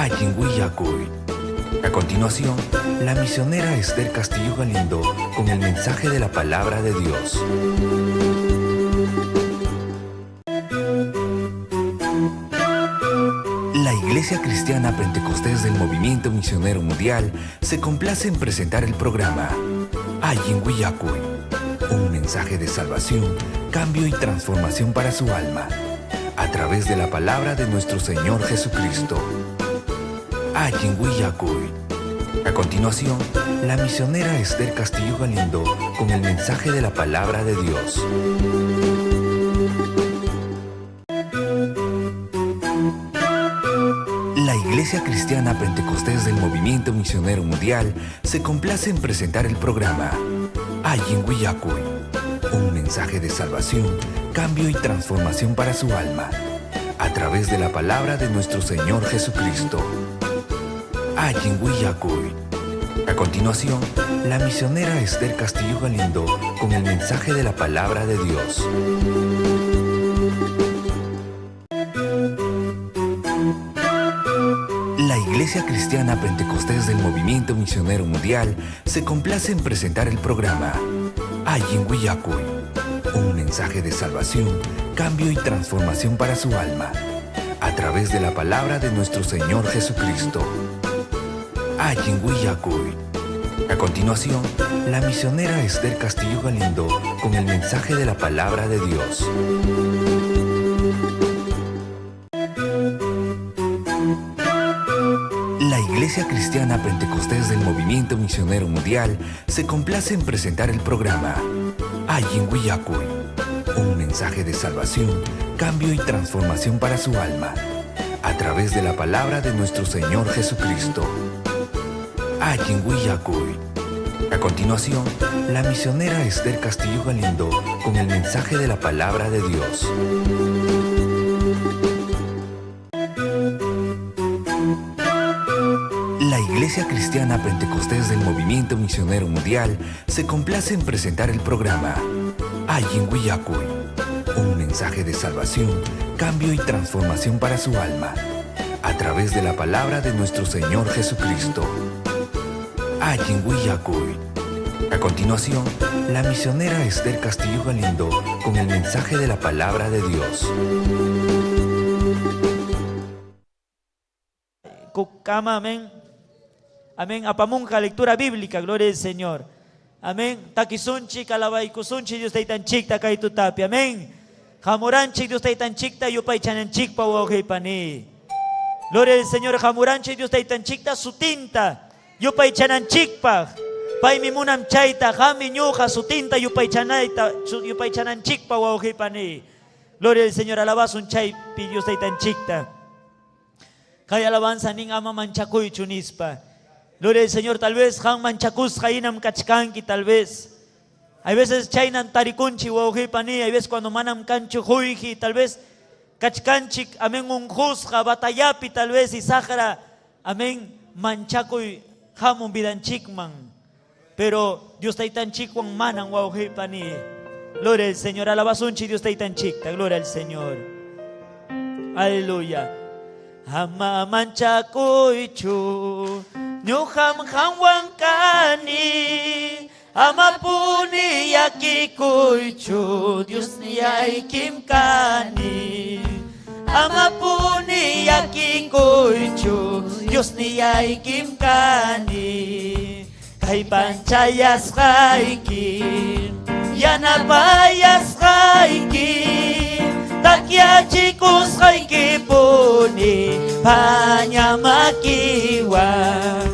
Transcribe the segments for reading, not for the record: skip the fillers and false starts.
Allin Willakuy. A continuación, la misionera Esther Castillo Galindo con el mensaje de la palabra de Dios. La Iglesia Cristiana Pentecostés del Movimiento Misionero Mundial se complace en presentar el programa Allin Willakuy, un mensaje de salvación, cambio y transformación para su alma, a través de la palabra de nuestro Señor Jesucristo. Allin Willakuy. A continuación, la misionera Esther Castillo Galindo con el mensaje de la palabra de Dios. La Iglesia Cristiana Pentecostés del Movimiento Misionero Mundial se complace en presentar el programa Allin Willakuy, un mensaje de salvación, cambio y transformación para su alma, a través de la palabra de nuestro Señor Jesucristo. Allin Willakuy. A continuación, la misionera Esther Castillo Galindo con el mensaje de la palabra de Dios. La Iglesia Cristiana Pentecostés del Movimiento Misionero Mundial se complace en presentar el programa Allin Willakuy, un mensaje de salvación, cambio y transformación para su alma, a través de la palabra de nuestro Señor Jesucristo. Allin Willakuy. A continuación, la misionera Esther Castillo Galindo con el mensaje de la palabra de Dios. La Iglesia Cristiana Pentecostés del Movimiento Misionero Mundial se complace en presentar el programa Allin Willakuy, un mensaje de salvación, cambio y transformación para su alma, a través de la palabra de nuestro Señor Jesucristo. Allin Willakuy. A continuación, la misionera Esther Castillo Galindo con el mensaje de la palabra de Dios. La Iglesia Cristiana Pentecostés del Movimiento Misionero Mundial se complace en presentar el programa Allin Willakuy, un mensaje de salvación, cambio y transformación para su alma, a través de la palabra de nuestro Señor Jesucristo. Allin Willakuy. A continuación, la misionera Esther Castillo Galindo con el mensaje de la palabra de Dios. Kukama, amén. Amén. Apamunqa lectura bíblica, gloria al Señor. Amén. Takisunchik, alabaykusunchik, Dios taytanchikta kay tutapi. Amén. Hamuranchik, Dios taytanchikta, yupaychananchikpa wawqipani. Gloria al Señor, hamuranchik, Dios taytanchikta, sutinta, yupaychananchikpaq. Paymi munan chayta, qammi ñuqa sutinta yupaychanayta, yupaychananchikpa wawqipani. Gloria al Señor, alabasun chaypi Dios taytanchikta. Kay alabanza nin ama manchakuychu nispa. Gloria al Señor, tal vez qam manchakusqa hinam kachkanki, tal vez. Hay veces chaynan tarikunchik wawqipani, hay veces cuando manam kanchu qullqi, tal vez kachkanchik, amén, unqusqa, batallapi, tal vez, y saqra, amén, manchakuy hamun vidanchikman. Pero Dios taytanchikwan manan wawqipani. Gloria al Señor, alabasunchik Dios taytanchikta, gloria al Señor. Aleluya. Ama manchakuychu, ñuqam qamwan kani, amapuni llakikuychu, Diosniyaykim kani. Amapuni llakikuychu, Diosniyaykim kani. Kallpanchayasqayki, yanapayasqayki, takyachikusqaykipuni paña makiwan.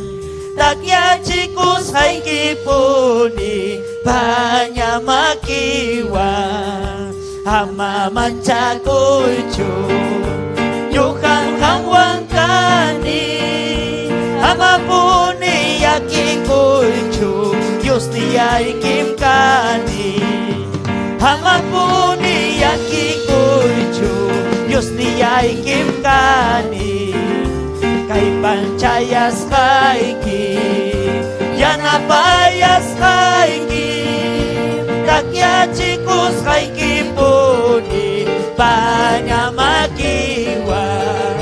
Takyachikusqaykipuni paña makiwan. Ama manchakuychu, ñuqam qamwan kani, amapuni llakikuychu, Diosniyaykim kani. Amapuni llakikuychu, Diosniyaykim kani. Kallpanchayasqayki, yanapayasqayki, takyachikusqaykipuni paña makiwan.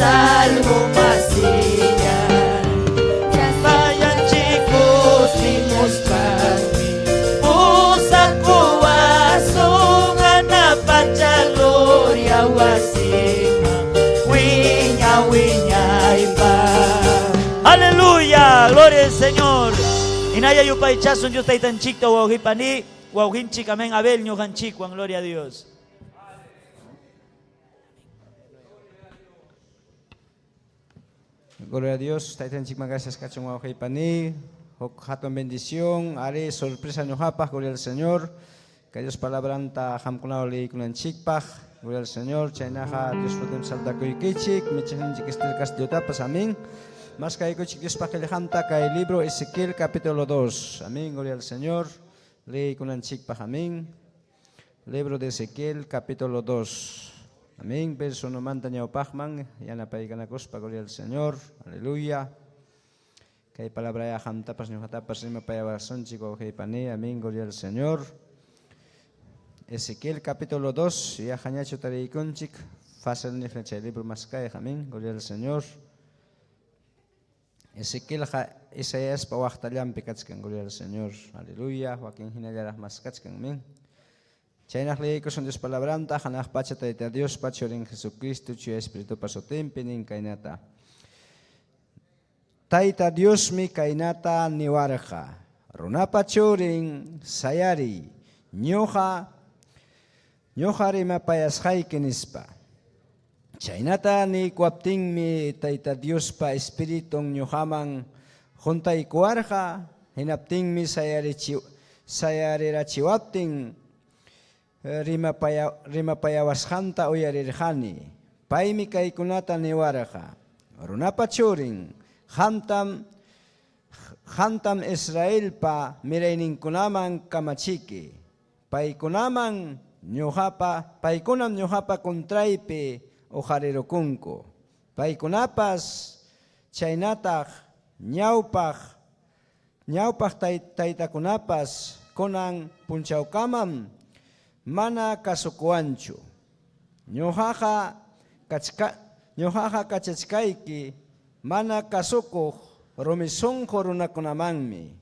Salvo masillay. Llapallanchik kutimuspanmi pusakuwasun hanaq pacha gloria wasiman wiña wiñaypaq. Aleluya, gloria al Señor. Hinalla yupaychasun Dios taytanchikta wawqipani, wawqinchik amén Abel ñuqanchikwan, gloria a Dios. Gloria a Dios, taytanchikman gracias kachun wawqipani. Huk hatun bendición, ari sorpresa ñuqapaq, gloria al Señor. Que Dios palabranta qamkunawan liykunanchikpaq, gloria al Señor. Chaynaqa Dios putim saltakuykichik, michiqninchik Estel Castillotapas, amén. Mas kaykuchik Diospa qillqanta kay libro Ezequiel capítulo 2. Amén, gloria al Señor. Liykunanchikpaq, amén. Libro de Ezequiel capítulo 2. Amén. Verso 1 manta ñawpaqman yanapaykanakuspa, gloria al Señor. Aleluya. Kay palabra ya qamtapas ñuqatapas rimapayawasunchik wawqipani. Amén, gloria al Señor. Ezequiel capítulo 2, yaqañachu tariykunchik, fácil niqla chay libro maskayqa, amén, gloria al Señor. Ezequielqa Isaiaspa waqtallanpi kachkan, gloria al Señor. Aleluya, wakin hinallaraq maskachkan, amén. Chaynaq liyaykusun Dios palabranta, hanaq pacha Tayta Diospa Churin Jesucristo, Chuya Espiritupa sutinpi nin kaynata. Tayta Diosmi kaynata niwarqa, runapa churin sayariy, ñuqa ñuqa rimapayasqayki nispa. Chaynata niykuwaptinmi Tayta Diospa Espiritun ñuqaman huntaykuwarqa, hinaptinmi sayarirachiwaptin rimapayawasqanta uyarirqani. Paymi kaykunata niwarqa: Runapa churin, qamtam qamtam Israelpa mirayninkunaman kamachiki. Paykunam ñuqapa contraypi uqarirukunku. Paykunapas chaynataq ñawpaq taytakunapas kunan punchawkamam mana kasukuwanchu. Ñuqaqa kachachkayki mana kasukuq rumi sunqu runakunamanmi.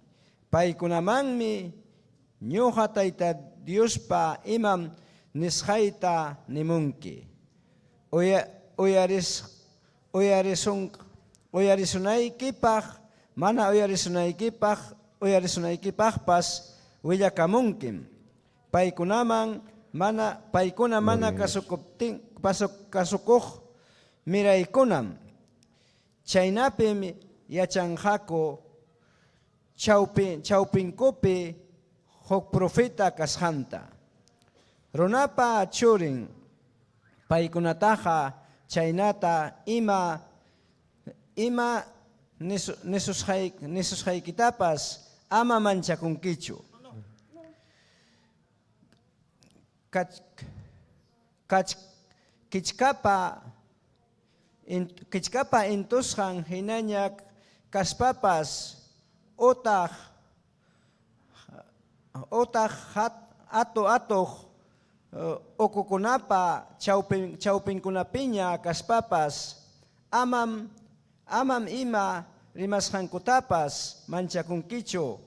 Paykunamanmi ñuqa Tayta Diospa imam nisqayta nimunki. Uyarisunaykipaq, mana uyarisunaykipaq, uyarisunaykipaqpas willakamunkim. Paykuna mana kasukuptin kasukuq miraykunam. Chaynapim yachanqaku chawpinkupi huk profeta kasqanta. Runapa churin, paykunataqa chaynata ima nisusqaykitapas ama manchakunkichu. Kichkapa intusqan hinaña kaspapas utaq atuq ukukunapa chawpinkunapiña kaspapas amam ima rimasqankutapas manchakunkichu.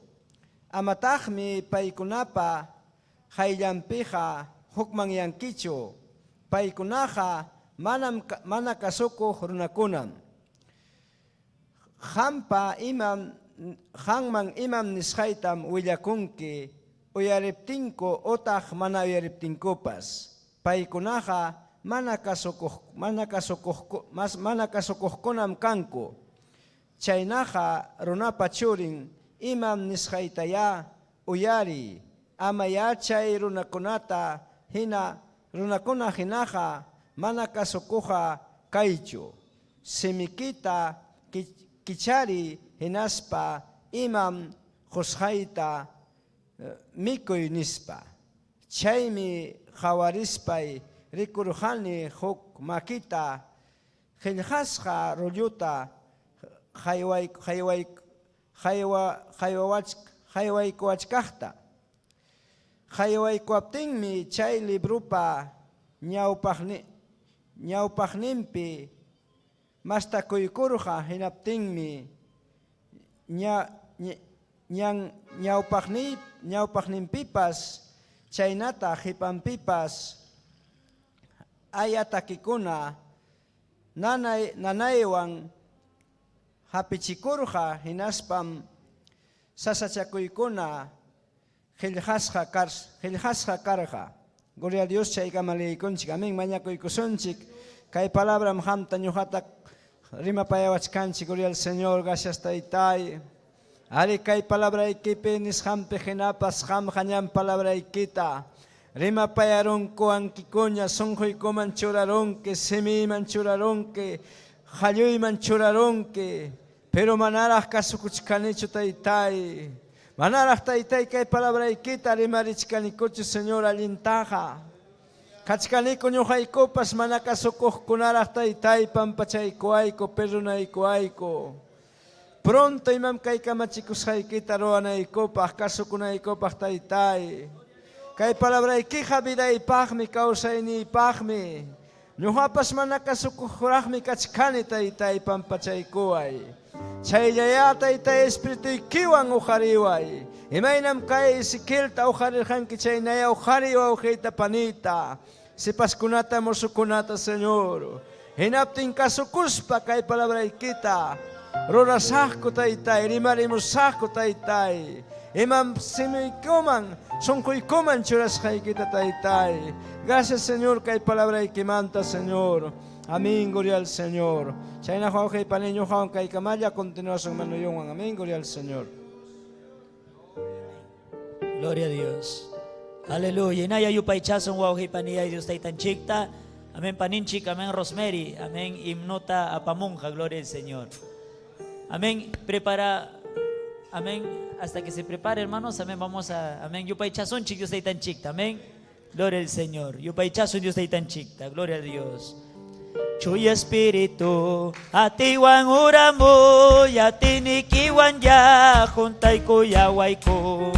Amataqmi paykunapa qayllanpiqa hukmanyankichu. Paykunaqa mana kasukuq runakunam. Qamman imam nisqaytam willakunki uyariptinku utaq mana uyariptinkupas. Paykunaqa mana kasukuqkunam kanku. Chaynaqa runapa churin, imam nisqaytayá uyariy. Ama chay runakuna hinaqa mana kasukuqqa kaychu. Simikita kichariy hinaspa imam qusqayta mikuy nispa. Chaymi qawarispay rikurqani huk makita qillqasqa rolluta haywaykuwachkaqta. Haywaykuwaptinmi chay libropa ñawpaqninpi mastakuykurqa hinaptinmi ña, ñan ñawpaqniy ñawpaqninpipas chaynataq qipanpipas aya takikuna nanay nanaywan hapichikurqa hinaspam sasachakuykuna qillqasqa kar qillqasqa karqa. Gloria a Dios chaykama leykunchik. Amén. Mañakuykusunchik. Kay palabram qamta ñuqata rimapayawachkanchik. Gloria al Señor. Gracias taytay. Ari kay palabraykipi nisqanpi hinapas qamqa ñan palabraykita rimapayarunku ankikuña sunquykuman churarunki simiyman churarunki qalluyman churarunki pero manaraq kasukuchkanichu taytay. Manaraq taytay kay palabraykita rimarichkanikuchu Señor allintaqa. Kachkaniku ñuqaykupas mana kasukuqkunaraq taytay pampachaykuwayku perdonaykuwayku. Pronto imam kay kamachikusqaykita ruwanaykupaq kasukunaykupaq taytay. Kay palabraykiqa vidaypaqmi kawsayniypaqmi. Ñuqapas mana kasukuqraqmi kachkani taytay pampachaykuway. Chayllayá taytay espirituykiwan uqariway. Imaynam kay Ezequielta uqarirqanki chaynaya uqariy wawqiyta paniyta. Sipaskunata mozokunata Señor. Hinaptin kasukuspa kay palabraykita rurasaqku taytay, rimarimusaqku taytay. Imam simiykuman, sunquykuman churasqaykita taytay. Gracias Señor kay palabraykimanta Señor. Amén, gloria al Señor. Chayna wawqi pani ñuqawan kaykamalla continuación manuyunwan. Amén, gloria al Señor. Gloria a Dios. Aleluya. Inaya yupaychasun wawqi paniyay Dios taytanchikta. Amén paninchik, amén Rosemary, amén himnota apamunja, gloria al Señor. Amén, prepara, amén, hasta que se prepare, hermanos, amén, vamos a, amén, yupaychasunchik Dios taytanchikta, amén. Gloria al Señor. Yupaychasun Dios taytanchikta, gloria a Dios. Chuya Espíritu, atiwan uramuy, atinikiwan ya, juntaykullawayku.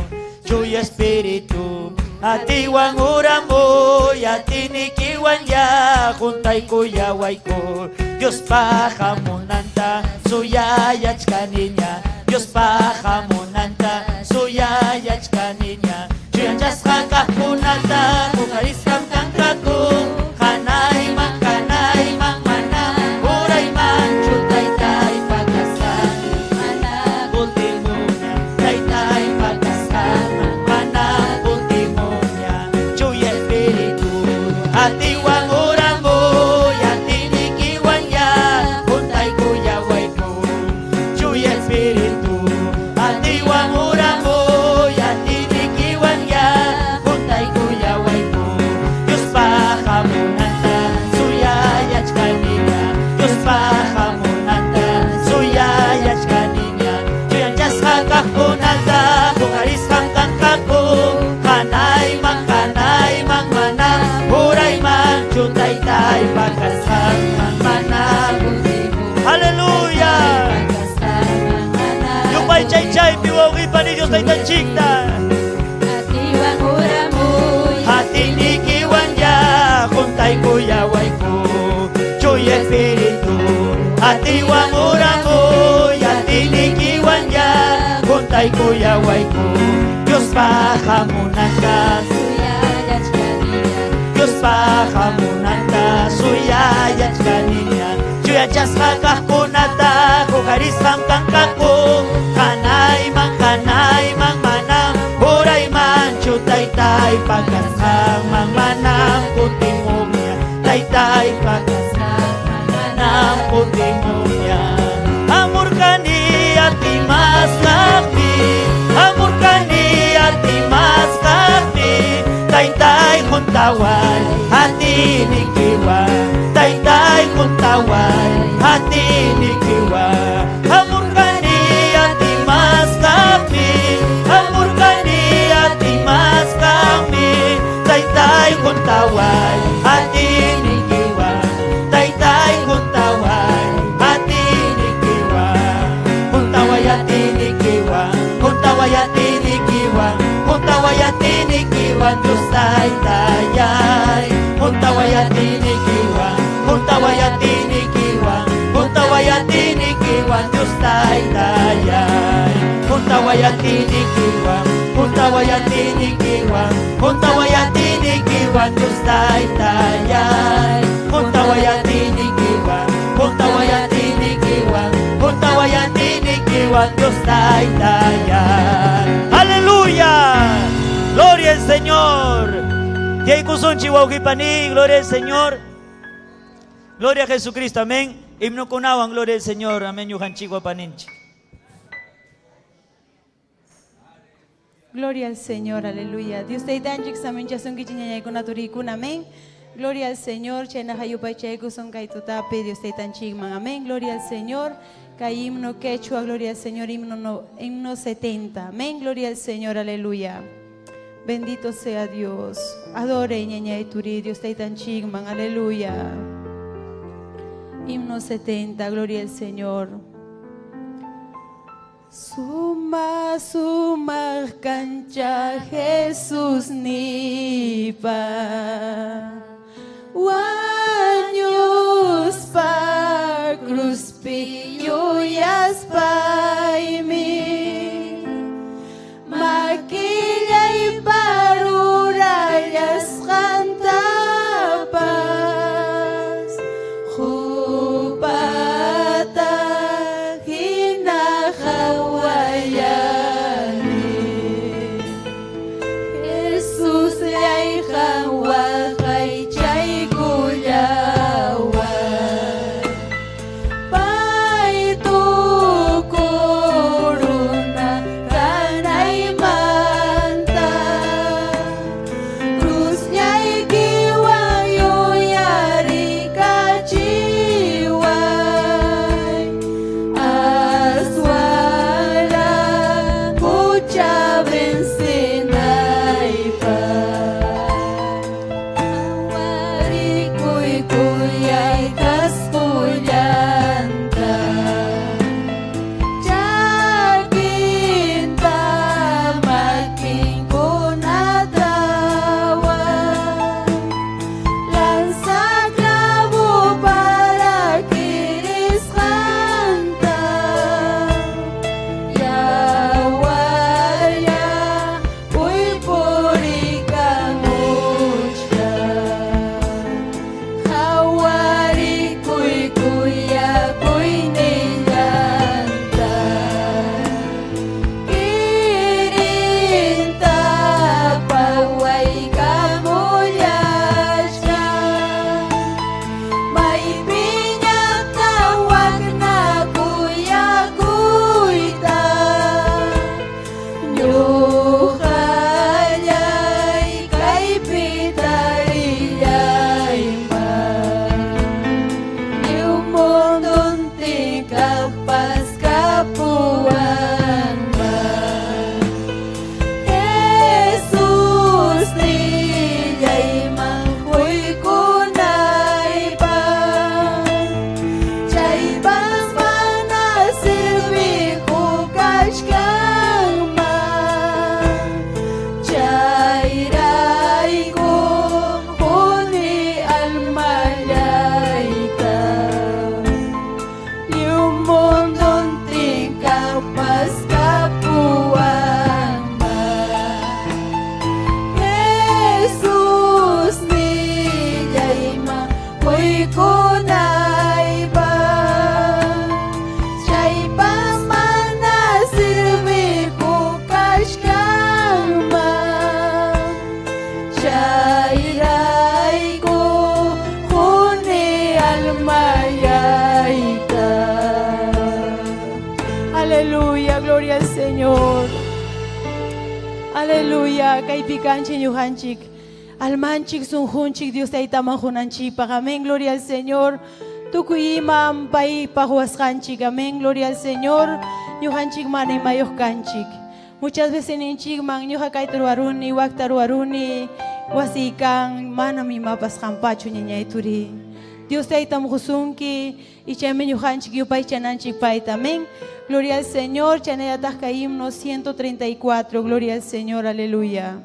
Chuya Espíritu, atiwan uramuy, atinikiwan ya, juntaykullawayku. Dios pajamunanta, suyayachkaniña. Dios pajamunanta, suyayachkaniña. Chuyanchasqa kaqkunata, huqarisqam kanqaku. Hanayman, kanayman, mana uraymanchu taytaypa kasqan. Mana kutimuña, taytaypa kasqan. Mana kutimuña, Chuya Espíritu. Atiwan uramuy, atinikiwan ya, juntaykullawayku. Chuya Espíritu, atiwan uramuy, atinikiwan ya, juntaykullawayku. Dios pajamunanta, suyayachkaniña. Dios pajamunanta, suyayachkaniña. Chuyanchasqa kaqkunata, huqarisqam kanqaku. Hanayman, kanayman, mana uraymanchu taytaypa kasqanman, mana Aleluya. Yupaychaychaypi wawqipani Dios taytanchikta. Atinikiwan ya, juntaykullawayku. Chuya Espíritu, atiwan uramuy, atinikiwan ya, juntaykullawayku. Dios pajamunanta, Dios pajamunanta, suyayachkaniña. Chuyachasqa kaqkunata, huqarisqam kanqaku. Hanayman, kanayman, manam uraymanchu taytaypa kasqanman, manam kutimuña, taytaypa kasqanman, manam kutimuña. Hamurqani atimasqaqmi, hamurqani atimasqaqmi, taytay juntaway, atinikiwan, taytay juntaway, atinikiwan. Hamurqani atimasqaqmi, hamurqani atimasqaqmi, taytay juntaway, atinikiwan, taytay juntaway, atinikiwan. Juntaway atinikiwan, juntaway atinikiwan, juntaway atinikiwan, Dios taytayay. Juntaway atinikiwan, juntaway atinikiwan, juntaway Huntawayatinikiwan, huntawayatinikiwan, huntawayatinikiwan, Dios taytayay. Huntawayatinikiwan, huntawayatinikiwan, huntawayatinikiwan, Dios taytayay. Aleluya. Gloria al Señor. Tiyaykusunchik wawqipani, gloria al Señor. Gloria a Jesucristo, amén. Himnokunawan, gloria al Señor, amén. Ñuqanchik wapaninchik. Gloria al Señor, aleluya. Dios taytanchik saminchasunkichik ñañaykuna turikuna, amén. Gloria al Señor, chaynaqa yupaychaykusun kay tutapi, Dios taytanchikman, amén. Gloria al Señor. Kay himno quechua, gloria al Señor, himno, no, himno 70, amén. Gloria al Señor, aleluya. Bendito sea Dios. Adore ñañay turi, Dios taytanchikman, aleluya. Himno 70, gloria al Señor. Suma, suma kancha Jesús nipa. Wañuspa cruzpi yuyaspaimi. Makillay parurallasqantapas. Jupata hina hawayani. Jesús llayqan waqaychaykullaway. Pay tukuruna kanaymanta. Cruzllaykiwan yuyarikachiway. Aswara hucha vencenaypaq. Qhawarikuy kuyay kasqullanta. Chakinta makinkunatawan. Lanza clavo para kirisqanta. Yawarlla ullpurikamuchkan. Qhawarikuy kuyakuynillanta. Kirinta pawaykamullachkan. Maypiñataq wakna kuyakuyta. Ñuqallay kaypi tarillayman. Lliw munduntin kaqpas kapuwanman. Jesús nillayman quykunaypaq. Chaypas mana sirviqu kachkanman. Chayrayku quni almallayta. Lliw munduntin kaqpas kapuwanman. Jesús nillayman quykunaypaq. Chaypas mana sirviqu kachkanman. Chayrayku quni almallayta. Aleluya, gloria al Señor. Aleluya, kaypi kanchik ñuqanchik. Almanchik sunqunchik Dios taytaman qunanchikpaq. Amén, gloria al Señor. Tukuy imam paypaq wasqanchik. Amén, gloria al Señor. Ñuqanchik mana imayuq kanchik. Muchas veces ninchikman ñuqa kayta ruwaruni, wakta ruwaruni, wasiykan manam imapas qampachu ñañay turi. Dios taytam qusunki y chaymi ñuqanchik yupaychananchik payta. Amén. Gloria al Señor. Chaynallataq kay himno 134. Gloria al Señor. Aleluya.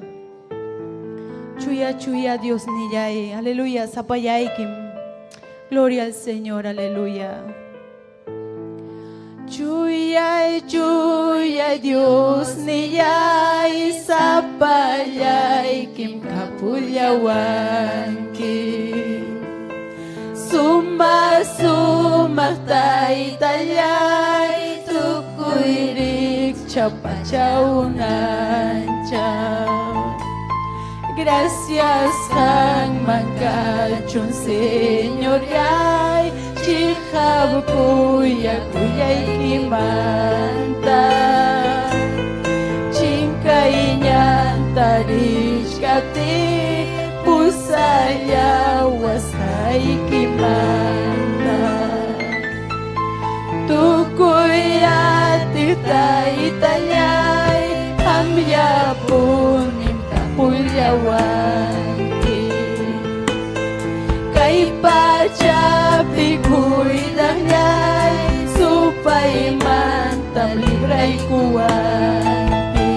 Chuya, chuya, Dios nillay. Aleluya. Sapallaykim. Gloria al Señor. Aleluya. Chuyay chuyay Diosnillay sapallaykim kapullawanki. Sumaq sumaq Taytallay tukuy rikchaq pacha unanchaq. Gracias qanman kachun Señorllay chiqap kuyakuyllaykimanta. Chinkay ñanta richkaptiy pusallawasqaykimanta. Tukuy atiq Taytallay qamllapunim kapullawanki. Kay pachapi cuidaqllay supaymantam libraykuwanki.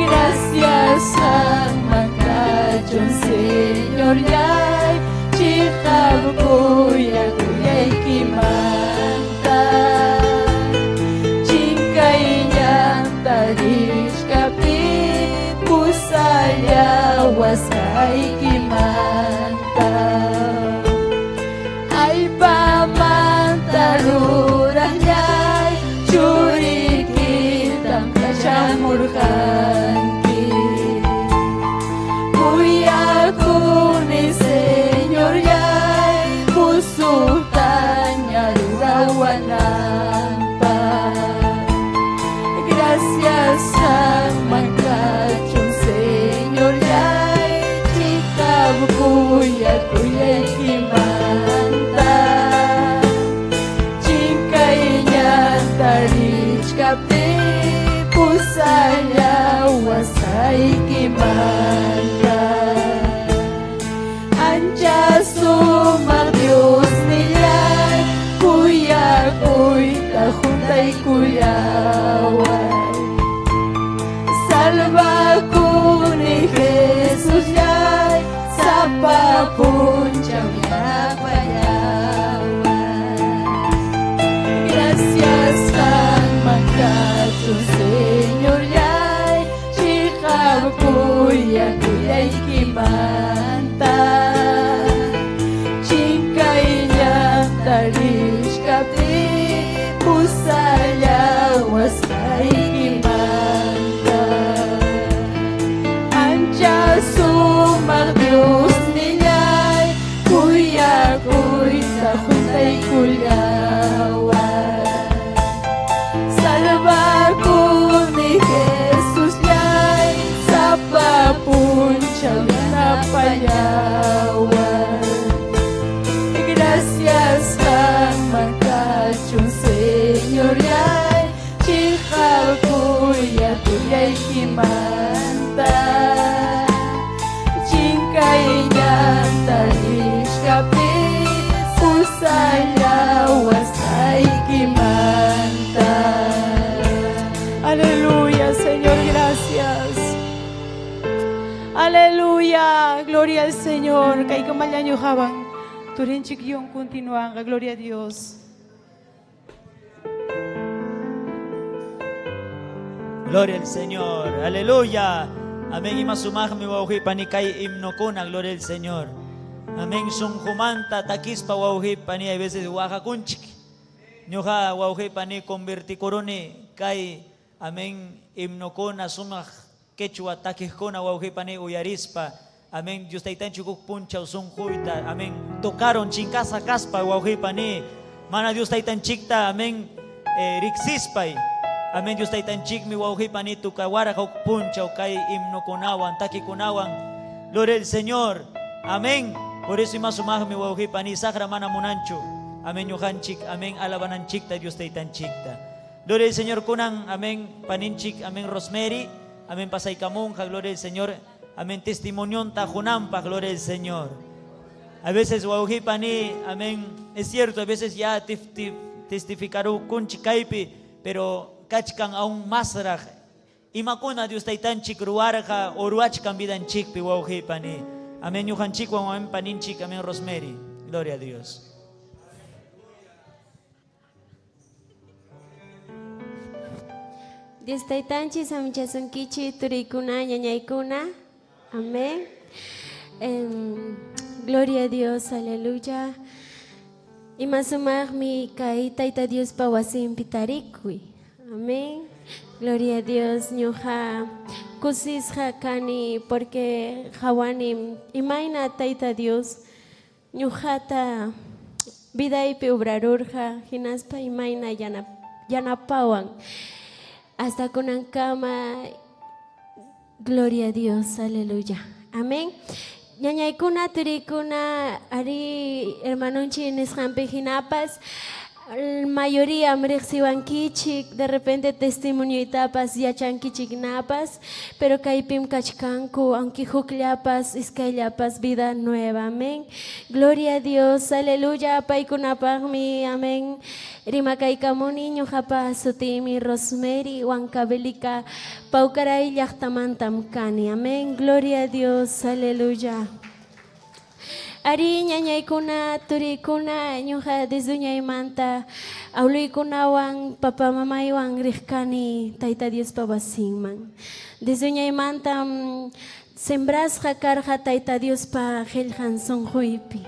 Gracias qanman kachun Señorllay chiqap kuyakuyllaykimanta. Chinkay ñanta richkaptiy pusallawasqaykimanta. Allpamanta ruraqllay churiykitam kachamurqanki. Kuyakuni Señorllay musuqtaña rurawananpaq. Gracias qanman kachun Señorllay chiqap kuyakuyllaykimanta. Chinkay ñanta richkaptiy pusallawasqaykimanta. Ancha sumaq Diosnillay kuyakuyta huntaykullaway. Salvakuni Jesusllay sapa punchaw yanapallaway. Gracias qanman kachun Señorllay chiqap kuyakuyllaykimanta. Chinkay ñanta richkaptiy pusallawasqaykimanta. Ancha sumaq Diosnillay kuyakuyta huntaykullaway. Salvakuni Jesusllay sapa punchaw yanapallaway. Gracias qanman kachun Señorllay chiqap kuyakuyllaykimanta. Chinkay ñanta richkaptiy pusallawasqaykimanta. Aleluya, Señor, gracias. Aleluya, gloria al Señor. Kaykumallañu hawan. Turinchik yon continuanga, gloria a Dios. Gloria al Señor. Aleluya. Amén. Ima sumaqmi wawqi kay himnokuna. Gloria al Señor. Amén. Sunqumanta takispa wawqi pani hay veces waqakunchik. Ñuqa wawqi pani convertikuruni kay amén himnokuna sumaq quechua takiqkuna wawqi pani uyarispa. Amén. Dios taytanchik huk punchaw sunquyta. Amén. Tocaron chinkasa kaspa wawqi pani. Mana Dios taytanchikta. Amén. Riqsispay. Amén. Dios taytanchikmi wawqi pani tukawara huk punchaw kay himnokunawan takikunawan. Gloria al Señor. Amén. Por eso ima sumaqmi wawqi pani saqra mana munanchu. Amén ñuqanchik. Amén alabananchikta Dios taytanchikta. Gloria al Señor kunan. Amén paninchik. Amén Rosemary. Amén pasaykamunqa. Gloria al Señor. Amén testimonionta qunanpaq. Gloria al Señor. A veces wawqi pani. Amén. Es cierto, a veces ya testificarukunchik kaypi, pero kachkan aún masraq imakuna Dios taytanchik ruwarqa o ruwachkan vidanchikpi wawqi pani. Amén ñuqanchikwan amén paninchik. Amén Rosemary. Gloria a Dios. Dios Taytanchik samichasunkichik turiykuna, ñañaykuna. Amén. Gloria a Dios, aleluya. Ima sumaqmi kay Tayta Diospa wasinpi tarikuy. Amén. Gloria a Dios, ñuqa kusisqa kani porque qawanim imayna Tayta Dios ñuqata vidaypi obrarurqa hinaspa imayna yanapawan hasta kunankama. Gloria a Dios, aleluya. Amén. Ñañaykuna, turiykuna, ari hermanonchik nisqanpi hinapas, mayoría riqsiwankichik, de repente testimonioytapas yachankichik napas, pero kaypim kachkanku, aunque hukllapas, iskayllapas, vida nueva. Amén. Gloria a Dios, aleluya. Paykunapaqmi, amén. Rimakaykamuni ñuqapa sutiymi Rosemary Huancavelica Paucaray llaqtamantam kani. Amén. Gloria a Dios, aleluya. Ari ñañaykuna, turiykuna, ñuqa desde uñaymanta awluykunawan, papa mamaywan riq kani Tayta Diospa wasinman. Desde uñaymantam sembrasqa karqa Tayta Diospa qillqan sunquypi.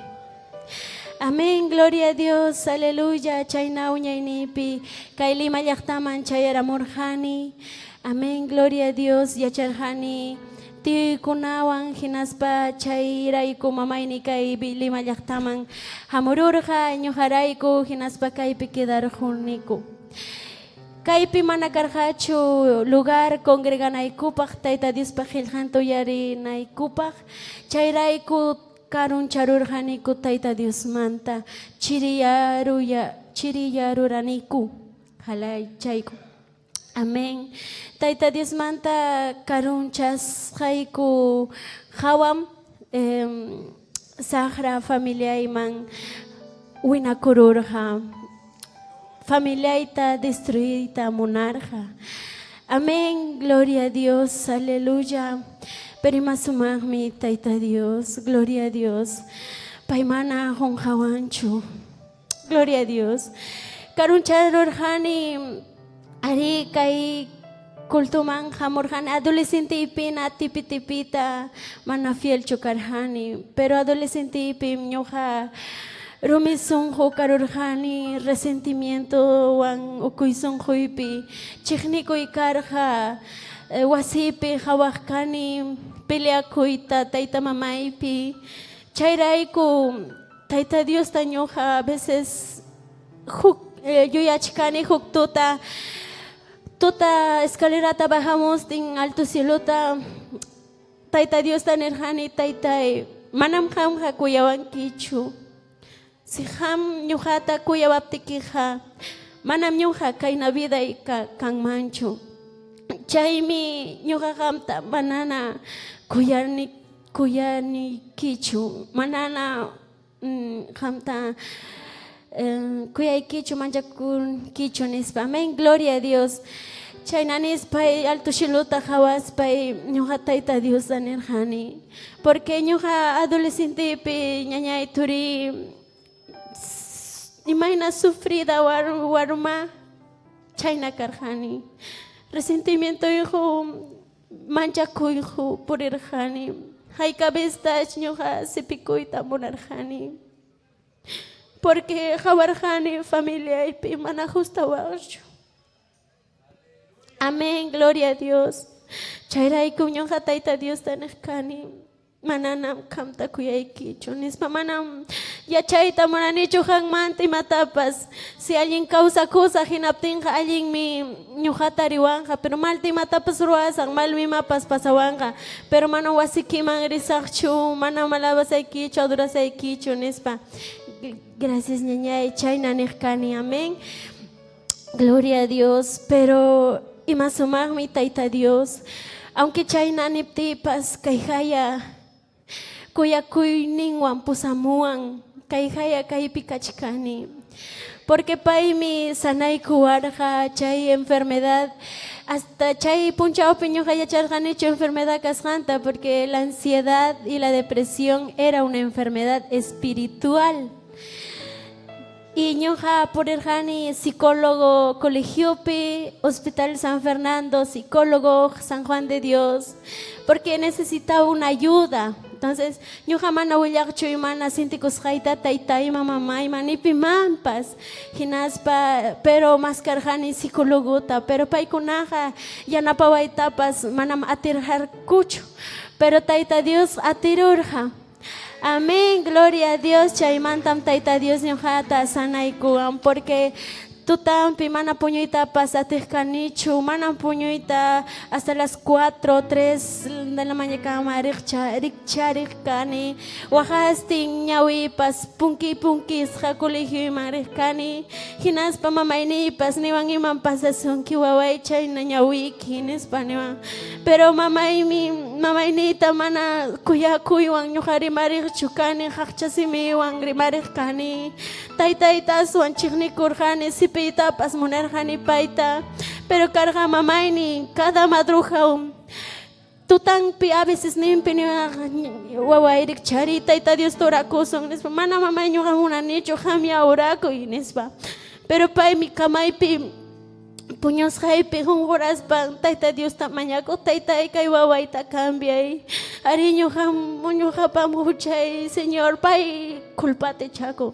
Amén, gloria a Dios, aleluya. Chayna uñayniypi kay Lima llaqtaman chayaramurqani. Amén, gloria a Dios, yacharqani tiyuykunawan hinaspa chayrayku mamayni kay Lima llaqtaman hamururqa ñuqarayku hinaspa kaypi quedarquniku. Kaypi mana karqachu lugar congreganaykupaq Tayta Diospa qillqanta uyarinaykupaq, chayrayku karuncharurqaniku Tayta Diosmanta, chiriyaruraniku halaychayku. Amén. Tayta Diosmanta karunchasqayku hawam saqra familiayman winakururqa. Familiayta destruirta munarqa. Amén. Gloria a Dios. Aleluya. Pero ima sumaqmi Tayta Dios. Gloria a Dios. Pay mana qunqawanchu. Gloria a Dios. Karuncharurqani ari kay cultuman hamurqani adolescenteypina tipi tipita mana fielchu karqani, pero adolescenteypim ñuqa rumi sunqu karurqani, resentimientowan ukuy sunquypi chiqnikuy karqa, wasipi qhawaq kani peleakuyta tayta mamaypi, chayrayku Tayta Diosta ñuqa a veces huk yuyachkani huk tuta tuta escalerata bajamustin alto cielota Tayta Diosta nirqani, Taytay, manam qamqa kuyawankichu. Si qam ñuqata kuyawaptikiqa manam ñuqa kayna viday kanmanchu. Chaymi ñuqa qamta manana kuyani kuyanikichu, manana qamta kuyaykichu, manchakunkichu nispa. Amén, gloria a Dios. Chayna nispay alto cielota qawaspay ñuqa Tayta Diosta nirqani. Porque ñuqa adolescentepi ñañay turi imayna sufrida warma chayna karqani. Resentimientoyuq manchakuyuq purirqani. Hayka vez ñuqa sipikuyta munarqani. Porque qawarqani familiaypi mana gustawaqchu. Amén, gloria a Dios. Chayrayku ñuqa Tayta Diosta niq kani, mananam qamta kuyaykichu nispa, manam yachayta munanichu qanmanta imatapas. Si allin kawsakusaq hinaptinqa allinmi ñuqata riwanqa, pero malta imatapas ruwasaq, malmi imapas pasawanqa, pero manam wasikiman risaqchu, manam alabasaykichu, adorasaykichu nispa. Gracias ñañay, chayna niq kani, amén. Gloria a Dios, pero ima sumaqmi Tayta Dios. Aunque chayna niptiypas kayhaya kuyakuyninwan pusamuwan, kayhaya kaypi kachkani. Porque paymi sanaykuwarqa chay enfermedad, hasta chay punchawpi ñuqa yacharqanichu enfermedad kasqanta, porque la ansiedad y la depresión era una enfermedad espiritual. Y ñuqa purirqani psicólogo colegiopi, Hospital San Fernando, psicólogo San Juan de Dios, porque necesitaba una ayuda. Entonces, ñuqa mana willaqchu mana sintikusqayta taytayman, mamayman, ni pimanpas. Hinaspa, pero maskarqani psicologota, pero paykunaqa yanapawaytapas manam atirqarkuchu. Pero Tayta Dios atirurqa. Amén, gloria a Dios. Chaymantam Tayta Dios ñuqata sanaykuwan, porque tutampi mana puñuytapas atiq kanichu, manam puñuyta hasta las 4, 3 de la mañana rikchariq kani, waqastin ñawipas punki punkisqa colegioman riq kani, hinaspa mamayniypas niwan iman pasasunki waway chayna ñawiyki nispa niwan, pero mamaymi mamayniyta mana kuyakuywan ñuqa rimariqchu kani, qaqcha simiwan rimariq kani, taytayta aswan chiqnikurqani, sipiytapas munarqani payta, pero karqa mamayni cada madrugaw tutanpi a veces nimpi waway rikchariy Tayta Diosta orakusun nispa, mana mamay ñuqa munanichu qamya orakuy nispa, pero paymi kamaypi puñusqaypi qunquraspa Tayta Diosta mañakuq, Taytay kay wawayta cambiay, ari ñuqam ñuqapam huchay Señor, pay culpata echakuq,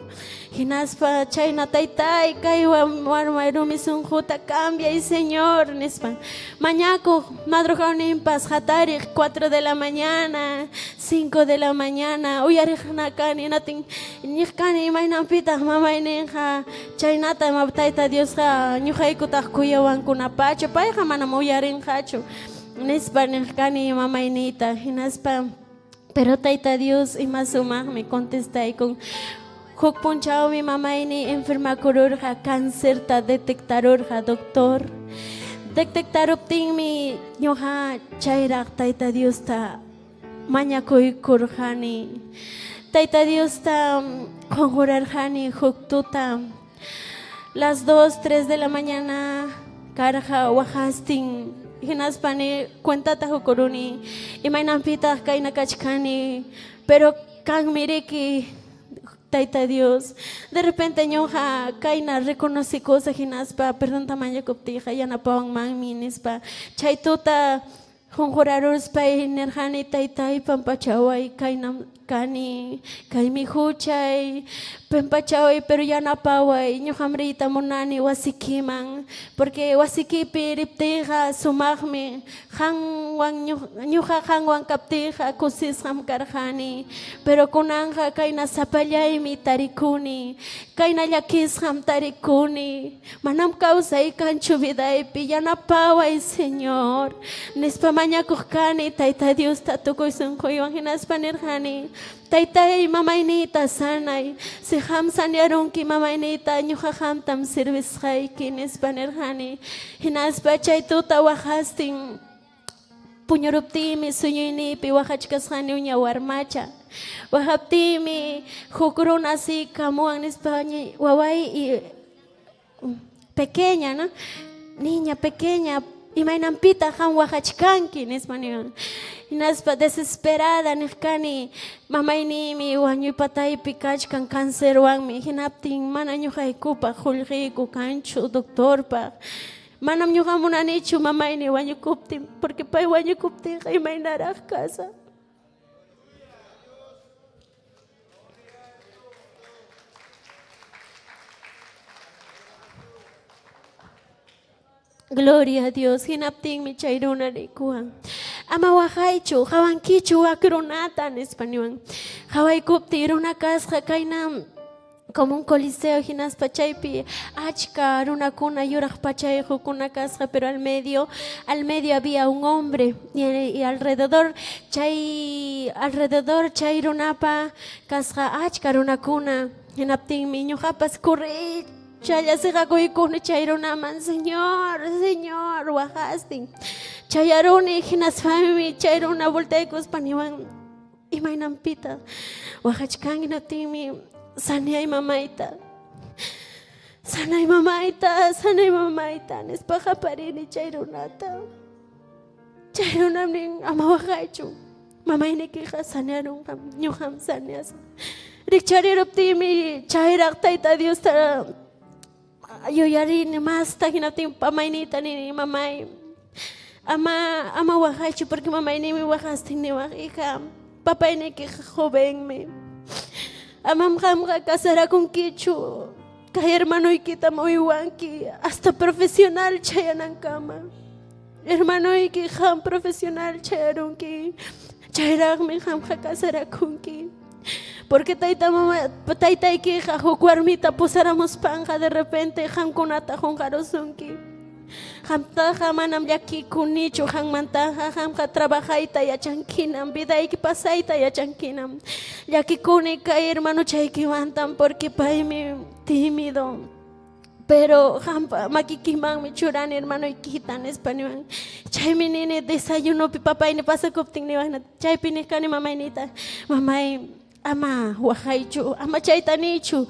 hinaspa chayna Taytay kay warmay rumi sunquta cambiay Señor nispa mañakuq, madrugawninpas hatariq 4 de la mañana, 5 de la mañana uyariqna kani, natin ñiq kani imaynanpitaq mamayninqa chaynata Tayta Diosqa ñuqaykutaq kuyawankunapachu, payqa manam uyarinqachu nispa niq kani mamayniyta, hinaspa pero Tayta Dios ima sumaqmi contestaykun. Huk punchawmi mamayni enfermakururqa, cancerta detectarurqa doctor. Detectaruptinmi ñuqa chayraq Tayta Diosta mañakuykurqani. Tayta Diosta qunqurarqani huk tuta. Las 2, 3 de la mañana karqa waqastin, hinaspa ni cuentata qukuruni imaynanpitaq kayna kachkani, pero kanmi riki Tayta Dios. De repente ñuqa kayna reconocikusa hinaspa perdonta mañakuptiyqa yanapawanmanmi nispa. Chay tuta qunquraruspay nirqani Taytay pampachaway kaynam kani, kaymi huchay, pampachaway pero yanapaway, ñuqam riyta munani wasikiman, porque wasikipi riptiyqa sumaqmi, qanwan ñuqa qanwan kaptiyqa kusisqam karqani, pero kunanqa kayna sapallaymi tarikuni, kayna llakisqam tarikuni, manam kawsay kanchu vidaypi, yanapaway Señor, nispa mañakuq kani Tayta Diosta tukuy sunquywan, hinaspa nirqani Taytay mamayniyta sanay, si qam sanearunki mamayniyta ñuqa qamtam servisqayki nispa nirqani, hinaspa chay tuta waqastin puñuruptiymi suñuyniypi waqachkasqani uña warmacha, waqaptiymi huk runa asiykamuwan nispa waway y pequeña, ¿no? Niña pequeña, imaynanpitaq qam waqachkanki nispa niwan, hinaspa desesperada niq kani mamayniymi wañuy pataypi kachkan cancerwanmi, hinaptin mana ñuqaykupaq qullqiyku kanchu doctorpaq, manam ñuqa munanichu mamayni wañukuptin, porque pay wañukuptinqa imaynaraq kasaq. Gloria a Dios, hinaptinmi chay runa rikuwan. Ama waqaychu, qawankichu wak runata nispa niwan. Qawaykuptiy runa kasqa kayna como un coliseo hinaspa chaypi achka runakuna yuraq pachayuqkuna kasqa, pero al medio había un hombre y alrededor chay runapa kasqa achka runakuna, hinaptinmi ñuqapas corri chaya siqakuykuni chay runaman, Señor, Señor, waqastin. Chayaruni hinaspami chay runa voltaykuspa niwan imaynanpitaq waqachkanki, hinaptinmi sanay mamayta, sanay mamayta, sanay mamayta nispa qaparini chay runata. Chay runam nin ama waqaychu, mamaynikiqa sanearunqam, ñuqam saneasaq. Rikchariruptiymi chayraq Tayta Diosta yuyarini masta hinaptin pamayniyta nini mamay ama ama waqaychu porque mamayniymi waqastin niwaq hija papayniykiqa jovenmi amam qamqa casarakunkichu kay hermanoykitam uywanki hasta profesional chayanankama hermanoyki qam profesional chayarunki chayraqmi qamqa casarakunki porque tayta mama taytaykiqa huk warmita pusaramuspanqa de repente qamkunata qunqarusunki qamtaqa manam llakikunichu qanmantaqa qamqa trabajayta yachankinam vidayki pasayta yachankinam llakikuni kay hermanochaykimantam porque paymi tímido pero qampa makikimanmi churani hermanoykita nispa niwan chaymi nini desayunopi papayni pasakuptin niwan chaypi niq kani mamaynita mamay ama waqaychu ama chayta niychu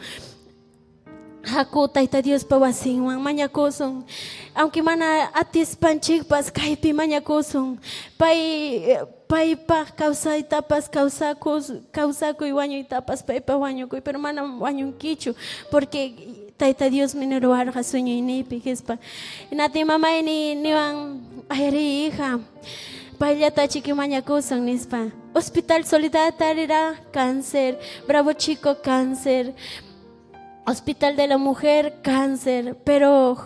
haku Tayta Diospa wasinwan mañakusun aunque mana atispanchikpas kaypi mañakusun pay paypaq kawsaytapas kawsakus kawsakuy wañuytapas paypaq wañukuy pero manam wañunkichu porque Tayta Diosmi niruwarqa sueñoyniypi nispa hinaptin mamayni niwan ayri hija payllata chiki mañakusun nispa Hospital Soledad tarira cáncer Bravo Chico cáncer Hospital de la Mujer cáncer pero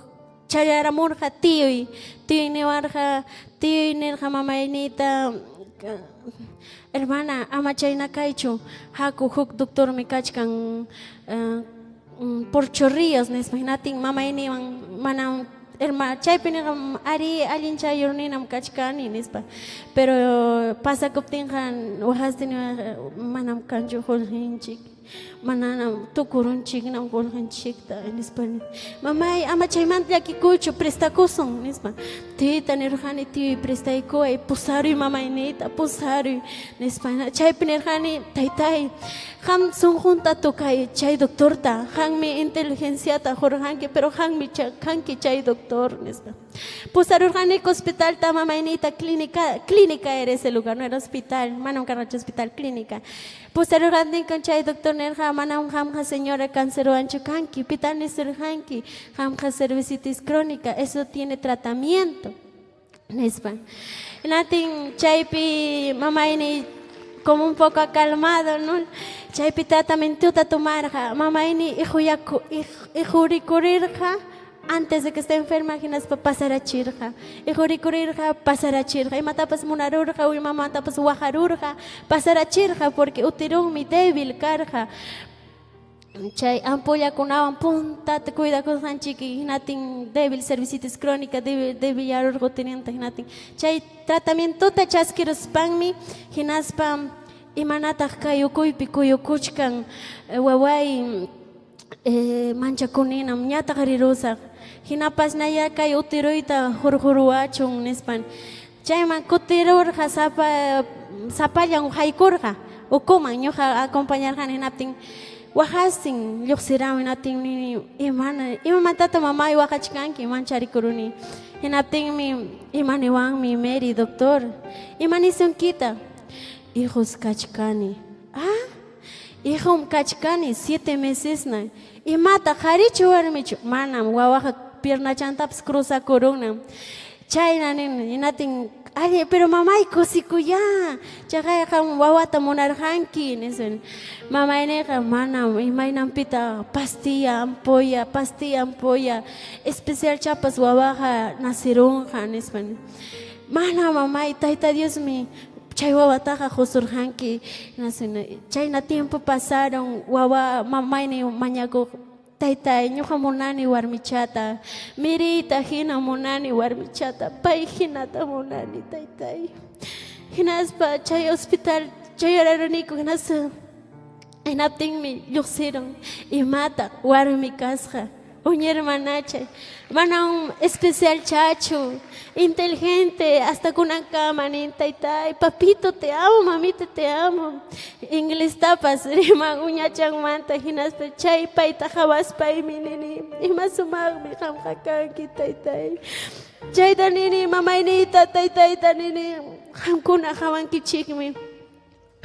chayaramurqa tiyuy tiyuy niwarqa tiyuy nirqa mamaynita hermana ama chayna kaychu haku huk doctormi kachkan por Chorrillos nispa hinaptin mamayniwan manam herma chaypi nirqa ari allin chayurninam kachkani nispa pero pasakuptinqa waqastin manam kanchu qullqinchik mananam tukurunchiknam qullqinchikta nispa mamay ama chaymanta llakikuychu prestakusun nispa tiyuyta nirqani tiyuy prestaykuway pusaruy mamayniyta pusaruy nispa chaypi nirqani taytay qam sunqunta tocay chay doctorta qanmi inteligenciata qurqanki pero qanmi kanki chay doctor nispa pusarurqaniku hospitalta mamayniyta clínica clínica era ese lugar no era hospital manam karqachu hospital clínica pusarurqaniku chay doctor nirqa manam qamqa señora cancerwanchu kanki pitan nisurqanki qamqa cervicitis crónica eso tiene tratamiento nispa hinaptin chaypi mamayni como un poco acalmado no chaypi tratamientota tomarqa mamayni ihuyaku ihurikurirqa antes de que esté enferma hinaspa pasarachirqa ihurikurirqa pasarachirqa imatapas munarurqa imamantapas waqarurqa pasarachirqa porque utirunmi débil karqa chay ampollakunawan puntata cuidakusqanchik hinatin débil cervicitis crónica débil débilyarurqa utirinta hinatin chay tratamientota chaskiruspanmi hinaspa imanataq kay ukuypi kuyukuchkan waway manchakuninam ñataq rirusaq hinapas naya kay utiruyta hurquruwachun nispan chayman kutirurqa sapa sapallan haykurqa ukuman ñuqa acompañarqani hinaptin waqastin lluqsiramun hinaptin nini imana imamantataq mamay waqachkanki mancharikuruni hinaptinmi imaniwanmi Mary doctor imanisunkita hijos kachkani ah hijom kachkani 7 mesesna imata qharichu warmichu manam wawaqa piernachantapas cruzakurunam chayna nini hinaptin alli pero mamay kusikuyá chaqayqa wawata munarqanki nispa mamayniqa manam imaynanpita pastilla ampolla pastilla ampolla especial chapas wawaqa nacirunqa nispa mana mamay Tayta Diosmi chay wawataqa qusurqanki chayna tiempo pasaron wawa mamayni mañakuq taytay ñuqa munani warmichata miriyta hina munani warmichata pay hinata munani taytay hinaspa chay hospital chayararuniku hinaspa hinaptinmi lluqsirun imata warmi kasqa uña hermanachay manam especial chachu inteligente hasta kunankama nin taytay papito te amo mamito te amo inglestapas riman uñachanmanta hinaspa chay payta qawaspaymi nini ima sumaqmi qamqa kanki taytay chayta nini mamayniyta taytayta nini qamkuna qawankichikmi.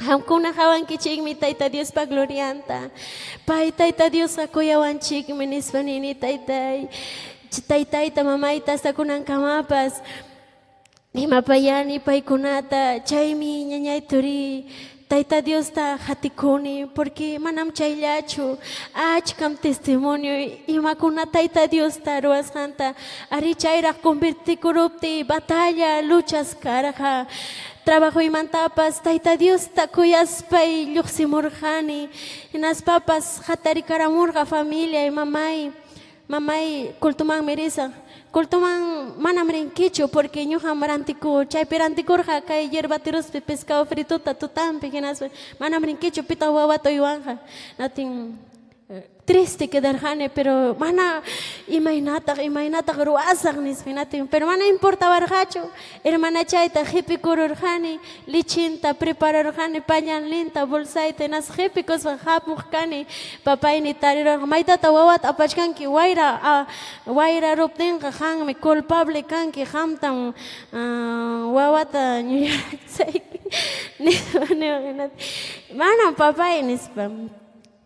Qamkuna qawankichikmi Tayta Diospa glorianta. Pay Tayta Diosqa kuyawanchikmi nispa nini taytay. Taytayta mamayta hasta kunankamapas rimapayani paykunata. Chaymi ñañay turiy Tayta Diosta qatikuni porque manam chayllachu achkam testimonio imakuna Tayta Diosta ruwasqanta. Arí chayraq convertikuruptiy batalla luchas karqa. Trabajoymantapas Tayta Diosta kuyaspay lluqsimurqani. Hinaspapas hatarikaramurqa familiay, mamay, mamay cultomanmi risaq. Cultoman manam rinkichu porque ñuqam rantiku, chaypi rantikurqa kay yerbaterospi pescado fritota tutampi hinaspa manam rinkichu pitaq wawata uywanqa. Natin triste quedarqani, pero mana imaynataq, imaynataq ruwasaq nispa hinatin, pero mana importawarqachu. Hermanachayta qipikururqani, lichinta prepararqani, pañalninta, bolsayta, hinaspa qipikuspa hamuq kani. Papayni tarirurqa, maytata wawata apachkanki, wayra wayra ruptinqa qanmi culpable kanki, qamtam wawata ñuyarachayki nispa niwan hinatin. Manam papay nispa.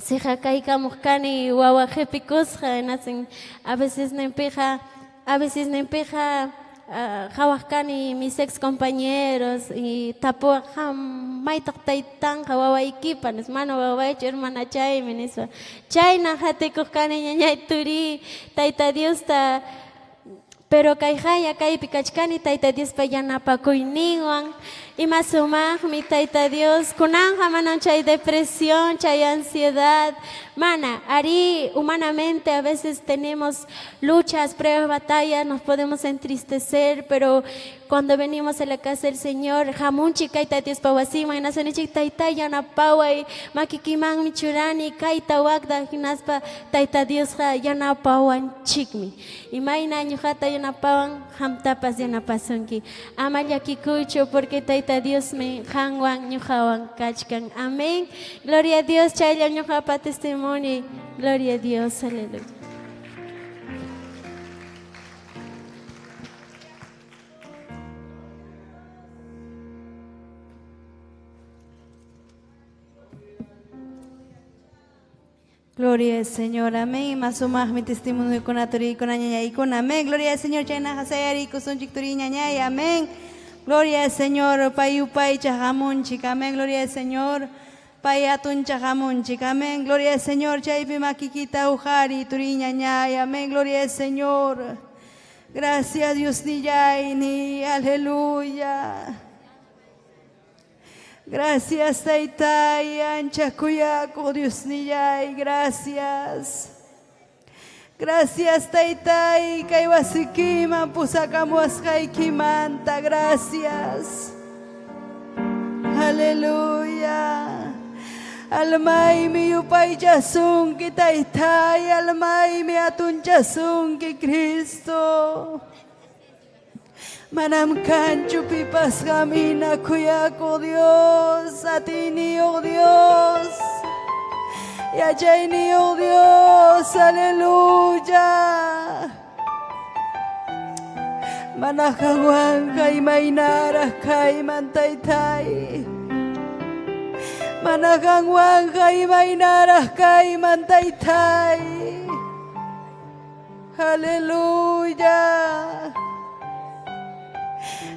Siqa kaykamuq kani wawa qipikusqa hinasin a veces ninpiqa a veces ninpiqa qhawaq kani mis ex compañeros y tapuwaq qam maytaq taytanqa wawaykipa nispa mana wawaychu hermanachaymi nispa chayna qatikuq kani ñañay turiy Tayta Diosta Pero kayqaya kaypi kachkani Tayta Diospa yanapakuyninwan. Ima sumaqmi Tayta Dios. Kunanqa manam chay depresión, chay ansiedad. Mana, arí, humanamente a veces tenemos luchas, pruebas, batallas, nos podemos entristecer, pero cuando venimos a la casa del Señor, hamunchik kayta Diospa wasinman, hinaspa Tayta yanapaway, makikimanmi churani, kayta wakta, hinaspa Tayta Diosqa yanapawanchikmi. Imayna ñuqata yanapawan, qamtapas yanapasunki. Ama llakikuychu, porque Tayta Diosmi qanwan ñuqawan kachkan. Amén. Gloria a Dios, chayllam ñuqapa testimonio. Gloria a Dios, aleluya. Gloria al Señor, amén. Ima sumaqmi testimonioykuna turiykuna ñañaykuna, amén. Gloria al Señor, chaynaqa sayariykusunchik turiy ñañay, amén. Gloria al Señor, pay yupaychaq hamunchik, amén. Gloria al Señor, pay hatunchaq hamunchik, amén. Gloria al Señor, chaypi makikita uqariy turiy ñañay, amén. Gloria al Señor. Gracias Dios nillayni, aleluya. Gracias Taytay, ancha kuyakuq Diosnillay, gracias. Gracias Taytay, kay wasikiman pusakamuwasqaykimanta, gracias. Aleluya. Almaymi yupaychasunki Taytay, almaymi hatunchasunki Cristo. Manam kanchu pipas qam hina kuyakuq Dios, atiyniyuq Dios, yachayniyuq Dios, aleluya. Mana qanwanqa imaynaraq kayman Taytay. Mana qanwanqa imaynaraq kayman Taytay. Aleluya.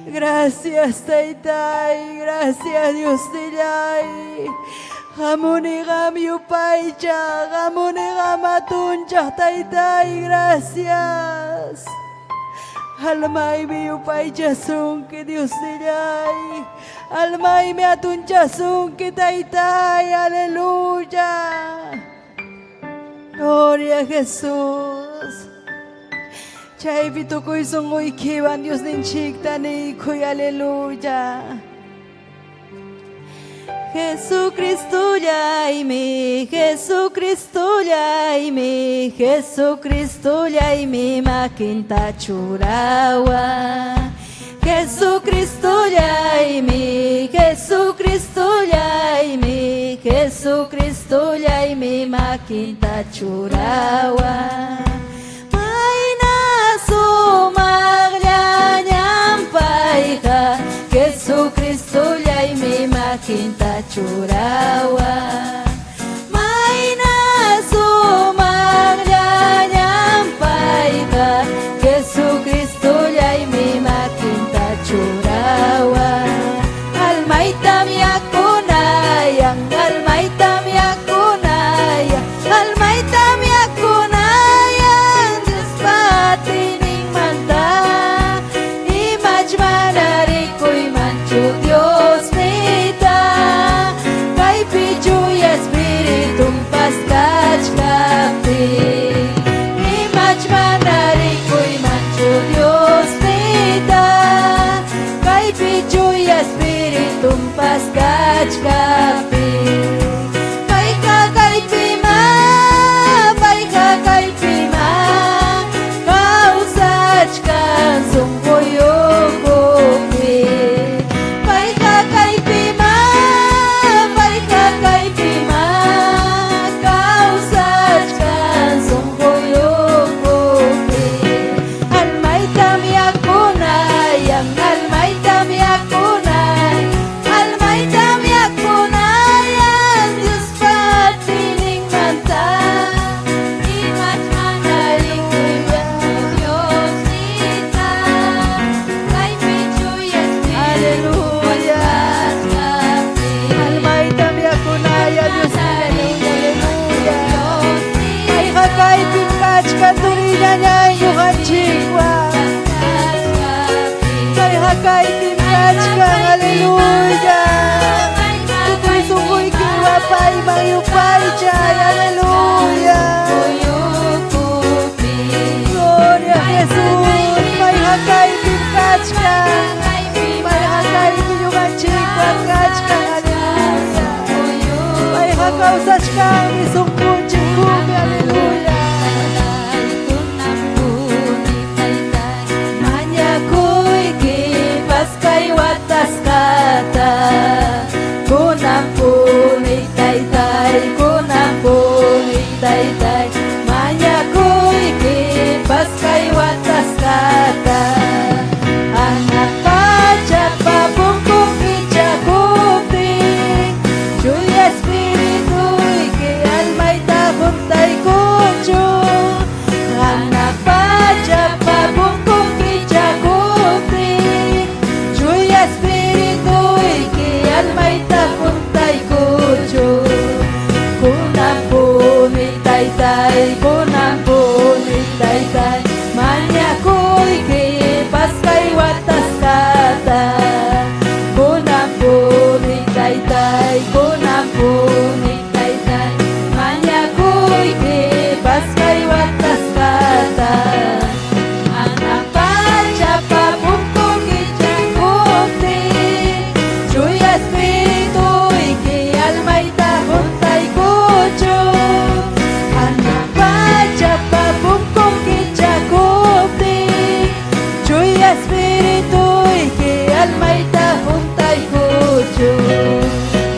Gracias, Taytay. Gracias, Diosnillay. Hamuni qam yupaychaq, hamuni qam hatunchaq, Taytay. Gracias. Almaymi yupaychasunki, Diosnillay. Almaymi hatunchasunki, Taytay. Aleluya. Gloria a Jesús. Chaypi tukuy sunquykiwan Diosninchikta niykuy, aleluya. Jesucristollaymi, Jesucristollaymi, Jesucristollaymi makinta churawan. Jesucristollaymi, Jesucristollaymi, Jesucristollaymi makinta churawan. Mayna sumaqllañam payqa, Jesucristollaymi makinta churawan. churawan. Mayna sumaqllañam payqa, Jesucristollaymi makinta churawan. Almaytam yakunayan, almaytam yakunayan, almaytam yakunayan, Diospa atiyninmanta. Imach mana rikuymanchu Diosniyta, kaypi Chuya Espiritunpas kachkaptin. Imach mana rikuymanchu Diosniyta, kaypi Chuya Espiritunpas kachkaptin. Payqa kaypimá, payqa kaypimá, kawsachkan sunquy ukhupi. Payqa kaypimá, payqa kaypimá, kawsachkan sunquy ukhupi. Almaytam yakunayan, almaytam yakunayan, almaytam yakunayan, Diospa atiyninmanta. Imach mana rikuymanchu Diosniyta, kaypi Chuya Aleluya. Almaytam yakunaya Dios, aleluya. Payqa kaypim kachkan turiñañay ñuqanchikwan. Payqa kaypim kachkan, aleluya. Tukuy sunquykiwan payman yupaychay, aleluya. Gloria a Jesús, payqa kaypim kachkan. Payqa kaypi ñuqanchikwan kachkan, aleluya. Payqa kawsachkanmi sunqunchikkupi, aleluya. Mañakuyki paskay watasqata, kunanpuni taytay, kunanpuni taytay. Mañakuyki paskay watasqata, hanaq pachapa punkun kichakuptin, Chuya Espirituyki almayta huntaykuchun. Hanaq pachapa punkun kichakuptin, Chuya Espirituyki almayta huntaykuchun. Kunanpuni taytay, kunanpuni taytay, mañakuyki paskay watasqata. Kunanpuni taytay, kunanpuni taytay, mañakuyki paskay watasqata. Hanaq pachapa punkun kichakuptin, Chuya Espirituyki almayta huntaykuchun. Hanaq pachapa punkun kichakuptin, Chuya Espirituyki almayta huntaykuchun.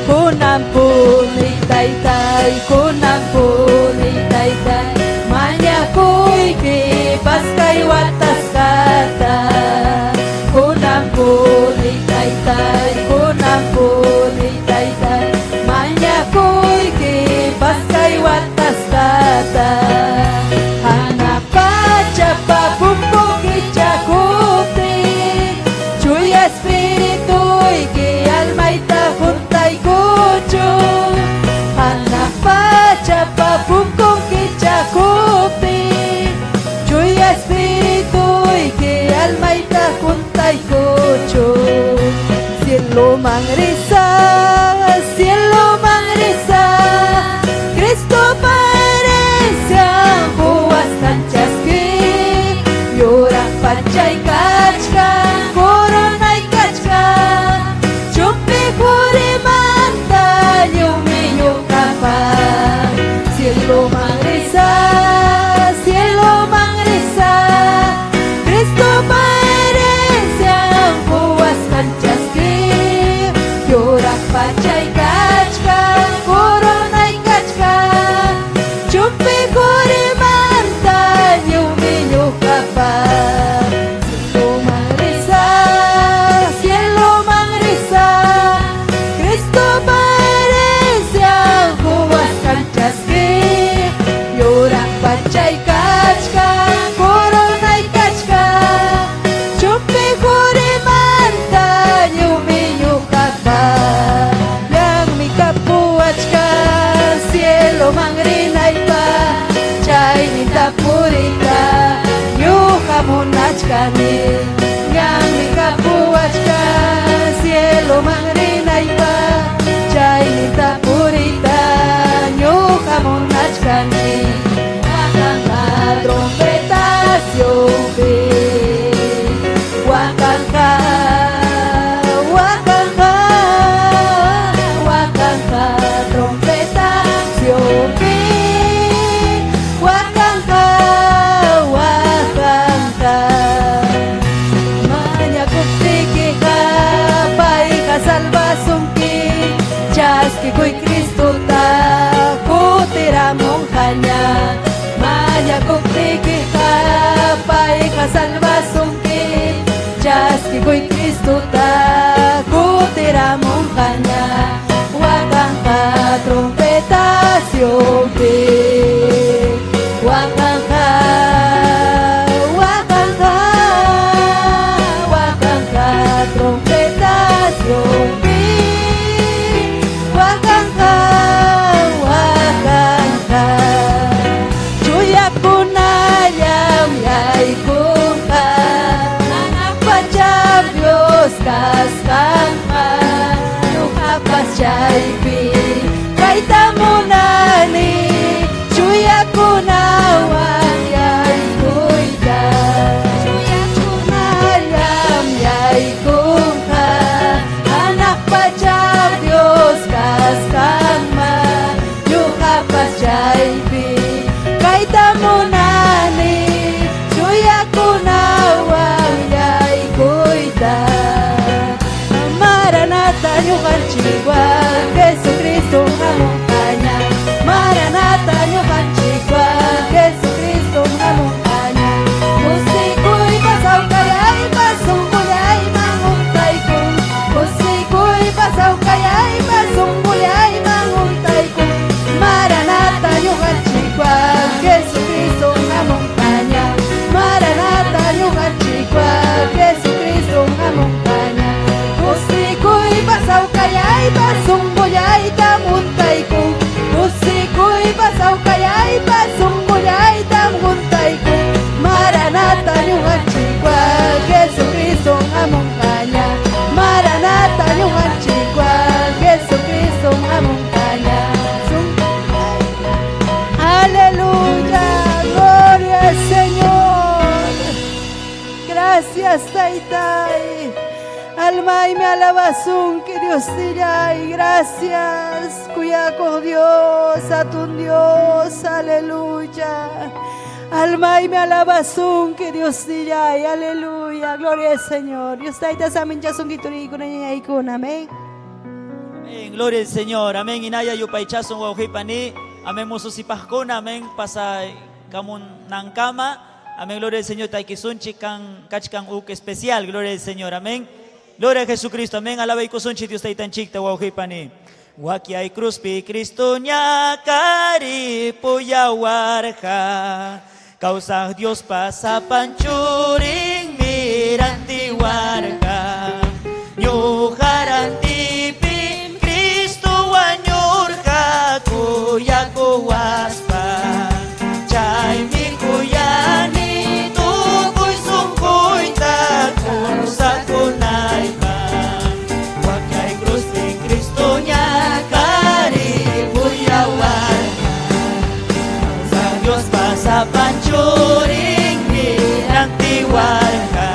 Kunanpuni taytay, kunanpuni taytay, mañakuyki paskay watasqata. Kunanpuni taytay, kunanpuni taytay, mañakuyki paskay watasqata. Hanaq pachapa punkun kichakuptin, Chuya Espirituyki almayta huntaykuchun. Hanaq pachapa punkun kichakuptin, Chuya Espirituyki almayta huntaykuchun. Cieloman risaq, cieloman risaq, Cristopa herencian quwasqan chaskiq. Yuraq pachay kachkan, coronay kachkan, chumpi qurimanta lliwmi ñuqapaq. Cieloman risaq, cieloman risaq, Cristopa herencian quwasqan chaskiq. munachkani Ñanmi kapuwachkan cieloman rinaypaq Chayninta puriyta ñuqa munachkani Waqanqa trompeta Sionpi Waqanqa, waqanqa, waqanqa trompeta Sionpi Waqanqa, waqanqa Mañakuptikiqa payqa salvasunki Chaskikuy Cristota kutiramunqaña Mañakuptikiqa payqa salvasunki Chaskikuy Cristota kutiramunqaña Waqanqa trompeta Sionpi Waqanqa, waqanqa, waqanqa trompeta Sionpi Waqanqa, waqanqa Chuyakunallam yaykunqa Hanaq pacham Dios kasqanman Ñuqapas chaypi kayta munani Chuyakunawan yaykuyta Chuyakunallam yaykunqa Hanaq pacham Dios kasqanman Ñuqapas chaypi kayta munani Chuyakunawan yaykuyta Maranata ñuqanchikwan Jesucristo hamunqaña Maranata ñuqanchikwan Jesucristo hamunqaña Kusikuypas hawkayaypas sunqullayman hunt'aykun Kusikuypas hawkayaypas sunqullayman hunt'aykun Maranata ñuqanchikwan Jesucristo hamunqaña Maranata ñuqanchikwan Jesucristo hamunqaña Kusikuypas hawkayaypas sunqullaytam hunt'aykun Kusikuypas hawkayaypas sunqullaytam hunt'aykun Maranata ñuqanchikwan Jesucristo hamunqaña Maranata ñuqanchikwan Jesucristo hamunqaña Aleluya, gloria al Señor. Gracias, Taytay. Almaymi alabasunki, Diosnillay. Gracias, kuyakuq Dios, atun Dios, aleluya. Almaymi alabasunki, Diosnillay, aleluya. Gloria al Señor. Dios Tayta saminchasunki turiykuna ñañaykuna, amén. Amén, gloria al Señor. Amén. Inaya yupaychasun wawqipani. Amén, mususipaqkuna. Amén, pasa kamunankama. Amén, gloria al Señor. Taykisunchik kan kachkan uk especial. Gloria al Señor. Amén. Gloria a Jesucristo. Amén. Alabaykusunchik Dios taytanchikta wawqipani. Wakyay cruzpi Cristo ñakaripuyawarqa. Kawsaq Diospa sapan churinmi rantiwarqa. Ñuqa rantiypim Cristo wañurqa kuyakuwaspa. Chaymi kuyani tukuy sunquyta kusakunaypaq. Wakyay cruzpi Cristo ñakaripuyawarqa. Kawsaq Diospa sapan churinmi rantiwarqa.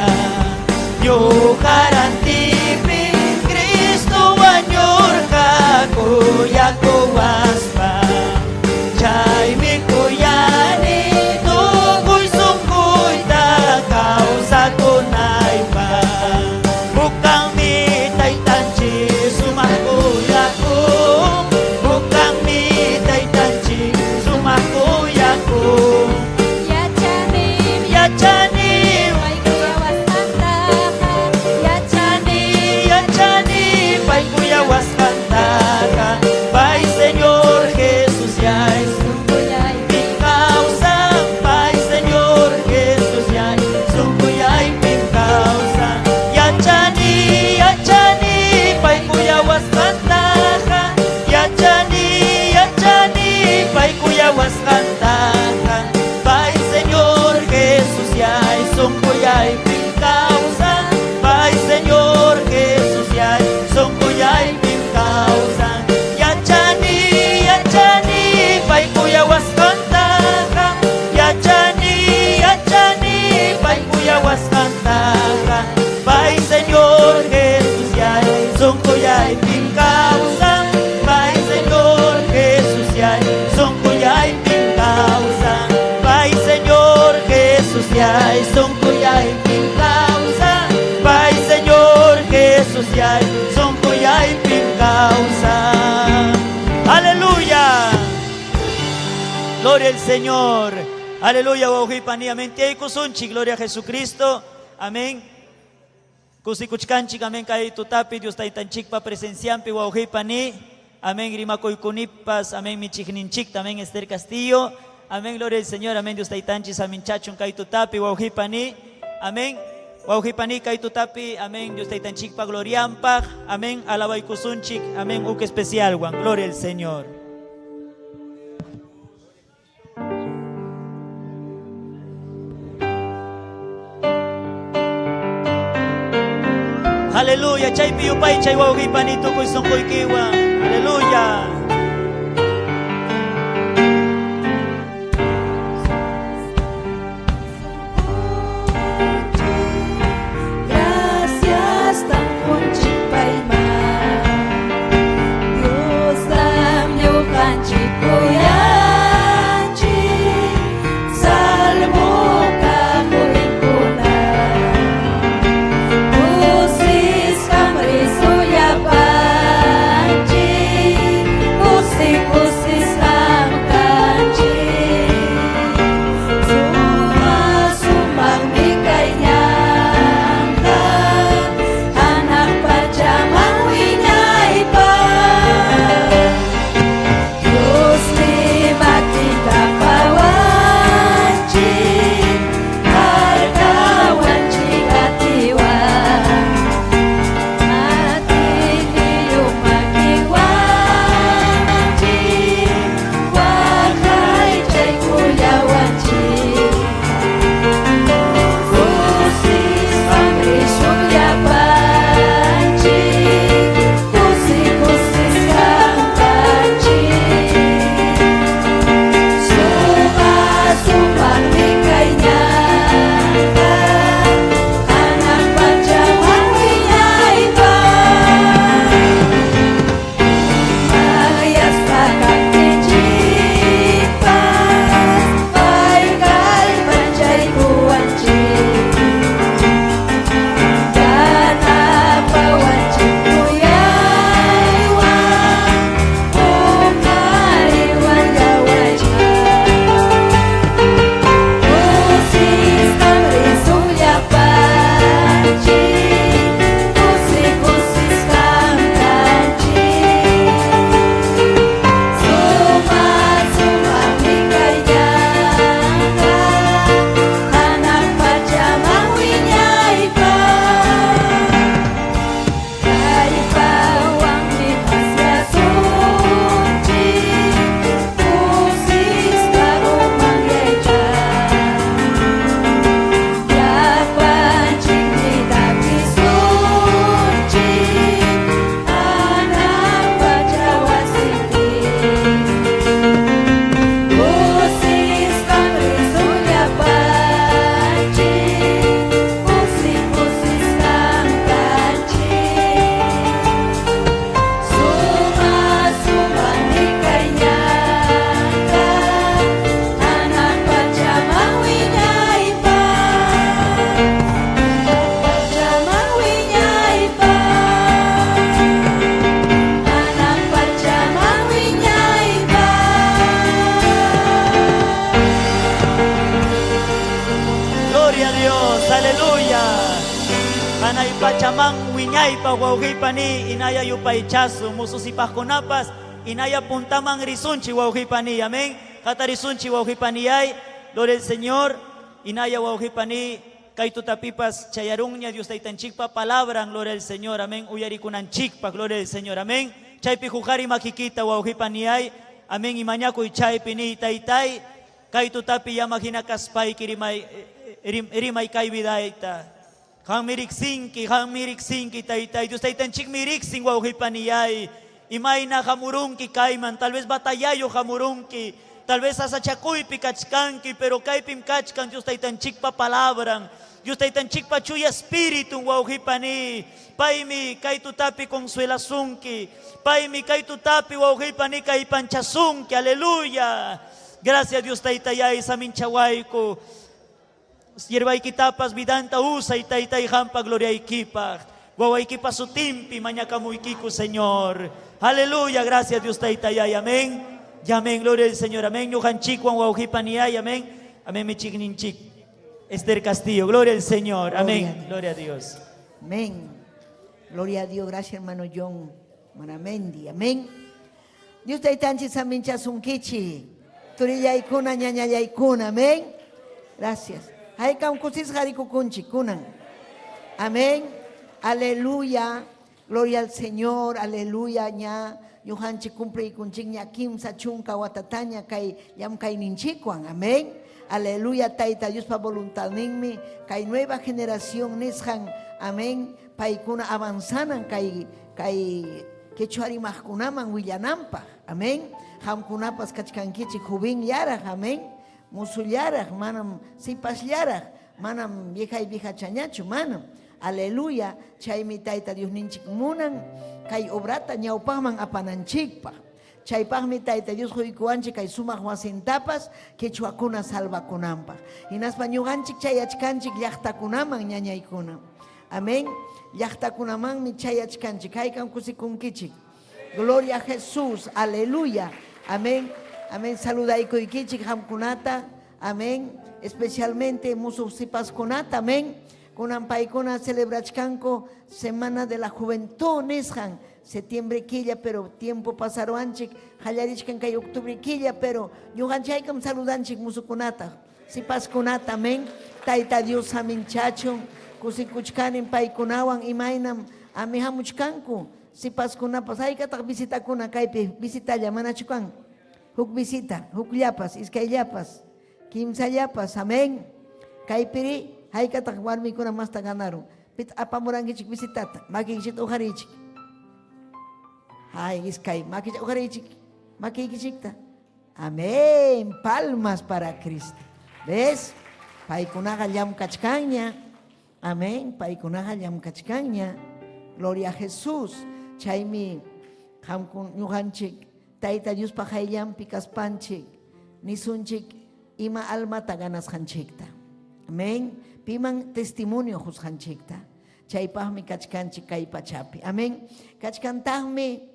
yay, sunqullaypim kawsan. Pay Señor Jesus yay, sunqullaypim kawsan. Aleluya. Gloria al Señor. Aleluya, wawqipani. Amén. Tiyaykusunchik, gloria a Jesucristo. Amén. Kusikuchkanchik, amén, kay tutapi Dios taytanchikpa presencianpi wawqipani. Amén, rimakuykunipas, amén, michiqninchikta, amén, Esther Castillo. Amén, gloria al Señor, amén, Dios taytanchis, aminchachun kay tutapi wawqipani. Amén. Wawqipani kay tutapi, amén, Dios taytanchikpa glorianpaq, amén, alabaykusunchik, amén, huk especialwan, gloria al Señor. Aleluya, chaypi yupaychay wawqipani tukuy sunquykiwan. Aleluya. Gracias tanqunchik payman Diostam ñuqanchik kuyanchik Salvo kaqurinkuna Kusisqam risullapanchik Kusi kusisqam kanchik Suma sumaqmi kay ñanqa Hanaq pachaman wiñaypaq Diosmi makinta qawanchik Harkawanchik atiwan Atiyniyuq makiwanchik Waqaychaykullawanchik Kusisqam risullapanchik Kusi kusisqam kanchik Suma sumaqmi kay ñanqa Hanaq pachaman wiñaypaq Mayasqa kaptinchikpas Pay kallpanchaykuwanchik Yanapawanchik kuyaywan Uqariwan llawanchik Kusisqam risullapanchik Kusi kusisqam kanchik Suma sumaqmi kay ñanqa Hanaq pachaman wiñaypaq Kallpawanmi pasyasunchik Kusisqa umanyaychaq Llapanchikmi takisunchik Hanaq pacha wasipi Kusisqam risullapanchik Kusi kusisqam kanchik Suma sumaqmi kay ñanqa Hanaq pachaman wiñaypaq Pachaman wiñaypaq Hanaq pachaman wiñaypaq Gloria a Dios, aleluya. Hanay pachaman wiñaypa wawqipani inaya yupaychasu mususipaqkunapas inaya puntaman risunchik wawqipani, amén. Hatarisunchik wawqipaniyay, gloria al Señor. Inaya wawqipani kay tutapipas chayarunña Dios taytanchikpa palabran, gloria al Señor, amén. Uyarikunanchikpa, gloria al Señor, amén. Chaypi huqari makikita wawqipaniyay, amén. Imañakuy chaypi niy taytay, kay tutapi yama hina kaspayki rimay rimay kay vidayta. Qammi riqsinki, qammi riqsinki, taytay. Dios taytanchikmi riqsin wawqipaniyay. Imayna hamurunki kayman, tal vez batallayo hamurunki, tal vez sasachakuypi kachkanki, pero kaypim kachkan Dios taytanchikpa palabran. Dios taytanchikpa chuya espíritu wawqipani. Paymi kay tutapi consuelasunki. Paymi kay tutapi wawqipani kallpanchasunki. Aleluya. Gracias Dios taytayay saminchawayku. Siervaykitapas vidanta usay taytay qampa gloriaykipaq. Wawaykipa sutinpi mañakamuykiku, Señor. Aleluya, gracias Dios taytayay, amén. Y amén, gloria al Señor, amén. Ñuqanchikwan wawqipaniyay, amén. Amén, michikninchik. Esther Castillo, gloria al Señor, amén. Gloria a Dios. Amén. Gloria a Dios, gracias hermano John Manamendi, amén. Dios taytanchik saminchasunkichik. Turillaykuna, ñañallaykuna, amén. Gracias. Haykam kusisqa rikukunchik kunan. Amén. Aleluya. Gloria al Señor, aleluya. Ña ñuqanchik cumpliykunchikña 30 watataña kay llamkayninchikwan. Amén. Aleluya, Tayta Diospa voluntadninmi kay nueva generación nisqan. Amén. Paykuna avanzanan kay kay quechua rimaqkunaman willananpaq. Amén. Qamkunapas kachkankichik jovenllaraq, amén. Musullaraq, manam sipasllaraq, manam viejay viejachañachu, manam. Aleluya, chaymi Tayta Diosninchik munan kay obrata ñawpaqman apananchikpaq. Chaypaqmi Tayta Dios quykuwanchik kay sumaq wasintapas quechuakuna salvakunanpaq. Hinaspa ñuqanchik chayachkanchik llaqtakunaman ñañaykuna. Amén. Llaqtakunamanmi chayachkanchik. Haykam kusikunkichik. Gloria a Jesús. Aleluya. Amén. Amén. Saludaykuykichik qamkunata. Amén. Especialmente musuq sipaskunata. Amén. Kunan paykuna celebrachkanku Semana de la Juventud nisqan septiembre killa, pero tiempo pasaruwanchik qallarichkan kay octubre killa, pero ñuqanchik haykam saludanchik musukunata, sipaskunata, amén. Tayta Dios saminchachun, kusikuchkanim paykunawan imaynam ami hamuchkanku sipaskunapas. Haykataq visitakuna kaypi visitalla manachu kan? Huk visita, hukllapas, iskayllapas, kimsallapas, amén. Kaypiri haykataq warmikuna masta ganarun? Pitaq apamurankichik visitata? Makiykichikta uqariychik. Hay, iskay, makichik uqariychik. Makiykichikta. Amén. Palmas para Cristo. ¿Ves? Paykunaqa llamkachkanña. Amén. Paykunaqa llamkachkanña. Gloria a Jesús. Chaymi qamkun ñuqanchik Tayta Diospa qayllanpi kaspanchik nisunchik ima almata ganasqanchikta. Amén. Piman testimonio qusqanchikta. Chaypaqmi kachkanchik kay pachapi. Amén. Kachkantaqmi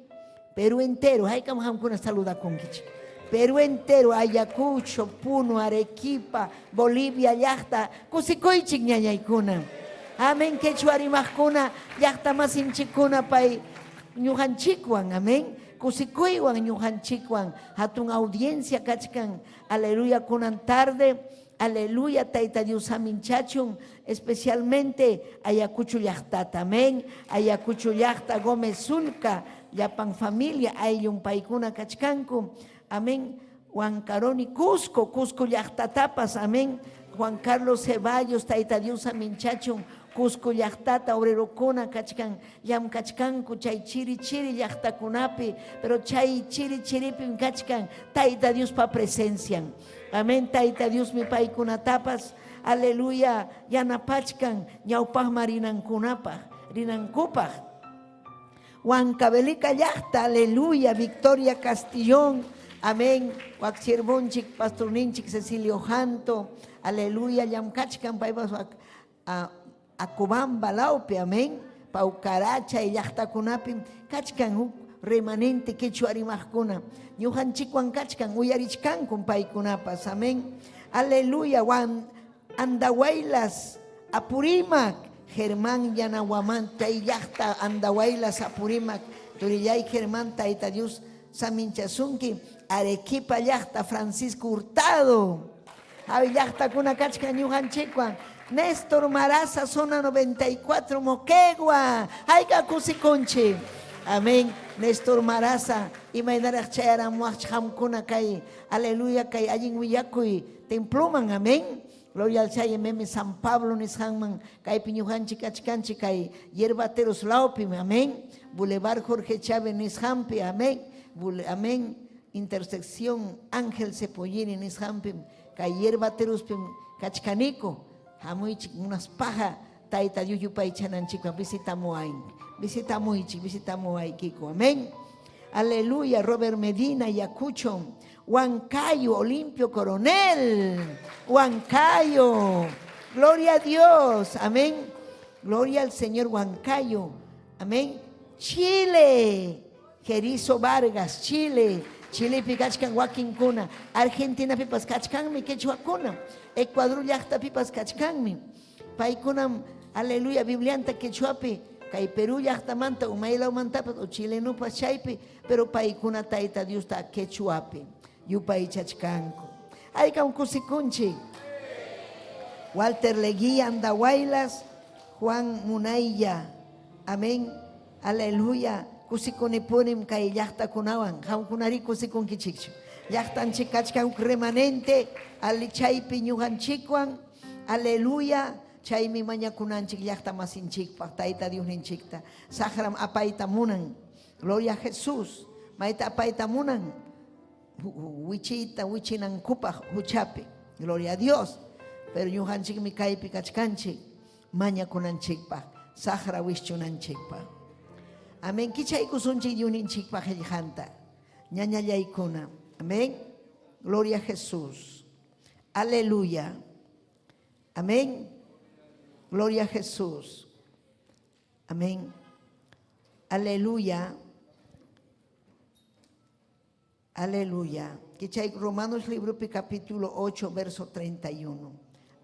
Perú entero. Haykam qamkuna saludakunkichik. Perú entero, Ayacucho, Puno, Arequipa, Bolivia llaqta, kusikuychik ñañaykuna. Amén, quechua rimaqkuna, llaqta masinchikkuna pay ñuqanchikwan, amén. Kusikuywan ñuqanchikwan hatun audiencia kachkan. Aleluya, kunan tarde. Aleluya, Tayta Dios saminchachun, especialmente Ayacucho llaqtata, amén. Ayacucho llaqta, Gómez Sulca, llapan familia, ayllun paykuna kachkanku, amén. Huancaroni, Cusco, Cusco llaqtatapas, amén. Juan Carlos Ceballos, Tayta Dios saminchachun, Cusco llaqtata, obrerokuna kachkan, llamkachkanku chay chiri chiri llaqtakunapi, pero chay chiri chiripim kachkan Tayta Diospa presencian. Amén, Tayta Diosmi paykunatapas, aleluya, yanapachkan ñawpaqman rinankunapaq, rinankupaq. Huancavelica llaqta, aleluya, Victoria Castillón, amén, wak siervonchik, pastorninchik Cecilio Janto, aleluya, llamkachkan paypas wak Acobamba lawpi, amén, Paucaracha y llaqtakunapim kachkan huk remanente quechua rimaqkuna, ñuqanchikwan kachkan, uyarichkankum paykunapas, amén, aleluya, wan Andahuaylas, Apurímac, Germán Yanahuamán, chay llaqta Andahuaylas, Apurímac, turillay Germán, Tayta Dios saminchasunki, Arequipa llaqta Francisco Hurtado, Hawi llaqtakuna kachkan ñuqanchikwan, Néstor Maraza, zona 94, Moquegua, hayka kusikunchik. Amén. Néstor Maraza, imaynaraq chayaramuwaqchik qamkuna kay, aleluya, kay allin willakuy temploman, amén. Gloria al Chay, meme San Pablo nisqanman, kaypi ñuqanchik kachkanchik kay Yerbateros lawpim, amén. Boulevard Jorge Chávez nisqanpi, amén. Amén. Intersección Ángel Cepollini nisqanpim, kay Yerbaterospim kachkaniku. Hamuychik munaspaqa Tayta Dios yupaychananchikpaq visitamuwayn, visitamuychik, visitamuwaykiku. Amén. Aleluya, Robert Medina, Ayacucho, Huancayo, Olimpio Coronel, Huancayo. Gloria a Dios. Amén. Gloria al Señor Huancayo. Amén. Chile. Jerizo Vargas, Chile. Chilepi kachkan wakinkuna. Argentinapipas kachkanmi quechuakuna. Ecuador llaqtapipas kachkanmi. Paykunam, aleluya, Biblianta quechuapi, kay Perú llaqtamanta, umaylawmantapas, o chilenupas chaypi, pero paykuna Tayta Diosta quechuapi yupaychachkanku. Haykam kusikunchik. Walter Leguía Andahuaylas, Juan Munayya. Amén. Aleluya. Kusikunipunim kay llaqtakunawan. Qamkunari kusikunkichikchu. Llaqtanchik kachkan huk remanente alichaypi ñuqanchikwan. Aleluya. Chaymi mañakunanchik llaqta masinchikpaq Tayta Diosninchikta. Saqram apayta munan. Gloria a Jesús. Mayta apayta munan. Wichiyta wichinankupaq huchapi. Gloria a Dios. Pero ñuqanchikmi kaypi kachkanchik mañakunanchikpaq, saqra wischunanchikpaq. Amén. Kichaykusunchik Diosninchikpaq qillqanta. Ñañallaykuna. Amén. Gloria a Jesús. Aleluya. Amén. Gloria a Jesús. Amén. Aleluya. Aleluya. Kichay Romanos libropi capítulo 8, verso 31.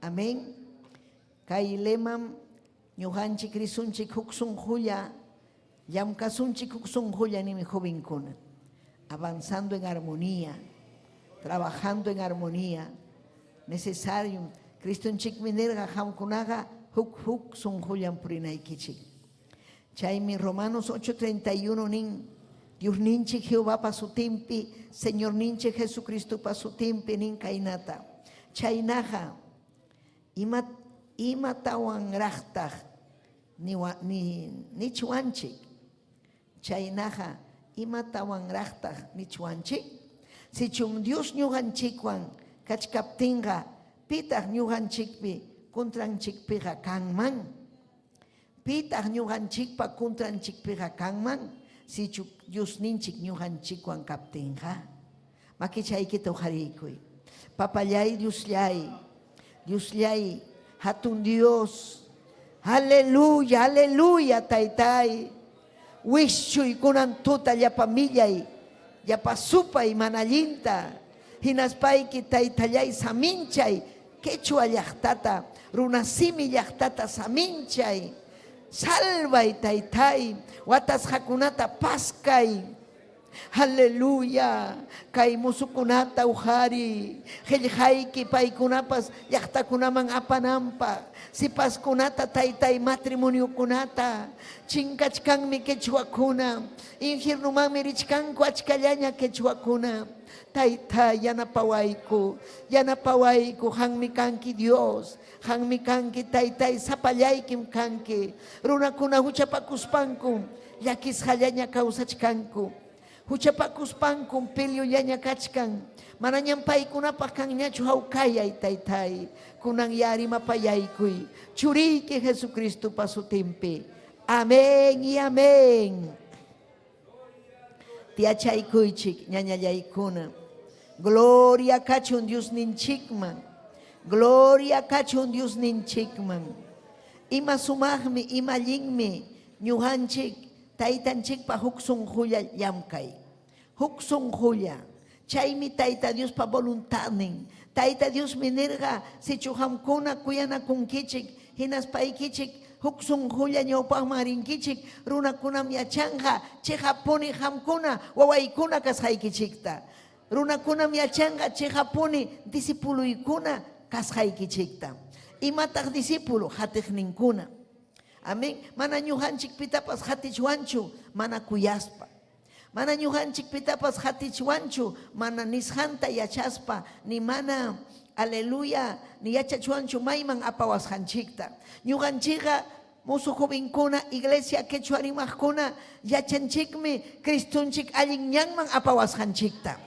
Amén. Kay lemam ñuqanchik risunchik huk sunqulla, llamkasunchik huk sunqulla nimi jovenkuna. Avanzando en armonía, trabajando en armonía. Necesario. Cristonchikmi nirqa qamkunaqa huk huk sunqullam purinaykichik. Chaymi Romanos 8:31 nin, Diosninchik Jehovapa sutinpi, Señorninchik Jesucristopa sutinpi nin kaynata. Chaynaqa, ima imatawanraqtaq niwa ni nichwanchik? Chaynaqa, imatawanraqtaq nichwanchik? Sichum Dios ñuqanchikwan kachkaptinqa, pitaq ñuqanchikpi contranchikpiqa kanman? Pitaq ñuqanchikpa contranchikpiqa kanman sichu Diosninchik ñuqanchikwan kaptinqa? Makichaykita uqariykuy. Papallay Diosllay, Diosllay, hatun Dios. Aleluya, aleluya, Taytay. Wischuy kunan tuta llapa millay, llapa supay mana allinta. Hinaspayki Taytallay saminchay quechua llaqtata, runasimi llaqtata saminchay. Salvay Taytay, watasqakunata paskay. Aleluya. Kay musukunata uqariy. Qillqayki paykunapas llaqtakunaman apananpaq. Sipaskunata taytay matrimoniokunata. Chinkachkanmi quechuakuna. Infiernomanmi richkanku achkallaña quechuakuna. Tayta yanapawayku. Yanapawayku. Qanmi kanki Dios. Qanmi kanki taytay sapallaykim kanki. Runakuna huchapakuspankum llakisqallaña kawsachkanku. Huchapakuspankum peleollaña kachkan. Manañam paykunapaq kanñachu hawkayay, Taytay. Kunanyá rimapayaykuy Churiyki Jesucristopa sutinpi. Amén y amén. Tiyachaykuychik, ñañallaykuna. Gloria kachun Diosninchikman. Gloria kachun Diosninchikman. Ima sumaqmi, ima allinmi ñuqanchik Taytanchikpa huk sunqulla llamkay. Huk sunqulla. Chaymi Tayta Diospa voluntadnin. Tayta Diosmi nirqa, Sichu qamkuna kuyanakunkichik, hinaspaykichik huk sunqulla ñawpaqman rinkichik, runakunam yachanqa cheqappuni qamkuna wawaykuna kasqaykichikta. Runakunam yachanqa cheqappuni discipuloykuna kasqaykichikta. Imataq discípulo? Qatiqninkuna. Amén. Mana ñuqanchik pitapas qatichwanchu mana kuyaspa. Mana ñuqanchik pitapas qatichwanchu mana nisqanta yachaspa, ni mana, aleluya, ni yachachwanchu mayman apawasqanchikta. Ñuqanchikqa musuq jovenkuna, iglesia quechua rimaqkuna yachanchikmi Cristonchik allin ñanman apawasqanchikta.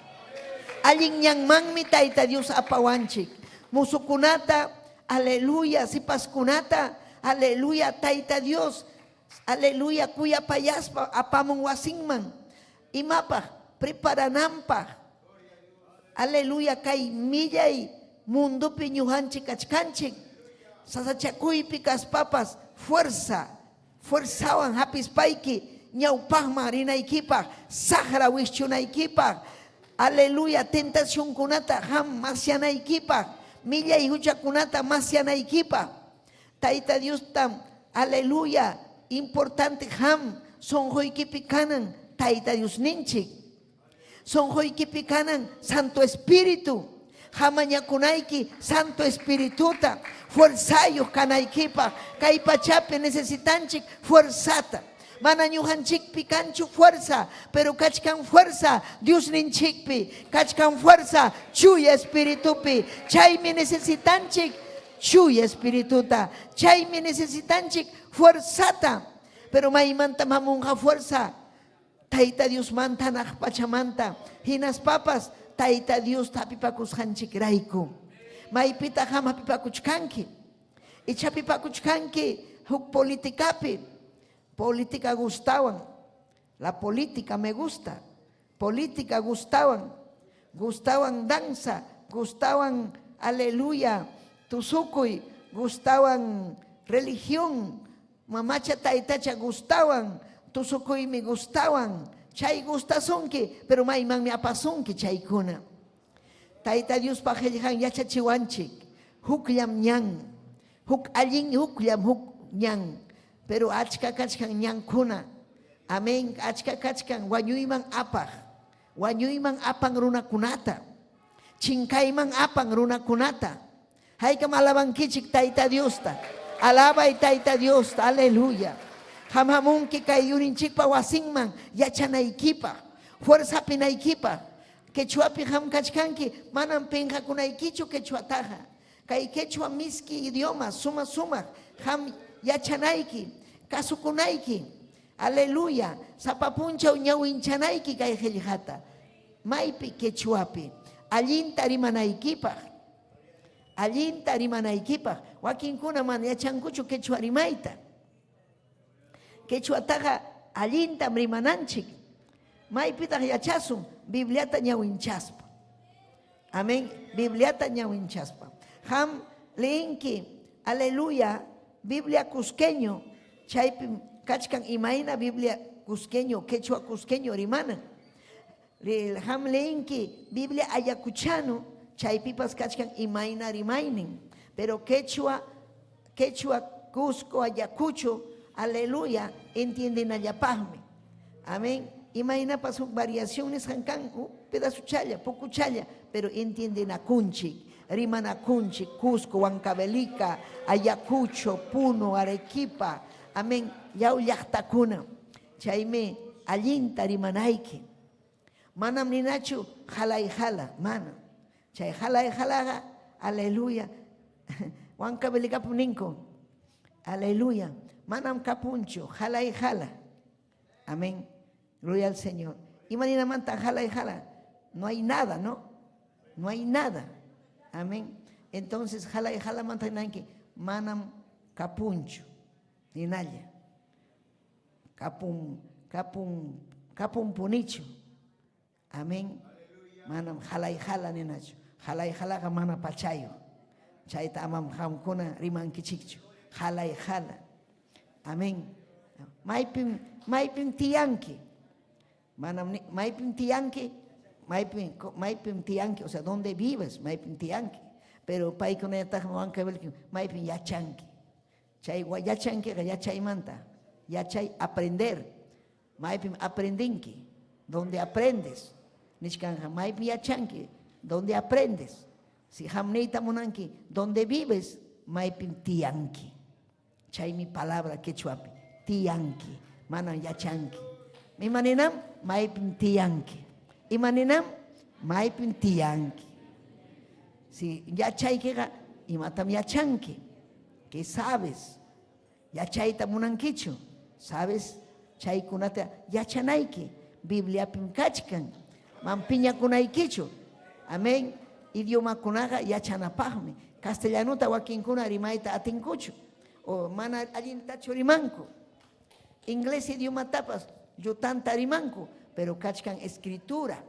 Allin ñanmanmi Tayta Dios apawanchik. Musukunata, aleluya, sipaskunata, aleluya, Tayta Dios, aleluya, kuyapayaspa apamun wasinman. Imapaq? Preparananpaq. Aleluya, kay millay mundopi ñuqanchik kachkanchik. Sasachakuypi kaspapas fuerza, fuerzawan hapispayki ñawpaqman rinaykipaq, saqra wischunaykipaq, aleluya, tentacionkunata qam masyanaykipaq, millay huchakunata masyanaykipaq. Tayta Diostam, aleluya, importante qam sunquykipi kanan Tayta Diosninchik. Sunquykipi kanan Santo Espíritu. Qam mañakunayki Santo Espirituta fuerzayuq kanaykipaq. Kay pachapi necesitanchik fuerzata. Mana ñuqanchikpi kanchu fuerza, pero kachkan fuerza Diosninchikpi, kachkan fuerza Chuya Espiritupi. Chaymi necesitanchik Chuya Espirituta. Chaymi necesitanchik fuerzata. Pero maymantam hamunqa fuerza? Tayta Diosmanta hanaq pachamanta. Hinaspapas Tayta Diosta hapipakusqanchikrayku. Maypitaq qam hapipakuchkanki? Icha hapipakuchkanki huk politicapi. Política gustawan. La política me gusta. Política gustawan. Gustawan danza, gustawan aleluya, tusukuy, gustawan religión, mamacha taytacha gustawan, tusukuymi gustawan. Chay gustasunki, pero maymanmi apasunki chaykuna. Tayta Diospa qillqan yachachiwanchik, hukllam ñan, huk allin hukllam huk ñan, pero achka kachkan ñankuna. Amén, achka kachkan wañuyman apaq, wañuyman apan runakunata, chinkayman apan runakunata. Haykam alabankichik Tayta Diosta. Alabay Tayta Diosta, aleluya. Qam hamunki kay yurinchikpa wasinman yachanaykipaq, fuerza hapinaykipaq. Quechuapi qam kachkanki, manam pinqakunaykichu quechuataqa. Kay quechua miski idioma, suma sumaq, qam yachanayki, kasukunayki. Aleluya. Sapa punchaw ñawinchanayki kay qillqata. Maypi quechuapi. Allinta rimanaykipaq. Allinta rimanaykipaq. Wakinkuna mana yachankuchu quechua rimayta. Quechuataqa allintam rimananchik. Maypitaq yachasun? Bibliata ñawinchaspa. Amén. Bibliata ñawinchaspa. Qam leenki, aleluya, Biblia cusqueño, chaypim kachkan imayna Biblia cusqueño, quechua cusqueño rimanan. Qam leenki Biblia ayacuchano, chaypipas kachkan imayna rimaynin. Pero quechua, quechua Cusco, Ayacucho, aleluya, entiendenallapaqmi. Amén. Imaynapas huk variación nisqan kan, pedazuchalla, pocuchalla, pero entiendenakunchik, rimanakunchik, Cusco, Huancavelica, Ayacucho, Puno, Arequipa, amén, llaw llaqtakuna. Chaymi allinta rimanayki. Manam ninachu halay hala, mana. Chay halay halaqa, aleluya. Huancavelicapim ninku, aleluya. Manam kapunchu, halay hala. Amén. Gloria al Señor. Imaninamanta halay hala. No hay nada, ¿no? No hay nada. Amén. Entonces, halay halamanta ninanki, manam kapunchu. Ninalla. Kapun, kapun, kapunpunichu. Amén. Manam halay hala ninachu. Halay halaqa mana pachayuq. Chayta amam qamkuna rimankichikchu. Halay hala. Amén. Maypim, maypim tiyanki. Manam maypim tiyanki, maypim, maypim tiyanki, o sea, ¿dónde vives? Maypim tiyanki. Pero paykunataqmi Huancavelica, maypim yachanki. Chay yachankiqa yachaymanta. Yachay aprender. Maypim aprendinki. ¿Dónde aprendes? Nichkanja, maypim yachanki. ¿Dónde aprendes? Si qam niyta munanki, ¿dónde vives? Maypim tiyanki. Chaymi palabra quechuapi, tiyanki, manam yachanki. Imaninam? Maypim tiyanki. Imaninam? Maypim tiyanki. Si yachaykiqa, imatam yachanki? ¿Qué sabes? Yachayta munankichu? Sabes? Chaykunata yachanayki. Bibliapim kachkan. Man piñakunaykichu. Amén. Idiomakunaqa yachanapaqmi. Castellanuta wakinkuna rimayta atinkuchu. O mana allintachu rimanku. Inglés idiomatapas llutanta rimanku, pero kachkan escritura.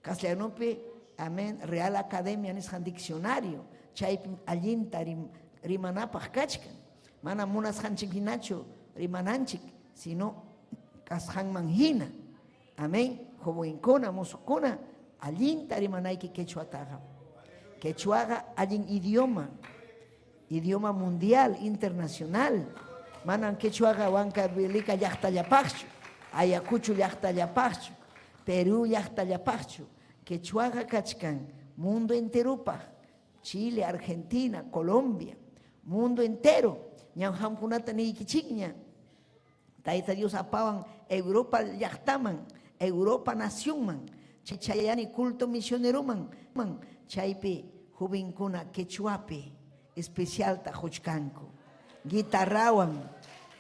Castellanupi, amén, Real Academia nisqan diccionario. Chaypim allinta rim, rimanapaq kachkan. Mana munasqanchik hinachu rimananchik, sino kasqanman hina. Amén. Jovenkuna, mozokuna, allinta rimanayki quechuataqa. Quechuaqa allin idioma, idioma mundial, internacional. Manam quechuaqa Huancavelica llaqtallapaqchu, Ayacucho llaqtallapaqchu, Perú llaqtallapaqchu. Quechuaqa kachkan mundo enteropaq, Chile, Argentina, Colombia, mundo entero. Ñam qamkunata niykichikña. Tayta Dios apawan Europa llaqtaman, Europa nacionman, chayani culto misioneroman, chaypi jovenkuna quechuapi especialta quchkanku. Guitarrawan,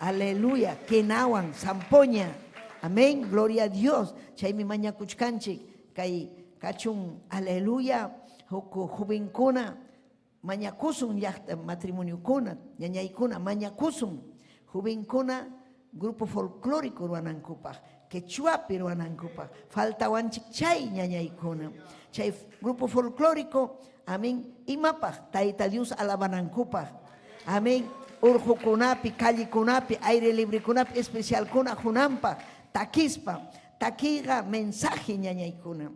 aleluya, quenawan, zampoña, amén, gloria a Dios. Chaymi mañakuchkanchik kay kachun, aleluya, huk jovenkuna mañakusun llaqta matrimoniokuna, ñañaykuna mañakusun jovenkuna grupo folclórico ruwanankupaq, quechuapi ruwanankupaq, faltawanchik chay ñañaykuna. Chay grupo folclórico, amén, imapaq? Tayta Dios alabanankupaq, amén, urqukunapi, callekunapi, aire librekunapi, especialkuna qunanpaq, takispa. Takiyqa mensaje ñañaykuna.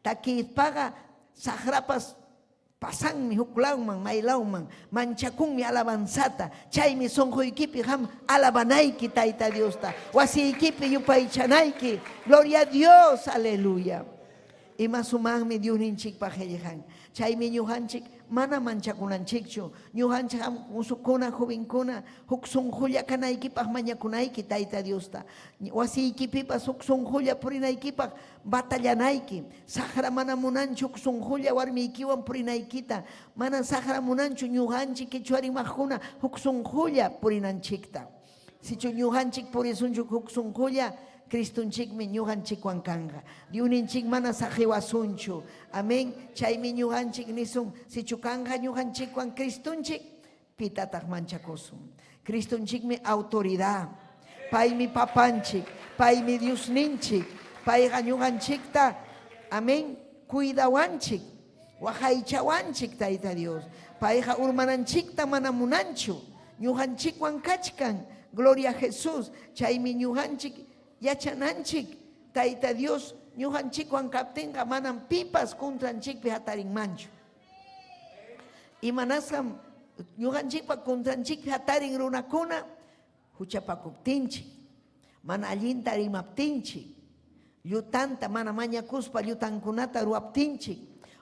Takiypaqa saqrapas Pasanmi huk lawman, may lawman, manchakunmi alabanzata. Chaymi sonqoykipi qam alabanayki Tayta Diosta, wasiykipi yupaychanayki. Gloria a Dios, aleluya. Ima sumaqmi Diosninchikpa qellqan. Chaymi ñuqanchik mana manchakunanchikchu. Ñuqanchik musukuna, jovenkuna, huk sonqolla kanaykipaq mañakunayki Tayta Diosta. Wasiykipipas huk sonqolla purinaykipaq batallanayki. Saqra mana munanchu huk sunqulla warmiykiwan purinaykita. Mana saqra munanchu ñuqanchik quechua rimaqkuna huk sunqulla purinanchikta. Sichu ñuqanchik purisunchu huk sunqulla, Cristonchikmi ñuqanchikwan kanqa. Diosninchik mana saqiwasunchu. Amén. Chaymi ñuqanchik nisun, sichu kanqa ñuqanchikwan Cristonchik, pitataq manchakusun? Cristonchikmi autoridad. Paymi papanchik, paymi Diosninchik, payqa ñuqanchikta, amén, cuidawanchik, waqaychawanchik Tayta Dios. Payqa urmananchikta mana munanchu, ñuqanchikwan kachkan. Gloria a Jesús. Chaymi ñuqanchik yachananchik, Tayta Dios ñuqanchikwan kaptinqa manam pipas contranchikpi hatarinmanchu. Imanasqam ñuqanchikpa contranchikpi hatarin runakuna? Huchapakuptinchik, mana allinta rimaptinchik, llutanta mana mañakuspa llutankunata ruwaptinchik,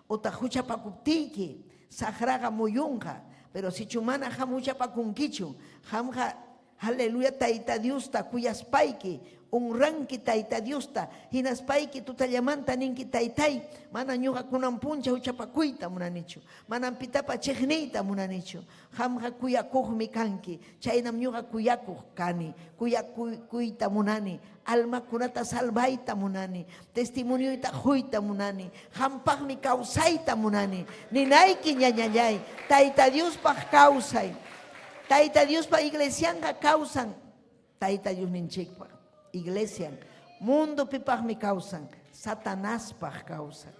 utaq huchapakuptiyki, saqraqa muyunqa. Pero sichu mana qam huchapakunkichu, qamqa aleluya Tayta Diosta kuyaspayki, honranki Tayta Diosta, hinaspayki tutallamanta ninki, Taytay, mana ñuqa kunan puncha huchapakuyta munanichu, manam pitapa chiqniyta munanichu, qamqa kuyakuqmi kanki, chaynam ñuqa kuyakuq kani, kuyakuyta munani, almakunata salvayta munani, testimonioyta quyta munani, qampaqmi kawsayta munani, ninayki ñañallay, Tayta Diospaq kawsay. Tayta Diospa iglesianqa kawsan Tayta Diosninchikpaq iglesian, mundopipaqmi kawsan, Satanaspaq kawsan.